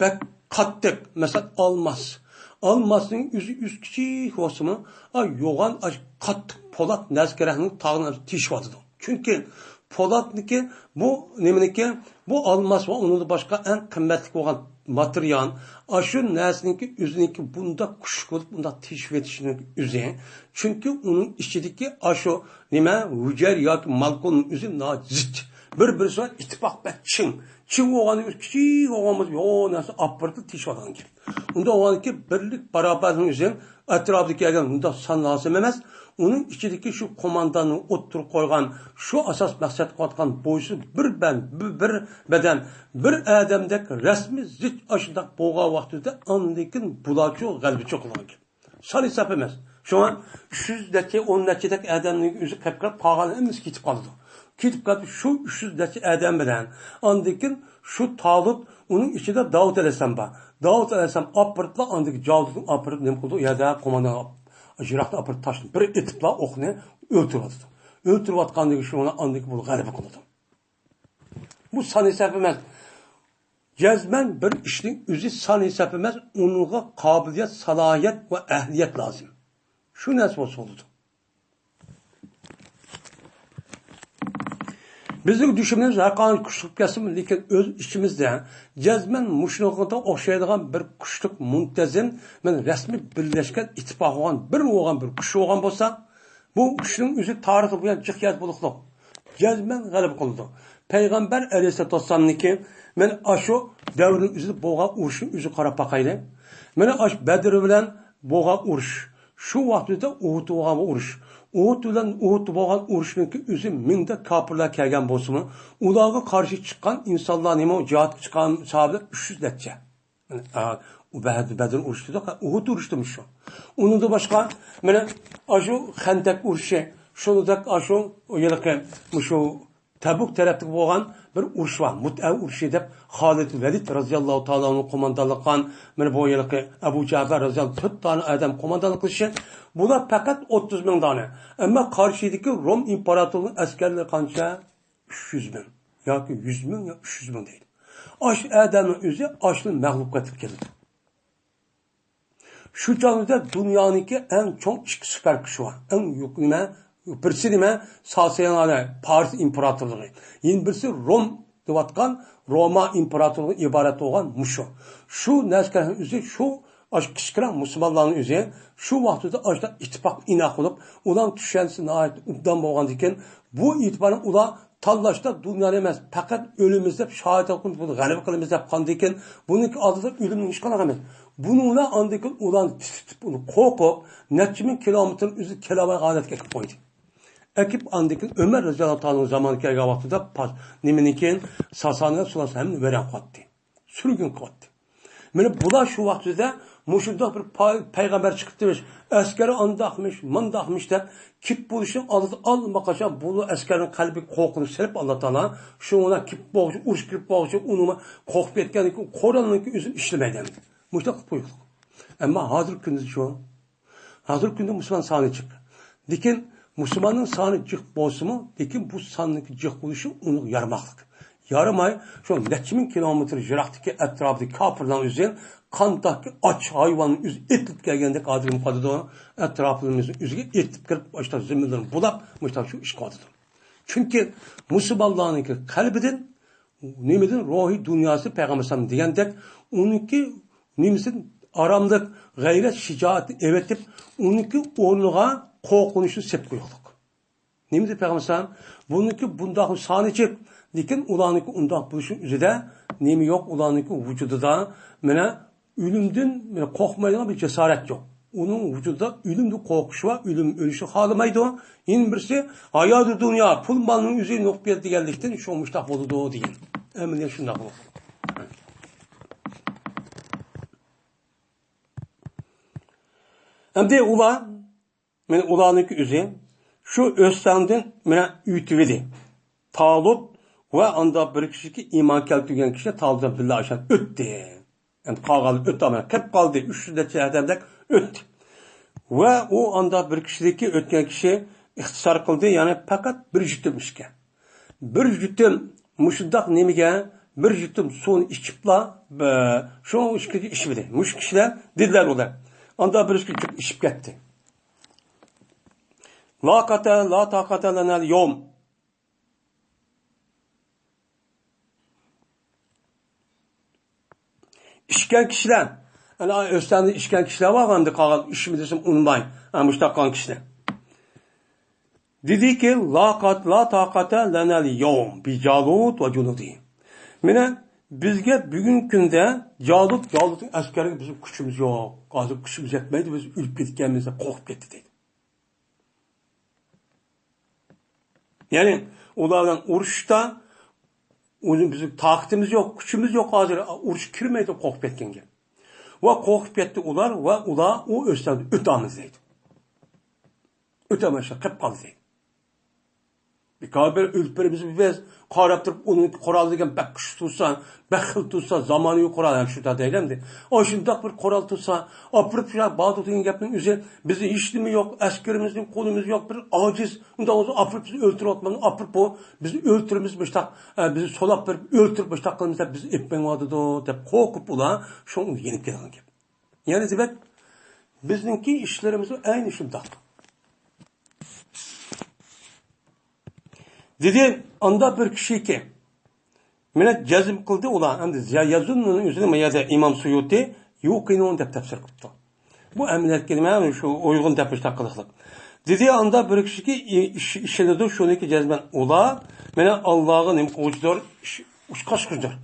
بەك قاتتىق، مەسىلەن، ئالماس. ئالماسنىڭ ئۆزى، ئۆزى كىچىك بولسىمۇ، ئا، يوغان، ئا، قاتتىق پولات نەرسە كېرەكنىڭ تاغنى تېشىۋاتىدۇ. چۈنكى پولاتنىكى، بۇ نېمىنىكى، بۇ ئالماس ۋە ئۇنىڭدىن باشقا ئەڭ قىممەتلىك بولغان ماتېرىيال، ئاشۇ نەرسىنىڭكى ئۆزىنىڭكى بۇنداق كۈچلۈك بولۇپ، بۇنداق تېشىۋېتىشنىڭ ئۆزى. چۈنكى ئۇنىڭ ئىچىدىكى ئاشۇ نېمە، ھۈجەيرە ياكى مولېكۇلنىڭ ئۆزى ناھايىتى زىچ. بىر-بىرسى بىلەن ئىتتىپاق بەك چىڭ. چىڭ بولغاندىن كېيىن كىچىك بولغان بولسا، يوغان نەرسە ئاپىرىدۇ، تېشىۋالغان گەپ. ئۇنداق بولغاندىكىن بىرلىك باراۋەرلىكنىڭ ئۆزى ئەتراپىدىكى ئادەم ئۇنداق سان لازىم ئەمەس. ئۇنىڭ ئىچىدىكى شۇ قومانداننىڭ ئوتتۇرىغا قويغان شۇ ئاساس مەقسەتكە قويغان بويسۇن بىر بەن-، بىر، بىر بەدەن، بىر ئادەمدەك رەسمىي زىچ ئاشۇنداق بولغان ۋاقتىدا ئاندىن كېيىن بۇلارچۇ غەلىبىچۇ قىلغان گەپ. سان ھېساب ئەمەس. شۇڭا ئۈچ يۈز نەچچە، ئون نەچچىدەك ئادەمنىڭ ئۆزى قېپقېلىپ قالغان ھەممىسى كېتىپ قالىدۇ. كېتىپ قالدى شۇ ئۈچ يۈز نەچچە ئادەم بىلەن. ئاندىن كېيىن شۇ تالۇت، ئۇنىڭ ئىچىدە داۋۇت ئەلەيھىسسالام بار. داۋۇت ئەلەيھىسسالام ئاپىرىپلا، ئاندىن كېيىن جالۇتنى ئاپىرىپ نېمە قىلدى؟ ئۇ يەردە قوماندان يىراقتا ئاپىرىپ تاشلىدى. بىر ئېتىپلا ئوقنى ئۆلتۈرۈۋاتىدۇ. ئۆلتۈرۈۋاتقاندىن كېيىن شۇ ئاندىن كېيىن بۇ غەلىبە قىلىدۇ. بۇ سان ھېساب ئەمەس. جەزمەن بىر ئىشنىڭ ئۆزى سان ھېساب ئەمەس، ئۇنىڭغا قابىلىيەت، سالاھىيەت ۋە ئەھلىيەت لازىم. شۇ نەرسە بولسا بولىدۇ. بىزنىڭ دۈشمىنىمىز ھەرقانچە كۈچلۈك كەلسىمۇ، لېكىن ئۆز ئىچىمىزدە جەزمەن مۇشۇنىڭغا ئوخشايدىغان بىر كۈچلۈك، مۇنتەزىم، مەن رەسمىي بىرلەشكەن، ئىتتىپاق بولغان، بىر بولغان بىر كۈچ بولغان بولسا، بۇ كۈچنىڭ ئۆزى تارىخى بىلەن جىق ياز بولۇقلۇق. جەزمەن غەلىبە قىلىدۇ. پەيغەمبەر ئەلەيھىسسالاتۇ ۋەسسالامنىڭكى مەن ئاشۇ دەۋرنىڭ ئۆزىدە بولغان ئۇرۇشنىڭ ئۆزىگە قاراپ باقايلى. مانا ئاشۇ بەدر بىلەن بولغان ئۇرۇش. شۇ ۋاقىتتا ئۇھۇد بولغان ئۇرۇش. ئۇھۇد بىلەن ئۇھۇد بولغان ئۇرۇشنىڭكى ئۆزى مىڭدەك كاپىرلار كەلگەن بولسىمۇ، ئۇلارغا قارشى چىققان ئىنسانلار نېمە، جىھادقا چىققان ساھابىلەر ئۈچ يۈز نەچچە. ئا، ئۇ بەدر، بەدر ئۇرۇشى دېدۇق، ئۇھۇد ئۇرۇشى دېمىش شۇ. ئۇنىڭدىن باشقا، مانا، ئاشۇ خەندەك ئۇرۇشى، شۇنداق ئاشۇ، ئۇ ھېلىقى، مۇشۇ تەبۇك تەرەپتىكى بولغان بىر ئۇرۇش بار، مۇتئە ئۇرۇشى دەپ، خالىد ۋەلىد رازىياللاھۇ تائالا ئەنھۇ قوماندانلىق قىلغان، مانا بۇ ھېلىقى ئەبۇ جەفەر رازىياللاھۇ، تۆت دانە ئادەم قوماندانلىق قىلىشى، بۇلار پەقەت ئوتتۇز مىڭ دانە. ئەمما قارشىدىكى روم ئىمپېراتورىنىڭ ئەسكەرلىرى قانچە؟ ئۈچ يۈز مىڭ ياكى يۈز مىڭ يا ئۈچ يۈز مىڭ دەيدۇ. ئاش ئادەمنىڭ ئۆزى ئاشنى مەغلۇپ قىلىپ كېلىدۇ. شۇ چاغدا دۇنيانىڭكى ئەڭ چوڭ ئىككى سۇپەر كۈچى بار. ئەڭ يۇق-، نېمە، بىرسى نېمە؟ ساسانىيە، پارس ئىمپېراتورلۇقى. يەنە بىرسى روم دەۋاتقان روما ئىمپېراتورلۇقى ئىبارەت بولغان مۇشۇ. شۇ نەرسىنىڭ ئۆزى شۇ ئاشۇ كىچىككىنە مۇسۇلمانلارنىڭ ئۆزى شۇ ۋاقتىدا ئاشۇنداق ئىتتىپاق ئىناق بولۇپ، ئۇلارنىڭ چۈشەنچىسى ناھايىتى ئوبدان بولغاندىكىن، بۇ ئېتىبارنى ئۇلار تاللاشتا دۇنيانى ئەمەس، پەقەت ئۆلىمىز دەپ شاھىت قىلىپ، بۇنى غەلىبە قىلىمىز دەپ قالغاندىكىن، بۇنىڭكى ئالدىدا ئۆلۈمنىڭ ھېچقانداق ئەمەس. بۇنى ئۇلار ئاندىن كېيىن ئۇلارنى تىتىتىپ، ئۇنى قورقۇپ، نەچچە مىڭ كىلومېتىر ئۆزى كېلەلمەي ھالەتكە ئەكىپ قويدى. ئەكىپ ئاندىن كېيىن ئۆمەر رەزىياللاھۇ تائالا زامانى كەلگەن ۋاقتىدا پاس-، نېمىنىڭكى، ساسانىيە سۇلالىسى ھەممىنى ۋەيران قىلىۋەتتى. سۈرگۈن قىلىۋەتتى. مانا بۇلار شۇ ۋاقىتتا مۇشۇنداق بىر پاي-، پەيغەمبەر چىقىپتىمىش، ئەسكەر ئانداقمىش، مانداقمىش دەپ كېلىپ بولۇشنىڭ ئالدىدا ئاللىقاچان بۇ ئەسكەرنىڭ قەلبىگە قورقۇنچ سېلىپ، ئاللا تائالا شۇ ئۇنى كېلىپ بولغۇچە، ئۇرۇش كېلىپ بولغۇچە، ئۇنى قورقۇپ كەتكەندىن كېيىن قورالنىڭكى ئۆزىنى ئىشلىمەيدۇ ئەمدى. مۇشۇنداق قىلىپ قويۇقلۇق. ئەمما ھازىرقى كۈندە شۇ. ھازىرقى كۈندە مۇسۇلمان سانى جىق. لېكىن مۇسۇلماننىڭ سانى جىق بولسىمۇ، لېكىن بۇ ساننىڭكى جىق بولۇشى ئۇنىڭغا يارىماقلىق. يارىماي، شۇ نەچچە مىڭ كىلومېتىر يىراقتىكى ئەتراپىدىكى كاپىرلارنىڭ ئۆزى قانداقكى ئاچ ھايۋاننىڭ ئۆزى ئېتىلىپ كەلگەندەك ھازىر نېمە قىلىدۇ؟ ئەتراپىمىزنىڭ ئۆزىگە ئېتىلىپ كىرىپ، ئاشۇنداق زېمىنلىرىنى بۇلاپ، مۇشۇنداق شۇ ئىش قىلىۋاتىدۇ. چۈنكى مۇسۇلمانلارنىڭكى قەلبىدىن نېمىدىن روھىي دۇنياسى پەيغەمبەر ئەلەيھىسسالام دېگەندەك، ئۇنىڭكى نېمىسىدىن ئاراملىق، غەيرەت، شىجائەتنى ئېۋەتىپ، ئۇنىڭكى ئورنىغا قورقۇنچنى سېلىپ قويۇقلۇق. نېمىدى پەيغەمبەر ئەلەيھىسسالام؟ بۇنىڭكى بۇنداق سانى جىق، لېكىن ئۇلارنىڭكى ئۇنداق بولۇشى ئۆزىدە نېمە يوق، ئۇلارنىڭكى ۋۇجۇدىدا مانا ئۆلۈمدىن قورقمايدىغان بىر جاسارەت يوق. ئۇنىڭ ۋۇجۇدىدا ئۆلۈمدىن قورقۇش بار، ئۆلۈم، ئۆلۈشنى خالىمايدۇ. يەنە بىرسى، ھاياتى دۇنيا، پۇل مالنىڭ ئۆزى يوق بولىدۇ دېگەنلىكتىن، شۇ مۇشتاق بولىدۇ دېگەن. ئەمەلىيەت شۇنداق بولىدۇ. ئەمدى ئۇلار، مانا ئۇلارنىڭكى ئۆزى شۇ ئۆستەڭدىن مانا ئۆتۈۋىدى. تالۇت ۋە ئاندا بىر كىشىكى ئىمان كەلتۈرگەن كىشى تالۇت بىلەن بىللە ئاشۇنداق ئۆتتى. ئەمدى قالغانلار ئۆتەلمەي قېلىپ قالدى. ئۈچ يۈز نەچچە ئادەمدەك ئۆتتى. ۋە ئۇ ئاندا بىر كىشىدىكى ئۆتكەن كىشى ئىختىسار قىلدى، يەنى پەقەت بىر جۈتۈم ئىچكەن. بىر جۈتۈم مۇشۇنداق نېمىگە، بىر جۈتۈم سۇنى ئىچىپلا، بە-، شۇ ئىچكۈچى ئىچمىدى. مۇشۇ كىشىلەر دېدىلەر ئۇلار. ئاندا بىر ئىچكۈچى ئىچىپ كەتتى. لا قاتا، لا تاقاتا لەنەل يوم. ئىچكەن كىشىلەر، ئەنە ئۆستەڭدە ئىچكەن كىشىلەر بار، ئەمدى قالغان ئىچمە دېسەم ئۇنىماي، ئەنە مۇشۇنداق قىلغان كىشىلەر. دېدىكى، لا قات-، لا تاقاتا لەنەل يوم بىجالۇت ۋە جۇنۇدى. مانا بىزگە بۈگۈنكى كۈندە جالۇت، جالۇتنىڭ ئەسكەرلىرىگە بىزنىڭ كۈچىمىز يوق. ھازىر كۈچىمىز يەتمەيدۇ، بىز ئۆلۈپ كېتىدىكەنمىز دەپ قورقۇپ كەتتى دەيدۇ. يەنى ئۇلار بىلەن ئۇرۇشتا ئۇنىڭ بىزنىڭ تاقىتىمىز يوق، كۈچىمىز يوق ھازىر، ئۇرۇش كىرمەيدۇ قورقۇپ كەتكەنگە. ۋە قورقۇپ كەتتى ئۇلار ۋە ئۇلار ئۇ ئۆستەڭدىن ئۆتەلمىدى دەيدۇ. ئۆتەلمەي قېلىپ قالدى دەيدۇ. بىكار بىر ئۆلۈپ بېرىمىز بىز. قاراپ تۇرۇپ، ئۇنىڭ قورالى دېگەن بەك كۈچلۈك تۇرسا، بەك خىل تۇرسا، زامانىۋى قورال ھەم شۇ دەيلى ئەمدى. ئاشۇنداق بىر قورال تۇرسا، ئاپىرىپ شۇ بادۇتىن گەپنىڭ ئۆزى، بىزدە ھېچنېمە يوق، ئەسكىرىمىزنىڭ قولىمىز يوق، بىر ئاجىز. ئۇنداق بولسا ئاپىرىپ بىزنى ئۆلتۈرۈۋاتماڭ، ئاپىرىپ بۇ، بىزنى ئۆلتۈرىمىز مۇشتاق، ئە، بىزنى سولاپ بېرىپ ئۆلتۈرۈپ مۇشتاق قىلىمىز دەپ بىزنى ئېلىپ مېڭىۋاتىدۇ دەپ قورقۇپ ئۇلار شۇڭا يېنىپ كېلىدىغان گەپ. يەنە دېمەك، بىزنىڭكى ئىشلىرىمىزمۇ ئەينى شۇنداق. دېدى، ئاندا بىر كىشىكى، مانا جەزم قىلدى ئۇلار. ئەمدى يەزۇننۇنىڭ ئۆزىنى ما يەردە ئىمام سۇيۇتى يۇقىنۇن دەپ تەپسىر قىلىپتۇ. بۇ ئەمەلىيەتكە نېمە، شۇ ئۇيغۇن دەپ مۇشتاق قىلىقلىق. دېدى، ئاندا بىر كىشىكى ئىش-، ئىشىنىدۇ، شۇنىڭكى جەزمەن ئۇلار، مانا ئاللاغا نېمە قىلغۇچىدۇر، ئىش-، ئۇچقاچقۇچىدۇر.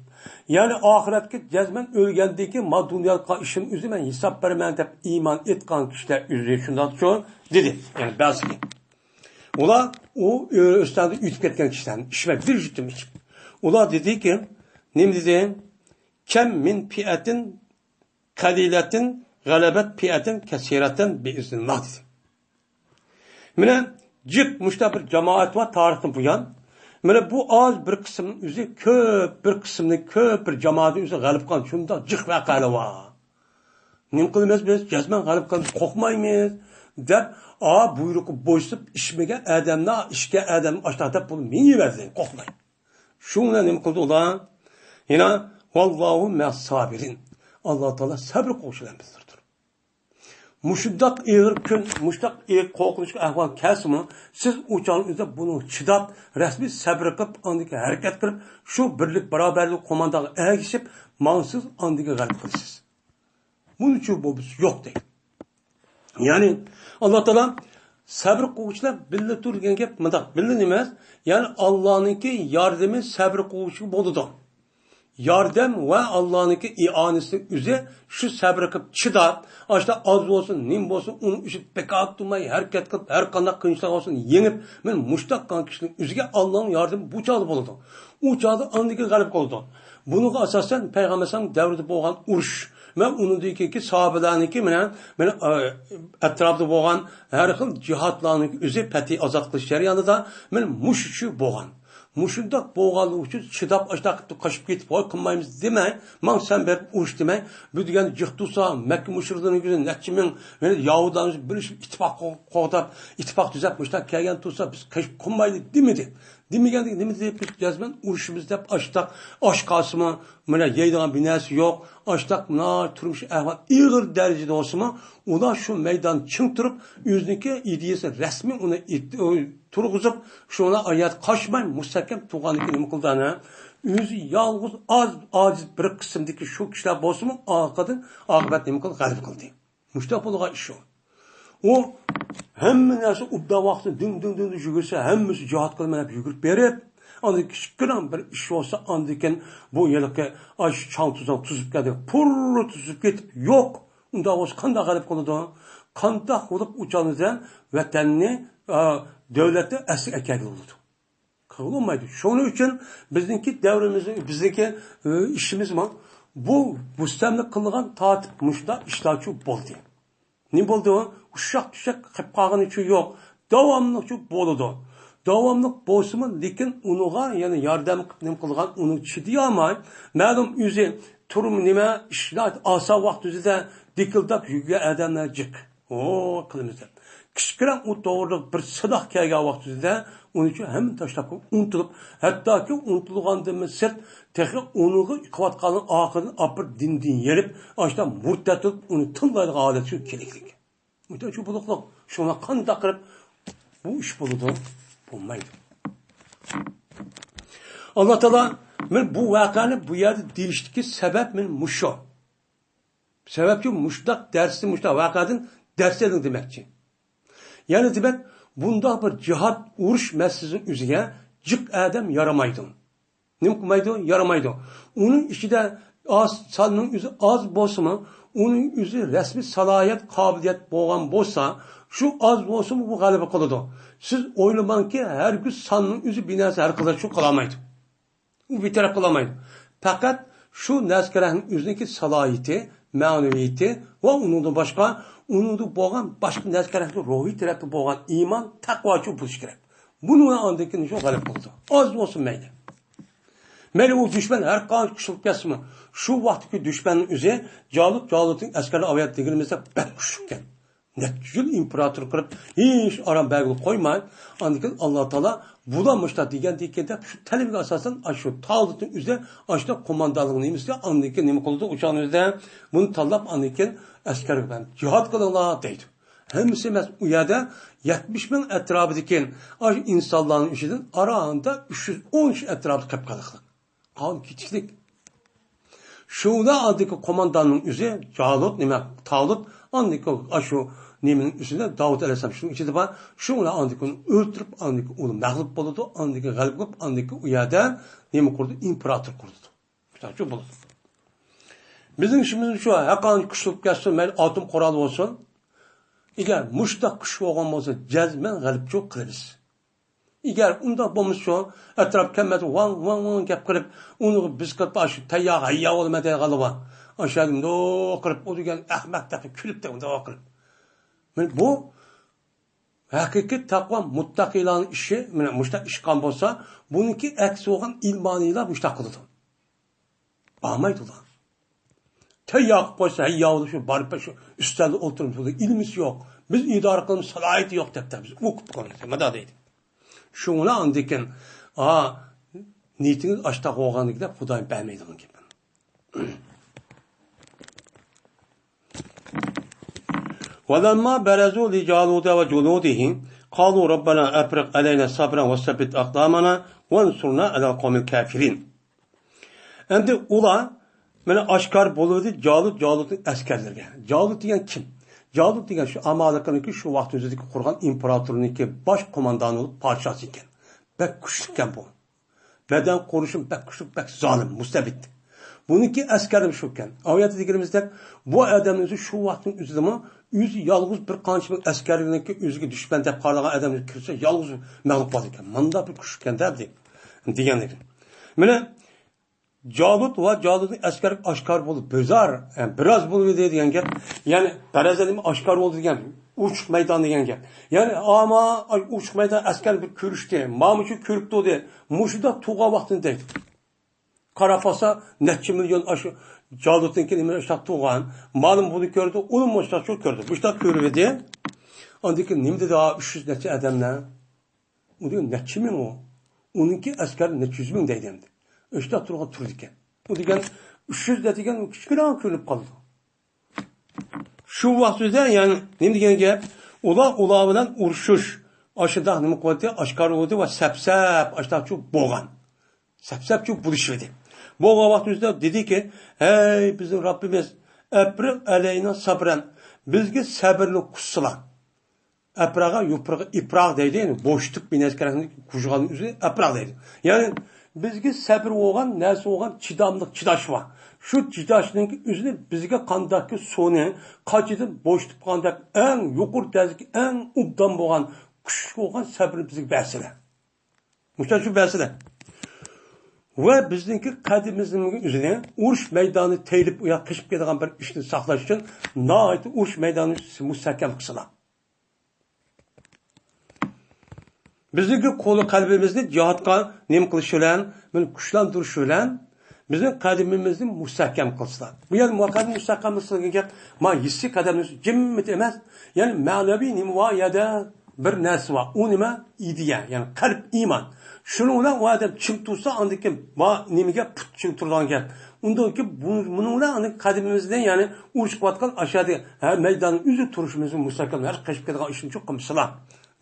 يەنى ئاخىرەتكە جەزمەن ئۆلگەندىن كېيىن ما دۇنياغا ئىشىم ئۆزى مەن ھېساب بېرىمەن دەپ ئىمان ئېيتقان كىشىلەر ئۆزى شۇنداقچۇ دېدى. يەنى بەزىلەر. ئۇلار ئۇ ئۆستەڭدە ئۆتۈپ كەتكەن كىشىلەرنى ئىچمەي بىر يۇتۇم ئىچىپ. ئۇلار دېدىكى، نېمە دېدى؟ كەم مىن فىئەتىن قەلىلەتىن غەلەبەت فىئەتەن كەسىرەتەن بىئىزنىللا دېدى. مانا جىق مۇشۇنداق بىر جامائەت بار تارىختىن بۇيان. مانا بۇ ئاز بىر قىسىم ئۆزى كۆپ، بىر قىسىمنى كۆپ، بىر جامائەتنى ئۆزى غەلىبە قىلغان شۇنداق جىق ۋەقەلەر بار. نېمە قىلىمىز بىز؟ جەزمەن غەلىبە قىلىمىز، قورقمايمىز دەپ، ئا، بۇيرۇققا بويسۇنۇپ ئىچمىگەن ئادەمنى، ئىچكەن ئادەمنى ئاشتاق دەپ بۇنى مېڭىۋەردى، قورقماي. شۇ بىلەن نېمە قىلدى ئۇلار؟ يەنە، ۋاللاھۇ مەئەس سابىرىن. ئاللا تائالا سەبرى قوغۇشلار بىلەن بىلدۈردى. مۇشۇنداق ئېغىر كۈن، مۇشۇنداق ئېغىر قورقۇنچلۇق ئەھۋال كەلسىمۇ، سىز ئۇ چاغنىڭ ئۆزىدە بۇنى چىداپ، رەسمىي سەبرى قىلىپ، ئاندىن كېيىن ھەرىكەت قىلىپ، شۇ بىرلىك باراۋەرلىك قوماندانغا ئەگىشىپ ماڭسىز، ئاندىن كېيىن غەلىبە قىلىسىز. بۇنىڭ ئۈچۈن بولمىسا يوق دەيدۇ. يەنى، ئاللا تائالا سەبرى قىلغۇچىلار بىللە تۇر دېگەن گەپ مۇنداق، بىللە ئەمەس، يەنى ئاللانىڭكى ياردىمى سەبرى قىلغۇچىغا بولىدۇ. ياردەم ۋە ئاللانىڭكى ئىئانىسىنىڭ ئۆزى شۇ سەبرى قىلىپ چىداپ، ئاشتا ئاز بولسۇن، نېمە بولسۇن، ئۇنىڭ ئۈچۈن بىكار تۇرماي ھەرىكەت قىلىپ، ھەر قانداق قىيىنچىلىق بولسۇن يېڭىپ، مانا مۇشۇنداق قىلغان كىشىنىڭ ئۆزىگە ئاللانىڭ ياردىمى بۇ چاغدا بولىدۇ. ئۇ چاغدا ئاندىن كېيىن غەلىبە قىلىدۇ. بۇنىڭغا ئاساسەن پەيغەمبەر ئەلەيھىسسالام دەۋرىدە بولغان ئۇرۇش ۋە ئۇنىڭدىن كېيىنكى ساھابىلەرنىڭكى مانا، مانا، ئە، ئەتراپىدا بولغان ھەر خىل جىھادلارنىڭ ئۆزى پەتھى ئازاد قىلىش جەريانىدا مانا مۇشۇ شۇ بولغان. مۇشۇنداق بولغانلىقى ئۈچۈن چىداپ، ئاشۇنداق قىلىپ قاچىپ كېتىپ، ۋاي قىلمايمىز دېمەي، ماڭ سەن بېرىپ ئۇرۇش دېمەي، بۇ دېگەن جىق تۇرسا، مەككە مۇشرىكلىرىنىڭ كۆزى نەچچە مىڭ، يەنى يەھۇدىيلارنى بىرلىشىپ ئىتتىپاق قو-، قوغداپ، ئىتتىپاق تۈزەپ، مۇشۇنداق كەلگەن تۇرسا، بىز قېچىپ قىلمايلى دېمىدى. دېمىگەندىكىن نېمە دېدى؟ بىز جەزمەن ئۇرۇشىمىز دەپ، ئاشۇنداق ئاش قالسىمۇ، مانا يەيدىغان بىر نەرسە يوق، ئاشۇنداق مۇنا تۇرمۇش ئەھۋال ئېغىر دەرىجىدە بولسىمۇ، ئۇلار شۇ مەيدان چىڭ تۇرۇپ، ئۆزىنىڭكى ئىدىيەسى رەسمىي ئۇنى ئېيت-، ئۇ تۇرغۇزۇپ، شۇڭا ئايات قاچماي مۇستەھكەم تۇرغاندىكىن نېمە قىلدى ئانا؟ ئۆزى يالغۇز ئاز، ئاجىز بىر قىسىمدىكى شۇ كىشىلەر بولسىمۇ، ئارقىدىن ئاقىۋەت نېمە قىلدى؟ غەلىبە قىلدى. مۇشۇنداق بولغان ئىش ئۇ. ئۇ ھەممە نەرسە ئوبدان ۋاقتىدا دۈڭ، دۈڭ، دۈڭ، دۈڭ يۈگۈرسە، ھەممىسى جىھاد قىلىمەن دەپ يۈگۈرۈپ بېرىپ، ئاندىن كىچىككىنە بىر ئىش بولسا، ئاندىن كېيىن بۇ ھېلىقى ئاش چاڭ-توزان تۈزۈپ كەلدى، پۇررا تۈزۈپ كېتىپ، يوق. ئۇنداق بولسا قانداق غەلىبە قىلىدۇ؟ قانداق بولۇپ ئۇ چاغدا ۋەتەننى، ئا، دۆلەتنى ئەسلىگە ئەكەلگىلى بولىدۇ؟ قىلغىلى بولمايدۇ. شۇنىڭ ئۈچۈن بىزنىڭكى دەۋرىمىز، بىزنىڭكى، ئى، ئىشىمىزمۇ بۇ مۇستەملىكە قىلغان تارتىپ مۇشۇنداق ئىشلارچۇ بولدى. نېمە بولدى؟ ئۇششاق-چۈششەك قىلىپ قالغىنىچۇ يوق. داۋاملىقچۇ بولىدۇ. داۋاملىق بولسىمۇ، لېكىن ئۇنىڭغا يەنە ياردەم قىلىپ نېمە قىلغان، ئۇنىڭ چىدىيالماي، مەلۇم ئۆزى تۇرۇم نېمە ئىشلار ئاسان ۋاقىت ئۆزىدە دىكىلداپ يۈرگەن ئادەملەر جىق. ئو، قىلىمىز دەپ. كىچىككىنە ئۇ توغرىلىق بىر سىناق كەلگەن ۋاقتىدا ئۇنى ھەممە تاشلاپ ئۇنتۇلۇپ، ھەتتاكى ئۇنتۇلغاندىنمۇ سىرت، تېخى ئۇنىڭغا قىلىۋاتقاننىڭ ئاخىرىدىن ئاپىرىپ دىندىن يېرىپ، ئاشۇنداق مۇرتەت بولۇپ ئۇنى تىللايدىغان ھالەتكە كېلىكلىك. مۇشۇنداق بولۇقلۇق. شۇڭا قانداق قىلىپ بۇ ئىش بولىدۇ؟ بولمايدۇ. ئاللا تائالا مەن بۇ ۋەقەنى بۇ يەردە دېيىشتىكى سەۋەب مەن مۇشۇ. سەۋەبكى مۇشۇنداق دەرسنى، مۇشۇنداق ۋەقەدىن دەرس ئېلىڭ دېمەكچى. يەنى دېمەك، بۇنداق بىر جىھاد، ئۇرۇش مەسىلىسىنىڭ ئۆزىگە جىق ئادەم يارىمايدۇ. نېمە قىلمايدۇ؟ يارىمايدۇ. ئۇنىڭ ئىچىدە ئاز، ساننىڭ ئۆزى ئاز بولسىمۇ، ئۇنىڭ ئۆزى رەسمىي سالاھىيەت، قابىلىيەت بولغان بولسا، شۇ ئاز بولسىمۇ بۇ غەلىبە قىلىدۇ. سىز ئويلىماڭكى، ھەرگىز ساننىڭ ئۆزى بىر نەرسە ھەل قىلىدۇ، شۇ قىلالمايدۇ. ئۇ بىر تەرەپ قىلالمايدۇ. پەقەت شۇ نەرسە كېرەكنىڭ ئۆزىنىڭكى سالاھىيىتى، مەنىۋىيىتى ۋە ئۇنىڭدىن باشقا، ئۇنىڭدا بولغان باشقا نەرسە كېرەكنىڭ روھىي تەرەپتە بولغان ئىمان، تەقۋاچۇ بولۇشى كېرەك. بۇنى ئاندىن كېيىن شۇ غەلىبە قىلىدۇ. ئاز بولسۇن مەيلى. مەيلى ئۇ دۈشمەن ھەر قانچە كۈچلۈك كەلسىمۇ، شۇ ۋاقىتتىكى دۈشمەننىڭ ئۆزى جالۇت، جالۇتنىڭ ئەسكەرلىرى ئاۋايات دېگىنىمىزدە بەك كۈچلۈككەن. نەچچە يىل ئىمپېراتور قىلىپ، ھېچ ئارام بەرگىلى قويماي، ئاندىن كېيىن ئاللا تائالا بۇلار مۇشۇنداق دېگەندىكىن دەپ، شۇ تەلىپىگە ئاساسەن، ئاشۇ تالۇتنىڭ ئۆزى ئاشۇنداق قوماندانلىق نېمىسىگە ئاندىن كېيىن نېمە قىلىدۇ؟ ئوشۇنىڭ ئۆزىدە بۇنى تاللاپ، ئاندىن كېيىن ئەسكەرگە جىھاد قىلىڭلار دەيدۇ. ھەممىسى ئەمەس، ئۇ يەردە يەتمىش مىڭ ئەتراپىدىكى ئاشۇ ئىنسانلارنىڭ ئىچىدىن ئاراندا ئۈچ يۈز ئون كىشى ئەتراپىدا قېلىپ قالغان. قان كېتىشلىك. شۇلا ئاندىكى قومانداننىڭ ئۆزى جالۇت، نېمە، تالۇت، ئاندىكى ئاشۇ نېمىنىڭ ئۈستىدە داۋۇت ئەلەيھىسسالام شۇنىڭ ئىچىدە بار. شۇلا ئاندىكى ئۇنى ئۆلتۈرۈپ، ئاندىكى ئۇنى مەغلۇپ بولىدۇ، ئاندىكى غەلىبە قىلىپ، ئاندىكى ئۇ يەردە نېمە قۇرىدۇ؟ ئىمپېراتور قۇرىدۇ. شۇ بولىدۇ. بىزنىڭ ئىشىمىز شۇ، ھەرقانچە كۈچلۈك كەلسۇن، مەيلى ئاتوم قورال بولسۇن. ئەگەر مۇشتاق كۈچ بولغان بولسا، جەزمەن غەلىبىچىلىك قىلىمىز. ئەگەر ئۇنداق بولمىسا، شۇ ئەتراپ كەلمەس، ۋاڭ، ۋاڭ، ۋاڭ گەپ قىلىپ، ئۇنى بىز قىلىپ، ئاشۇ تەييار، ھەييا بولىمەن دەيدىغانلار بار. ئاشۇ يەردە مۇنداق قىلىپ، ئۇ دېگەن ئەخمەق دەپ كۈلۈپ، مۇنداق قىلىپ. مانا بۇ ھەقىقىي تەقۋا مۇتتەقىيلارنىڭ ئىشى، مانا مۇشۇنداق ئىش قىلغان بولسا، بۇنىڭكى ئەكسى بولغان ئىلمانىيلار مۇشۇنداق قىلىدۇ. بارمايدۇ ئۇلار. تەييار قىلىپ قويسا، ھەييا بولۇپ شۇ بارىپ شۇ ئۈستەلدە ئولتۇرۇپ، بۇنىڭ ئىلمىسى يوق. بىز ئىدارە قىلىمىز، سالاھىيىتى يوق دەپ، بىز ئوقۇپ قالىمىز. مانا دەيدۇ. شۇڭا ئاندىن كېيىن، ئا، نىيىتىڭىز ئاشتاق بولغاندىكىن دەپ خۇدايىم بەرمەيدىغان گېپىم. ولما برزوا لجالوت وجنوده قالوا ربنا أفرغ علينا صبرا وثبت أقدامنا وانصرنا على القوم الكافرين. ئەمدى ئۇلار مانا ئاشكارا بولۇۋىدى جالۇت، جالۇتنىڭ ئەسكەرلىرىگە. جالۇت دېگەن كىم؟ جالۇت دېگەن شۇ ئامالىقنىڭكى شۇ ۋاقىت ئۆزىدىكى قۇرغان ئىمپېراتورنىڭكى باش قوماندانى بولۇپ پادىشاھسى ئىكەن. بەك كۈچلۈككەن بۇ. بەدەن قۇرۇلۇشى بەك كۈچلۈك، بەك زالىم، مۇستەبىت. بۇنىڭكى ئەسكەرلىرى شۇكەن. ئاۋۇ يەردە دېگىنىمىزدەك، بۇ ئادەمنىڭ ئۆزى شۇ ۋاقىتنىڭ ئۆزىدىمۇ ئۆزى يالغۇز بىر قانچە مىڭ ئەسكەرنىڭكى ئۆزىگە دۈشمەن دەپ قارىغان ئادەمگە كىرسە، يالغۇز مەغلۇپ قالىدىكەن. مانداق بىر كۈچلۈككەن-دە دېگەنلىكى. مانا جالۇت ۋە جالۇتنىڭ ئەسكەرلىرى ئاشكارا بولۇپ، بىزار، يەنى بىراز بولۇۋىدى دېگەن گەپ. يەنى بەرەزەن ئاشكارا بولدى دېگەن، ئوچۇق مەيدان دېگەن گەپ. يەنى ئاما ئوچۇق مەيدان ئەسكەر بىر كۆرۈشتى. مانا مۇشۇ كۆرۈپ تۇردى. مۇشۇنداق تۇرغان ۋاقتىنى دەيدۇ. قاراپ باقسا، نەچچە مىليون ئاشۇ جالۇتنىڭكى نېمە ئاشۇنداق تۇرغان. مالىم بۇنى كۆردى، ئۇنىمۇ مۇشۇنداق شۇ كۆردى. مۇشۇنداق كۆرۈۋىدى. ئاندىن كېيىن نېمە دېدى؟ ھا، ئۈچ يۈز نەچچە ئادەملەر. ئۇ دېگەن نەچچە مىڭ ئۇ؟ ئۇنىڭكى ئەسكەر نەچچە يۈز مىڭ دەيدۇ ئەمدى. ئۆشتە تۇرغان تۇرىدىكەن. ئۇ دېگەن ئۈچ يۈز دە دېگەن كىچىككىنە كۆرۈنۈپ قالىدۇ. شۇ ۋاقىت ئۆزىدە، يەنى نېمە دېگەن گەپ؟ ئۇلار، ئۇلار بىلەن ئۇرۇشۇش، ئاشۇنداق نېمە قىلدى؟ ئاشكارا بولدى ۋە سەپسەپ ئاشۇنداقچۇ بولغان. سەپسەپچۇ بولۇشۇۋىدى. بولغان ۋاقىت ئۆزىدە دېدىكى، ھەي، بىزنىڭ رەببىمىز، ئەپرىغ ئەلەينا سابرەن، بىزگە سەبرنى قۇسسىلا. ئەپراغا يۇپرىغا ئىپراغ دەيدۇ، يەنى بوشىتىپ بىنەسكەرەكنى كۇژغان ئۆزى ئەپراغ دەيدۇ. يەنى بىزگە سەبر بولغان، نەرسە بولغان، چىداملىق چىداش بار. شۇ چىداشنىڭ ئۆزىنى بىزگە قانداقكى سۇنى قاچىدىن بوشىتىپ قالغاندەك ئەڭ يۇقىرى دەرىجىدىكى ئەڭ ئوبدان بولغان، كۈچلۈك بولغان سەبرنى بىزگە بەرسىلە. مۇشۇ بەرسىلە. ۋە بىزنىڭكى قەدىمىمىزنىڭ ئۆزىنى ئۇرۇش مەيدانى تېيىلىپ ئۇ ياققا قېچىپ كېتىدىغان بىر ئىشتىن ساقلاش ئۈچۈن ناھايىتى ئۇرۇش مەيدانى مۇستەھكەم قىلسىلا. بىزنىڭكى قولى قەلبىمىزنى جىھادقا نېمە قىلىش بىلەن، بۇنى كۈچلەندۈرۈش بىلەن بىزنىڭ قەدىمىمىزنى مۇستەھكەم قىلسىلا. بۇ يەردە مۇۋەققەت مۇستەھكەم قىلسىلا دېگەن گەپ، ما ھېسسىي قەدەمنى جىممىتى ئەمەس، يەنى مەنىۋى نېمە بار يەردە بىر نەرسە بار. ئۇ نېمە؟ ئىدىيە، يەنى قەلب، ئىمان. شۇنىڭ بىلەن ئۇ ئادەم چىڭ تۇرسا، ئاندىن كېيىن ما نېمىگە پۇت چىڭ تۇرىدىغان گەپ. ئۇندىن كېيىن بۇ، بۇنىڭ بىلەن ئاندىن قەدىمىمىزنى، يەنى ئۇرۇش قىلىۋاتقان ئاشۇ يەردە ھە، مەيداننىڭ ئۆزى تۇرۇشىمىزنى مۇستەھكەم، ھەر قېچىپ كېتىدىغان ئىشنى چوقۇم قىلمىسىلا.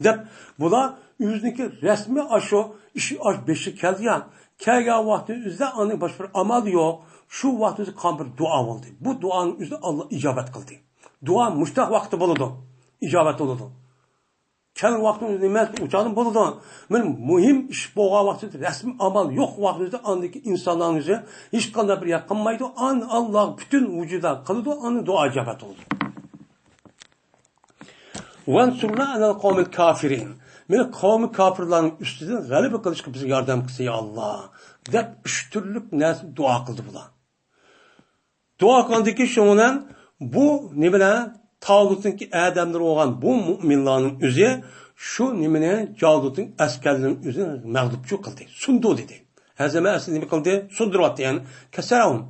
دەپ، بۇلار ئۆزىنىڭكى رەسمىي ئاشۇ ئىش ئاش بېشىغا كەلدى يا، كەلگەن ۋاقتى ئۆزىدە ئاندىن باشقا بىر ئامال يوق. شۇ ۋاقتى ئۆزى قان بىر دۇئا بولدى. بۇ دۇئانىڭ ئۆزىنى ئاللا ئىجابەت قىلدى. دۇئا مۇشتاق ۋاقىتتا بولىدۇ. ئىجابەت بولىدۇ. كەلگەن ۋاقتىڭىز نېمە ئۇچالىم بولىدۇ. بىر مۇھىم ئىش بولغان ۋاقتىدا، رەسمىي ئامال يوق ۋاقتىدا ئاندىكى ئىنسانلارنىڭ ئۆزى ھېچقانداق بىر ياققانمايدۇ. ئان-، ئاللا پۈتۈن ۋۇجۇدا قىلىدۇ، ئاندىن دۇئا ئىجابەت بولىدۇ. ۋەنسۇرنا ئەلەل قەۋمىل كافىرىن. مېنى قەۋمى كاپىرلارنىڭ ئۈستىدىن غەلىبە قىلىشقا بىزگە ياردەم قىلسا، يا ئاللا، دەپ ئۈچ تۈرلۈك نەرسە دۇئا قىلدى بۇلار. دۇئا قىلغاندىكى شۇنىڭ بىلەن بۇ نېمە بىلەن؟ تالۇتنىڭكى ئادەملىرى بولغان بۇ مۇئمىنلارنىڭ ئۆزى شۇ نېمىنى، جالۇتنىڭ ئەسكەرلىرىنىڭ ئۆزىنى مەغلۇپ قىلدى، سۇندۇردى دېدى. ھەزرىتى ئەسلى نېمە قىلدى؟ سۇندۇرۇۋەتتى، يەنى كەسەرەھۇم.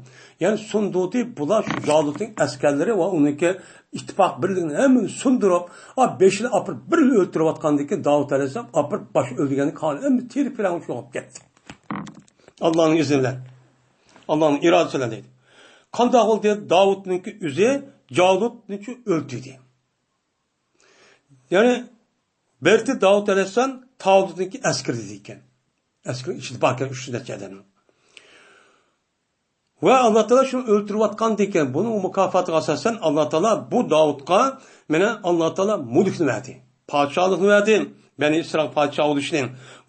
يەنى سۇندۇردى، بۇلار شۇ جالۇتنىڭ ئەسكەرلىرى ۋە ئۇنىڭكى ئىتتىپاق بىرلىكىنى ھەممىنى سۇندۇرۇپ، ئا، بېشىنى ئاپىرىپ بىر ئۆلتۈرۈۋاتقاندىن كېيىن داۋۇت ئەلەيھىسسالام ئاپىرىپ باش ئۆلتۈرگەندىن كېيىن ھەممە تېرە پىرەڭ يوقاپ كەتتى. ئاللانىڭ ئىزنى بىلەن، ئاللانىڭ ئىرادىسى بىلەن دەيدۇ. قانداق بولدى؟ داۋۇتنىڭكى ئۆزى جالۇتنىچۇ ئۆلتۈردى. يەنى بىرتى داۋۇت ئەلەيھىسسالام تالۇتنىڭكى ئەسكىرى دېدى ئىكەن. ئەسكىرى ئىچىدە بار ئىكەن ئۈچ يۈز نەچچە ئادەمنىڭ. ۋە ئاللا تائالا شۇنى ئۆلتۈرۈۋاتقاندىكىن، بۇنىڭ مۇكاپاتىغا ئاساسەن ئاللا تائالا بۇ داۋۇتقا، مانا، ئاللا تائالا مۈلۈكنى بەردى، پادىشاھلىقنى بەردى، بەنى ئىسرائىل پادىشاھى بولۇشنى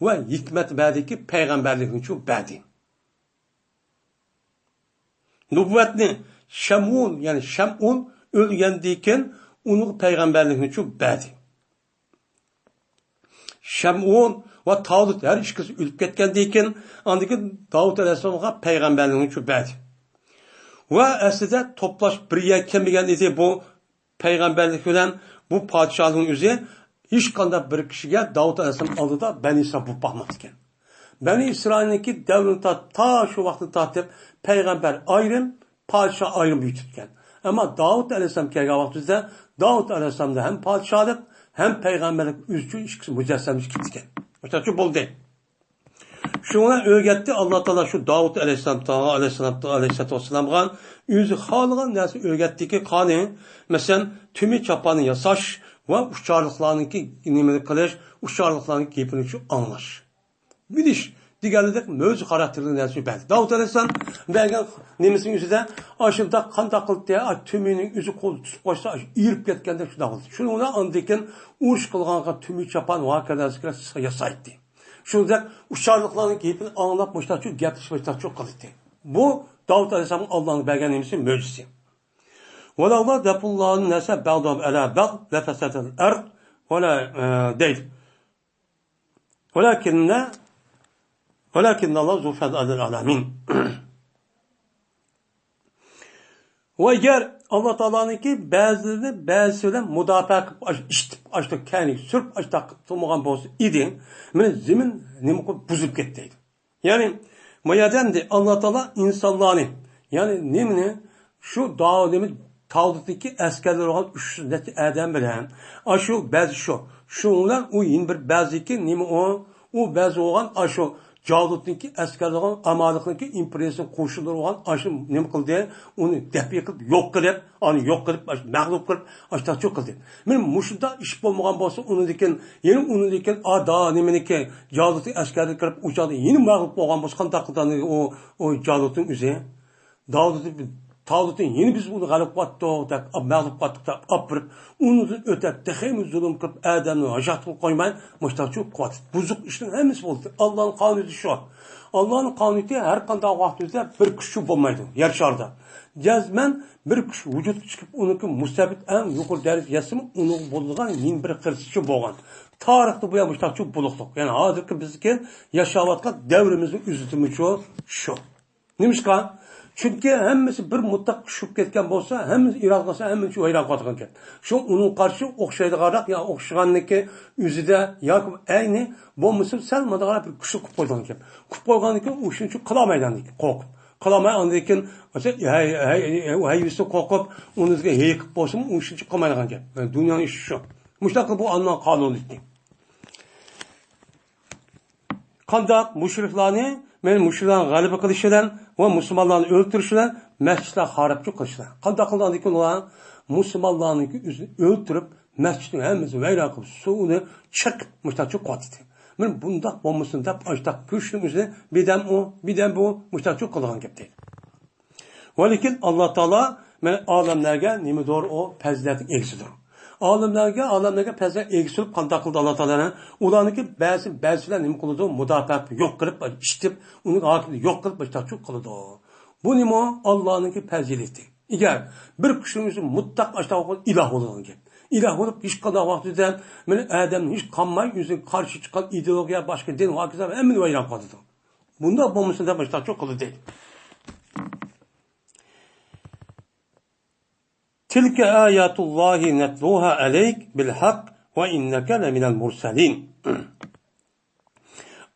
ۋە ھېكمەت بەردىكى، پەيغەمبەرلىكنىچۇ بەردى. نۇبۇۋۋەتنى شەمئۇن، يەنى شەمئۇن ئۆلگەندىن كېيىن ئۇنىڭغا پەيغەمبەرلىكنىچۇ بەردى. شەمئۇن ۋە تالۇت ھەر ئىككىسى ئۆلۈپ كەتكەندىن كېيىن، ئاندىن كېيىن داۋۇت ئەلەيھىسسالامغا پەيغەمبەرلىكنىچۇ بەردى. ۋە ئەسلىدە توپلاش بىر يەرگە كەلمىگەن ئىدى بۇ پەيغەمبەرلىك بىلەن بۇ پادىشاھلىقنىڭ ئۆزى. ھېچقانداق بىر كىشىگە داۋۇت ئەلەيھىسسالام ئالدىدا بەنى ئىسرائىل بولۇپ باقماپتىكەن. بەنى ئىسرائىلنىڭكى دەۋرىنى تارتىپ، تا شۇ ۋاقىتتىن تارتىپ پەيغەمبەر ئايرىم، پادىشاھ ئايرىم يۈرۈتۈپتىكەن. ئەمما داۋۇت ئەلەيھىسسالام كەلگەن ۋاقتىمىزدا داۋۇت ئەلەيھىسسالامدا ھەم پادىشاھلىق، ھەم پەيغەمبەرلىك ئۆزىچۇ ئىككىسى مۇجەسسەملىشىپ كېتىدىكەن. مۇشۇنداق بولدى. شۇنىڭ بىلەن ئۆگەتتى ئاللا تائالا شۇ داۋۇت ئەلەيھىسسالام، ئەلەيھىسسالام، ئەلەيھىسسالاتۇ ۋەسسالامغا ئۆزى خالىغان نەرسە ئۆگەتتىكى، قانى، مەسىلەن، تۈمى چاپاننى ياساش ۋە ئۇچارلىقلارنىڭكى نېمىنى قىلىش، ئۇچارلىقلارنىڭ گېپىنى شۇ ئاڭلاش، بىلىش دېگەنلىك مۆجىزە خاراكتېرلىك نەرسە بەردى. داۋۇت ئەلەيھىسسالام بەرگەن نېمىسىنىڭ ئۆزىدە ئاشۇنداق قانداق قىلدى، ئا، تۈمىنىڭ ئۆزى قولىدا تۇتۇپ قويسا، ئېرىپ كەتكەندەك شۇنداق قىلدى. شۇنىڭ بىلەن ئاندىن كېيىن ئۇرۇش قىلغانغا تۈمى چاپان ۋە ھاكازا ياسايتتى. شۇنداق ئۇچارلىقلارنىڭ گېپىنى ئاڭلاپ، مۇشتاچۇ گەپلىشىپ، مۇشتاچۇ قىلدى. بۇ داۋۇت ئەلەيھىسسالامغا ئاللانىڭ بەرگەن نېمىسى، مۆجىزىسى. ولولا دفع الله الناس بعضهم ببعض لفسدت الأرض، ۋە، ئە، دەيدۇ. ولكن، ولكن الله ذو فضل على العالمين. ۋە ئەگەر ئاللا تائالانىڭكى بەزىلىرىنى بەزىسى بىلەن مۇداپىئە قىلىپ، ئاش-، ئىشتىپ، ئاشتا كەينىگە سۈرۈپ، ئاشتا قىلىپ تۇرمىغان بولسا ئىدى، مانا زېمىن نېمە قىلىپ بۇزۇلۇپ كەتتى دەيدۇ. يەنى ما يەردە ئەمدى ئاللا تائالا ئىنسانلارنى، يەنى نېمىنى، شۇ داۋۇت نېمە، تالۇتنىڭكى ئەسكەرلىرى بولغان ئۈچ يۈز نەچچە ئادەم بىلەن، ئاشۇ بەزى شۇ، شۇنىڭ بىلەن ئۇ يەنە بىر بەزىكى نېمە ئۇ، ئۇ بەزى بولغان ئاشۇ جالۇتنىڭكى ئەسكەرلىرى بولغان ئامالىقنىڭكى ئىمپېرىيىسىنىڭ قوشۇنلىرى بولغان ئاشۇ نېمە قىلدى، ئۇنى دەپئى قىلىپ، يوق قىلىپ، ئانى يوق قىلىپ، ئاشۇ مەغلۇپ قىلىپ، ئاشۇنداق قىلدى. مانا مۇشۇنداق ئىش بولمىغان بولسا، ئۇنىڭدىن كېيىن، يەنە ئۇنىڭدىن كېيىن، ئا، دا، نېمىنىكى، جالۇتنىڭ ئەسكەرلىرى كىرىپ، ئۇ چاغدا يەنە مەغلۇپ بولغان بولسا، قانداق قىلىدۇ ئۇ، ئۇ جالۇتنىڭ ئۆزى؟ داۋۇت، تالۇتنى يەنە بىز ئۇنى غەلىبە قىلىۋاتتۇق دەپ، مەغلۇپ قىلىۋاتتۇق دەپ ئاپىرىپ، ئۇنىڭدىن ئۆتەپ، تېخىمۇ زۇلۇم قىلىپ، ئادەمنى ھايات قىلىپ قويماي، مۇشتاچۇ قىلىۋاتىدۇ. بۇزۇق ئىشنىڭ ھەممىسى بولدى. ئاللانىڭ قانۇنى شۇ. ئاللانىڭ قانۇنى ھەر قانداق ۋاقىتتا بىر كۈچ بولمايدۇ يەر شارىدا. جەزمەن بىر كۈچ ۋۇجۇدقا چىقىپ، ئۇنىڭكى مۇستەبىت ئەڭ يۇقىرى دەرىجىگە يەتسىمۇ، ئۇنىڭغا بولىدىغان يەنە بىر قىلچىچۇ بولغان. تارىختا بۇ يەر مۇشتاچۇ بولۇقلۇق. يەنى ھازىرقى بىزدىكى ياشاۋاتقان دەۋرىمىزنىڭ ئۆزىدىمۇ شۇ. نېمىشقا؟ چۈنكى ھەممىسى بىر مۇتلەق كۈچ بولۇپ كەتكەن بولسا، ھەممىسى ئىرادە قىلسا، ھەممىسى ۋەيران قىلىدىغان گەپ. شۇ ئۇنىڭغا قارشى ئوخشايدىغانراق يا ئوخشىغاننىكى ئۆزىدە ياكى ئەينى بولمىسا سەل مۇنداقراق بىر كۈچلۈك قىلىپ قويىدىغان گەپ. قىلىپ قويغاندىن كېيىن ئۇ شۇنچە قىلالمايدىغاندىن كېيىن قورقۇپ. قىلالماي ئاندىن كېيىن ھەي-، ھەي-، ھەيۋىسىدىن قورقۇپ، ئۇنىڭ ئۆزىگە ھېيىقىپ بولسىمۇ ئۇ شۇنچە قىلمايدىغان گەپ. دۇنيانىڭ ئىشى شۇ. مۇشۇنداق قىلىپ بۇ ئاللانىڭ قانۇنىيىتى. قانداق؟ مۇشرىكلارنى، مەن مۇشرىكلارنى غەلىبە قىلىش بىلەن ۋە مۇسۇلمانلارنى ئۆلتۈرۈش بىلەن مەسچىتلەر خارابچۇ قىلىش بىلەن. قانداق قىلغاندىكىن ئۇلار مۇسۇلمانلارنىڭكى ئۆزىنى ئۆلتۈرۈپ، مەسچىتنىڭ ھەممىسىنى ۋەيران قىلىپ، سۇنى چېقىپ، مۇشتاچۇ قىلىۋاتىدۇ. مەن بۇنداق بولمىسۇن دەپ، ئاشتاق كۈچنىڭ ئۆزىنى بىردەم ئۇ، بىردەم بۇ، مۇشتاچۇ قىلغان گەپ دەيدۇ. ۋەلىكىن ئاللا تائالا مەن ئالەملەرگە نېمىدۇر ئۇ پەزىلەتنىڭ ئىگىسىدۇر. ئالەملەرگە، ئالەملەرگە پەزىلەت ئىگىسى بولۇپ قانداق قىلىدۇ ئاللا تائالا؟ ئۇلارنىڭكى بەزى، بەزىلەر نېمە قىلىدۇ؟ مۇداپىئە يوق قىلىپ، ئىشتىپ، ئۇنى ھاكىمىيەت يوق قىلىپ، مۇشتاچۇ قىلىدۇ. بۇ نېمە؟ ئاللانىڭكى پەزىلىتى. ئەگەر بىر كىشىنىڭ ئۆزى مۇتلەق ئاشتاق ئىلاھ بولىدىغان گەپ. ئىلاھ بولۇپ ھېچقانداق ۋاقىتتا مەن ئادەمنى ھېچ قالماي ئۆزىگە قارشى چىققان ئىدېئولوگىيە، باشقا دىن، ھاكازا ھەممىنى ۋەيران قىلىدۇ. بۇنداق بولمىسۇن دەپ مۇشتاچۇ قىلدى دەيدۇ. تلك آيات الله نتلوها عليك بالحق وإنك لمن المرسلين.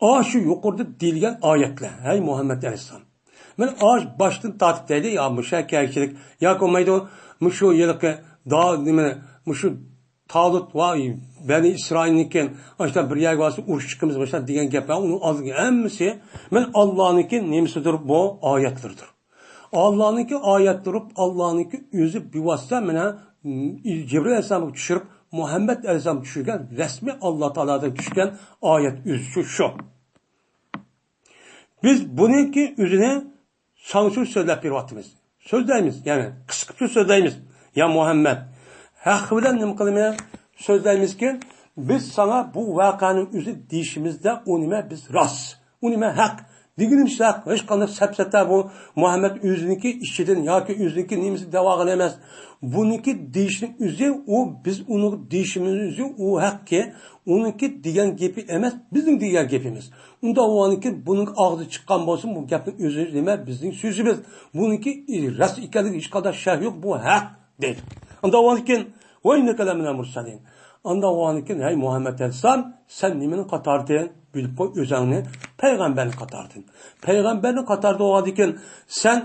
ئاشۇ يۇقىرىدا دېيىلگەن ئايەتلەر، ھەي مۇھەممەد ئەلەيھىسسالام. مانا ئاش باشتىن تارتىپ دەيدۇ، يا مۇشۇ كەلگۈچىلىك، ياكى بولمايدۇ، مۇشۇ ھېلىقى دا-، نېمە، مۇشۇ تالۇت ۋە بەنى ئىسرائىلنىڭكى، ئاشۇنداق بىر يەرگە بارسا ئۇرۇش چىقىمىز، مۇشۇنداق دېگەن گەپلەر، ئۇنىڭ ئالدىدىكى ھەممىسى مانا ئاللانىڭكى نېمىسىدۇر، بۇ ئايەتلىرىدۇر. ئاللانىڭكى ئايەتلىرى، ئاللانىڭكى ئۆزى بىۋاسىتە مانا، م، جىبرىل ئەلەيھىسسالامغا چۈشۈرۈپ، مۇھەممەد ئەلەيھىسسالامغا چۈشۈرگەن رەسمىي ئاللا تائالادىن چۈشكەن ئايەت ئۆزى شۇ، شۇ. بىز بۇنىڭكى ئۆزىنى ساڭا شۇ سۆزلەپ بېرىۋاتىمىز. سۆزلەيمىز، يەنى قىسقىچە سۆزلەيمىز. يا مۇھەممەد، ھەق بىلەن نېمە قىلىمىز؟ سۆزلەيمىزكى، بىز ساڭا بۇ ۋەقەنىڭ ئۆزى دېيىشىمىزدە ئۇ نېمە بىز راست. ئۇ نېمە ھەق. دېگىنىمىز ھەق. ھېچقانداق سەپسەتە بۇ مۇھەممەد ئۆزىنىڭكى ئىچىدىن ياكى ئۆزىنىڭكى نېمىسى دەۋالغان ئەمەس. بۇنىڭكى دېيىشنىڭ ئۆزى ئۇ، بىز ئۇنىڭ دېيىشىمىز ئۆزى ئۇ ھەقكى. ئۇنىڭكى دېگەن گېپى ئەمەس، بىزنىڭ دېگەن گېپىمىز. ئۇنداق بولغاندىكىن بۇنىڭ ئاغزى چىققان بولسۇن، بۇ گەپنىڭ ئۆزى نېمە؟ بىزنىڭ سۆزىمىز. بۇنىڭكى راست ئىكەنلىكىگە ھېچقانداق شەك يوق، بۇ ھەق دەيدۇ. ئۇنداق بولغاندىكىن، ۋە ئىننەكە لەمىنەل مۇرسەلىن. ئۇنداق بولغاندىكىن، ھەي مۇھەممەد ئەلەيھىسسالام، سەن نېمىنىڭ قاتارىدىن؟ بىلىپ قوي ئۆزۈڭنى، پەيغەمبەرنىڭ قاتارىدىن. پەيغەمبەرنىڭ قاتارىدا بولغاندىكىن، سەن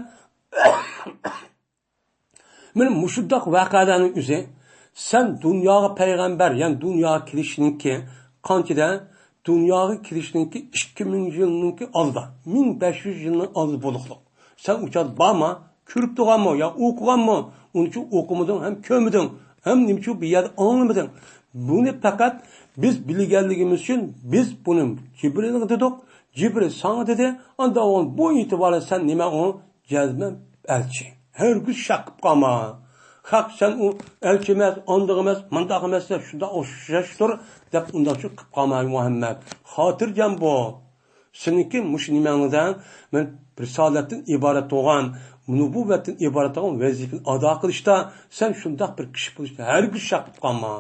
مانا مۇشۇنداق ۋەقەلەرنىڭ ئۆزى، سەن دۇنياغا پەيغەمبەر، يەنى دۇنياغا كېلىشنىڭكى قانچىدە؟ دۇنياغا كېلىشنىڭكى ئىككى مىڭ يىلنىڭكى ئالدىدا، مىڭ بەش يۈز يىلنىڭ ئالدىدا بولۇقلۇق. سەن ئۇ چاغدا بارما، كۆرۈپ تۇرغانمۇ يا ئوقۇغانمۇ؟ ئۇنىڭ ئۈچۈن ئوقۇمىدىڭ ھەم كۆرمىدىڭ، ھەم نېمە ئۈچۈن بۇ يەردە ئاڭلىمىدىڭ. بۇنى پەقەت بىز بىلگەنلىكىمىز ئۈچۈن بىز بۇنى جىبرىلغا دېدۇق، جىبرىل ساڭا دېدى، ئاندىن بۇ ئېتىبارەن سەن نېمە ئۇ؟ جەزمەن ئەلچى. ھەرگىز شەك قىلىپ قالما. خەق سەن ئۇ ئەلچى ئەمەس، ئانداق ئەمەس، مانداق ئەمەس دەپ شۇنداق ئوخشاشتۇر دەپ ئۇنداق قىلىپ قالما مۇھەممەد. خاتىرجەم بول. سېنىڭكى مۇشۇ نېمەڭدە مەن رىسالەتتىن ئىبارەت بولغان، نۇبۇۋۋەتتىن ئىبارەت بولغان ۋەزىپىنى ئادا قىلىشتا سەن شۇنداق بىر كىشى بولۇشتا ھەرگىز شەك قىلىپ قالما.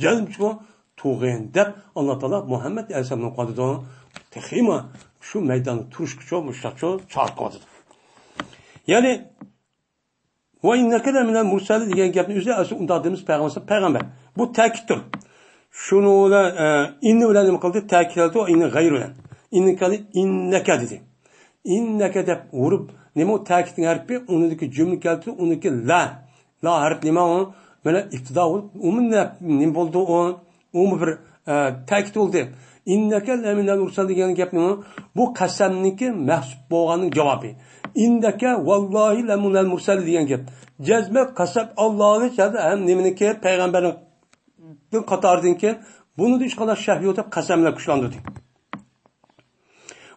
جەزمەن تۇغىن دەپ ئاللا تائالا مۇھەممەد ئەلەيھىسسالامنى قويدى. تېخىمۇ شۇ مەيداندا تۇرۇشقىچۇ مۇشۇنداقچۇ چاقىرىۋاتىدۇ. يەنى، ۋە ئىننەكە لەمىنەل مۇرسەلىن دېگەن گەپنى ئۆزى ئەسلى ئۇنداق دېمىسە پەيغەمبەر، پەيغەمبەر. بۇ تەكىتتۇر. شۇنىڭ بىلەن، ئە، ئىننى بىلەن نېمە قىلدى؟ تەكىتلەندى، ئىننى غەيرى بىلەن. ئىننەكە، ئىننەكە دېدى. ئىننەكە دەپ ئۇرۇپ، نېمە ئۇ تەكىتنىڭ ھەرپى؟ ئۇنىڭدىكى جۈملە كەلتۈردى، ئۇنىڭكى لە. لا ھەرپ نېمە ئۇ؟ مانا ئىپتىدا بولۇپ، ئۇمۇ نە-، نېمە بولدى ئۇ؟ ئۇمۇ بىر، ئە، تەكىت بولدى. ئىننەكە لەمىنەل مۇرسەل دېگەن گەپنىمۇ بۇ قەسەمنىڭكى مەھسۇپ بولغاننىڭ جاۋابى. ئىننەكە ۋاللاھى لەمىنەل مۇرسەل دېگەن گەپ. جەزمەن قەسەم ئاللاغا ھەم نېمىنىڭكى پەيغەمبەرنىڭ قاتارىدىن كېيىن بۇنىڭدا ھېچقانداق شەك يوق دەپ قەسەملەر كۈچلەندۈردى.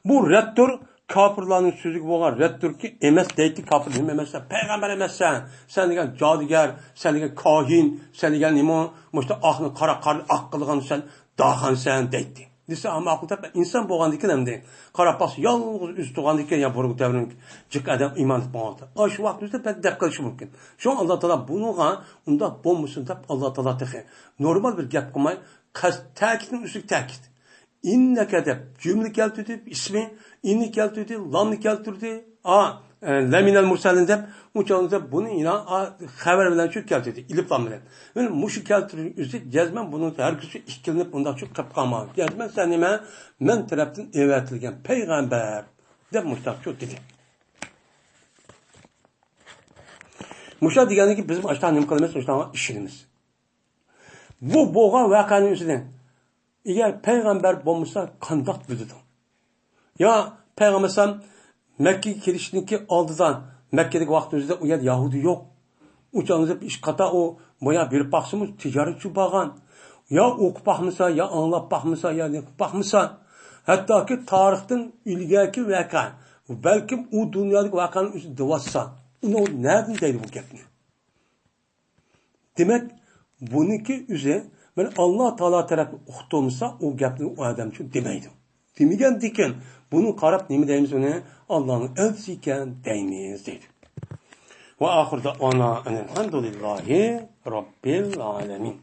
بۇ رەتتۇر، كاپىرلارنىڭ سۆزىگە بولغان رەتتۇركى ئەمەس دەيتتى، كاپىر نېمە ئەمەس، سەن پەيغەمبەر ئەمەسسەن، سەن دېگەن جادۇگەر، سەن دېگەن كاھىن، سەن دېگەن نېمە، مۇشۇ ئاقنى قارا، قارنى ئاق قىلىدىغان سەن داھىيسەن دەيتتى. دېسە، ھە ماقۇل دەپ، ئىنسان بولغاندىكىن ئەمدى قاراپ باقسا، يالغۇز ئۆزى تۇرغاندىكىن، يا بۇرۇنقى دەۋرنىڭ جىق ئادەم ئىمان ئېيتمىغانتى. ئاشۇ ۋاقىت ئۆزىدە بەلكى دەپ قېلىشى مۇمكىن. شۇڭا ئاللا تائالا بۇنىڭغا ئۇنداق بولمىسۇن دەپ، ئاللا تائالا تېخى نورمال بىر گەپ قىلماي، قەس-، تەكىتنىڭ ئۈستىگە تەكىت. ئىننەكە دەپ جۈملە كەلتۈردى، ئىسمى، ئىننى كەلتۈردى، لامنى كەلتۈردى، ئا، ئە، لەمىنەل مۇرسەلىن دەپ، ئۇ چاغدا بۇنى يەنە، ئا، خەۋەر بىلەن شۇ كەلتۈردى، ئېلىپ لام بىلەن. مانا مۇشۇ كەلتۈرۈش ئۆزى جەزمەن بۇنىڭ ھەرگىز ئىككىلىنىپ بۇنداق شۇ قىلىپ قالما. جەزمەن سەن نېمە؟ مەن تەرەپتىن ئەۋەتىلگەن پەيغەمبەر دەپ مۇشۇنداق شۇ دېدى. مۇشۇ دېگەندىن كېيىن بىز مۇشۇنداق نېمە قىلىمىز؟ مۇشۇنداق ئىشىنىمىز. بۇ بولغان ۋەقەنىڭ ئۆزىنى ئەگەر پەيغەمبەر بولمىسا قانداق بىلىدۇ؟ يا پەيغەمبەر ئەلەيھىسسالام مەككىگە كېلىشتىن كېيىن ئالدىدا، مەككىدىكى ۋاقىت ئۆزىدە ئۇ يەردە يەھۇدىي يوق. ئۇ چاغدا ئىش قاتا ئۇ بايا بېرىپ باقسىمۇ تىجارەتچى بولغان. يا ئوقۇپ باقمىسا، يا ئاڭلاپ باقمىسا، يا نېمە قىلىپ باقمىسا، ھەتتاكى تارىختىن ئىلگەركى ۋەقە، بەلكىم ئۇ دۇنيادىكى ۋەقەنىڭ ئۆزى دېۋاتسا، ئۇنى نەدىن دەيدۇ بۇ گەپنى؟ دېمەك، بۇنىڭكى ئۆزى، مانا، ئاللا تائالا تەرەپتىن ئۇقتۇرمىسا، ئۇ گەپنى ئۇ ئادەم شۇ دېمەيدۇ. دېمىگەندىكىن، بۇنى قاراپ نېمە دەيمىز ئۇنى؟ ئاللانىڭ ئەلچىسى ئىكەن دەيمىز، دەيدۇ. ۋە ئاخىر دەئۋانا ئەنىل ھەمدۇلىللاھى رەببىل ئالەمىن.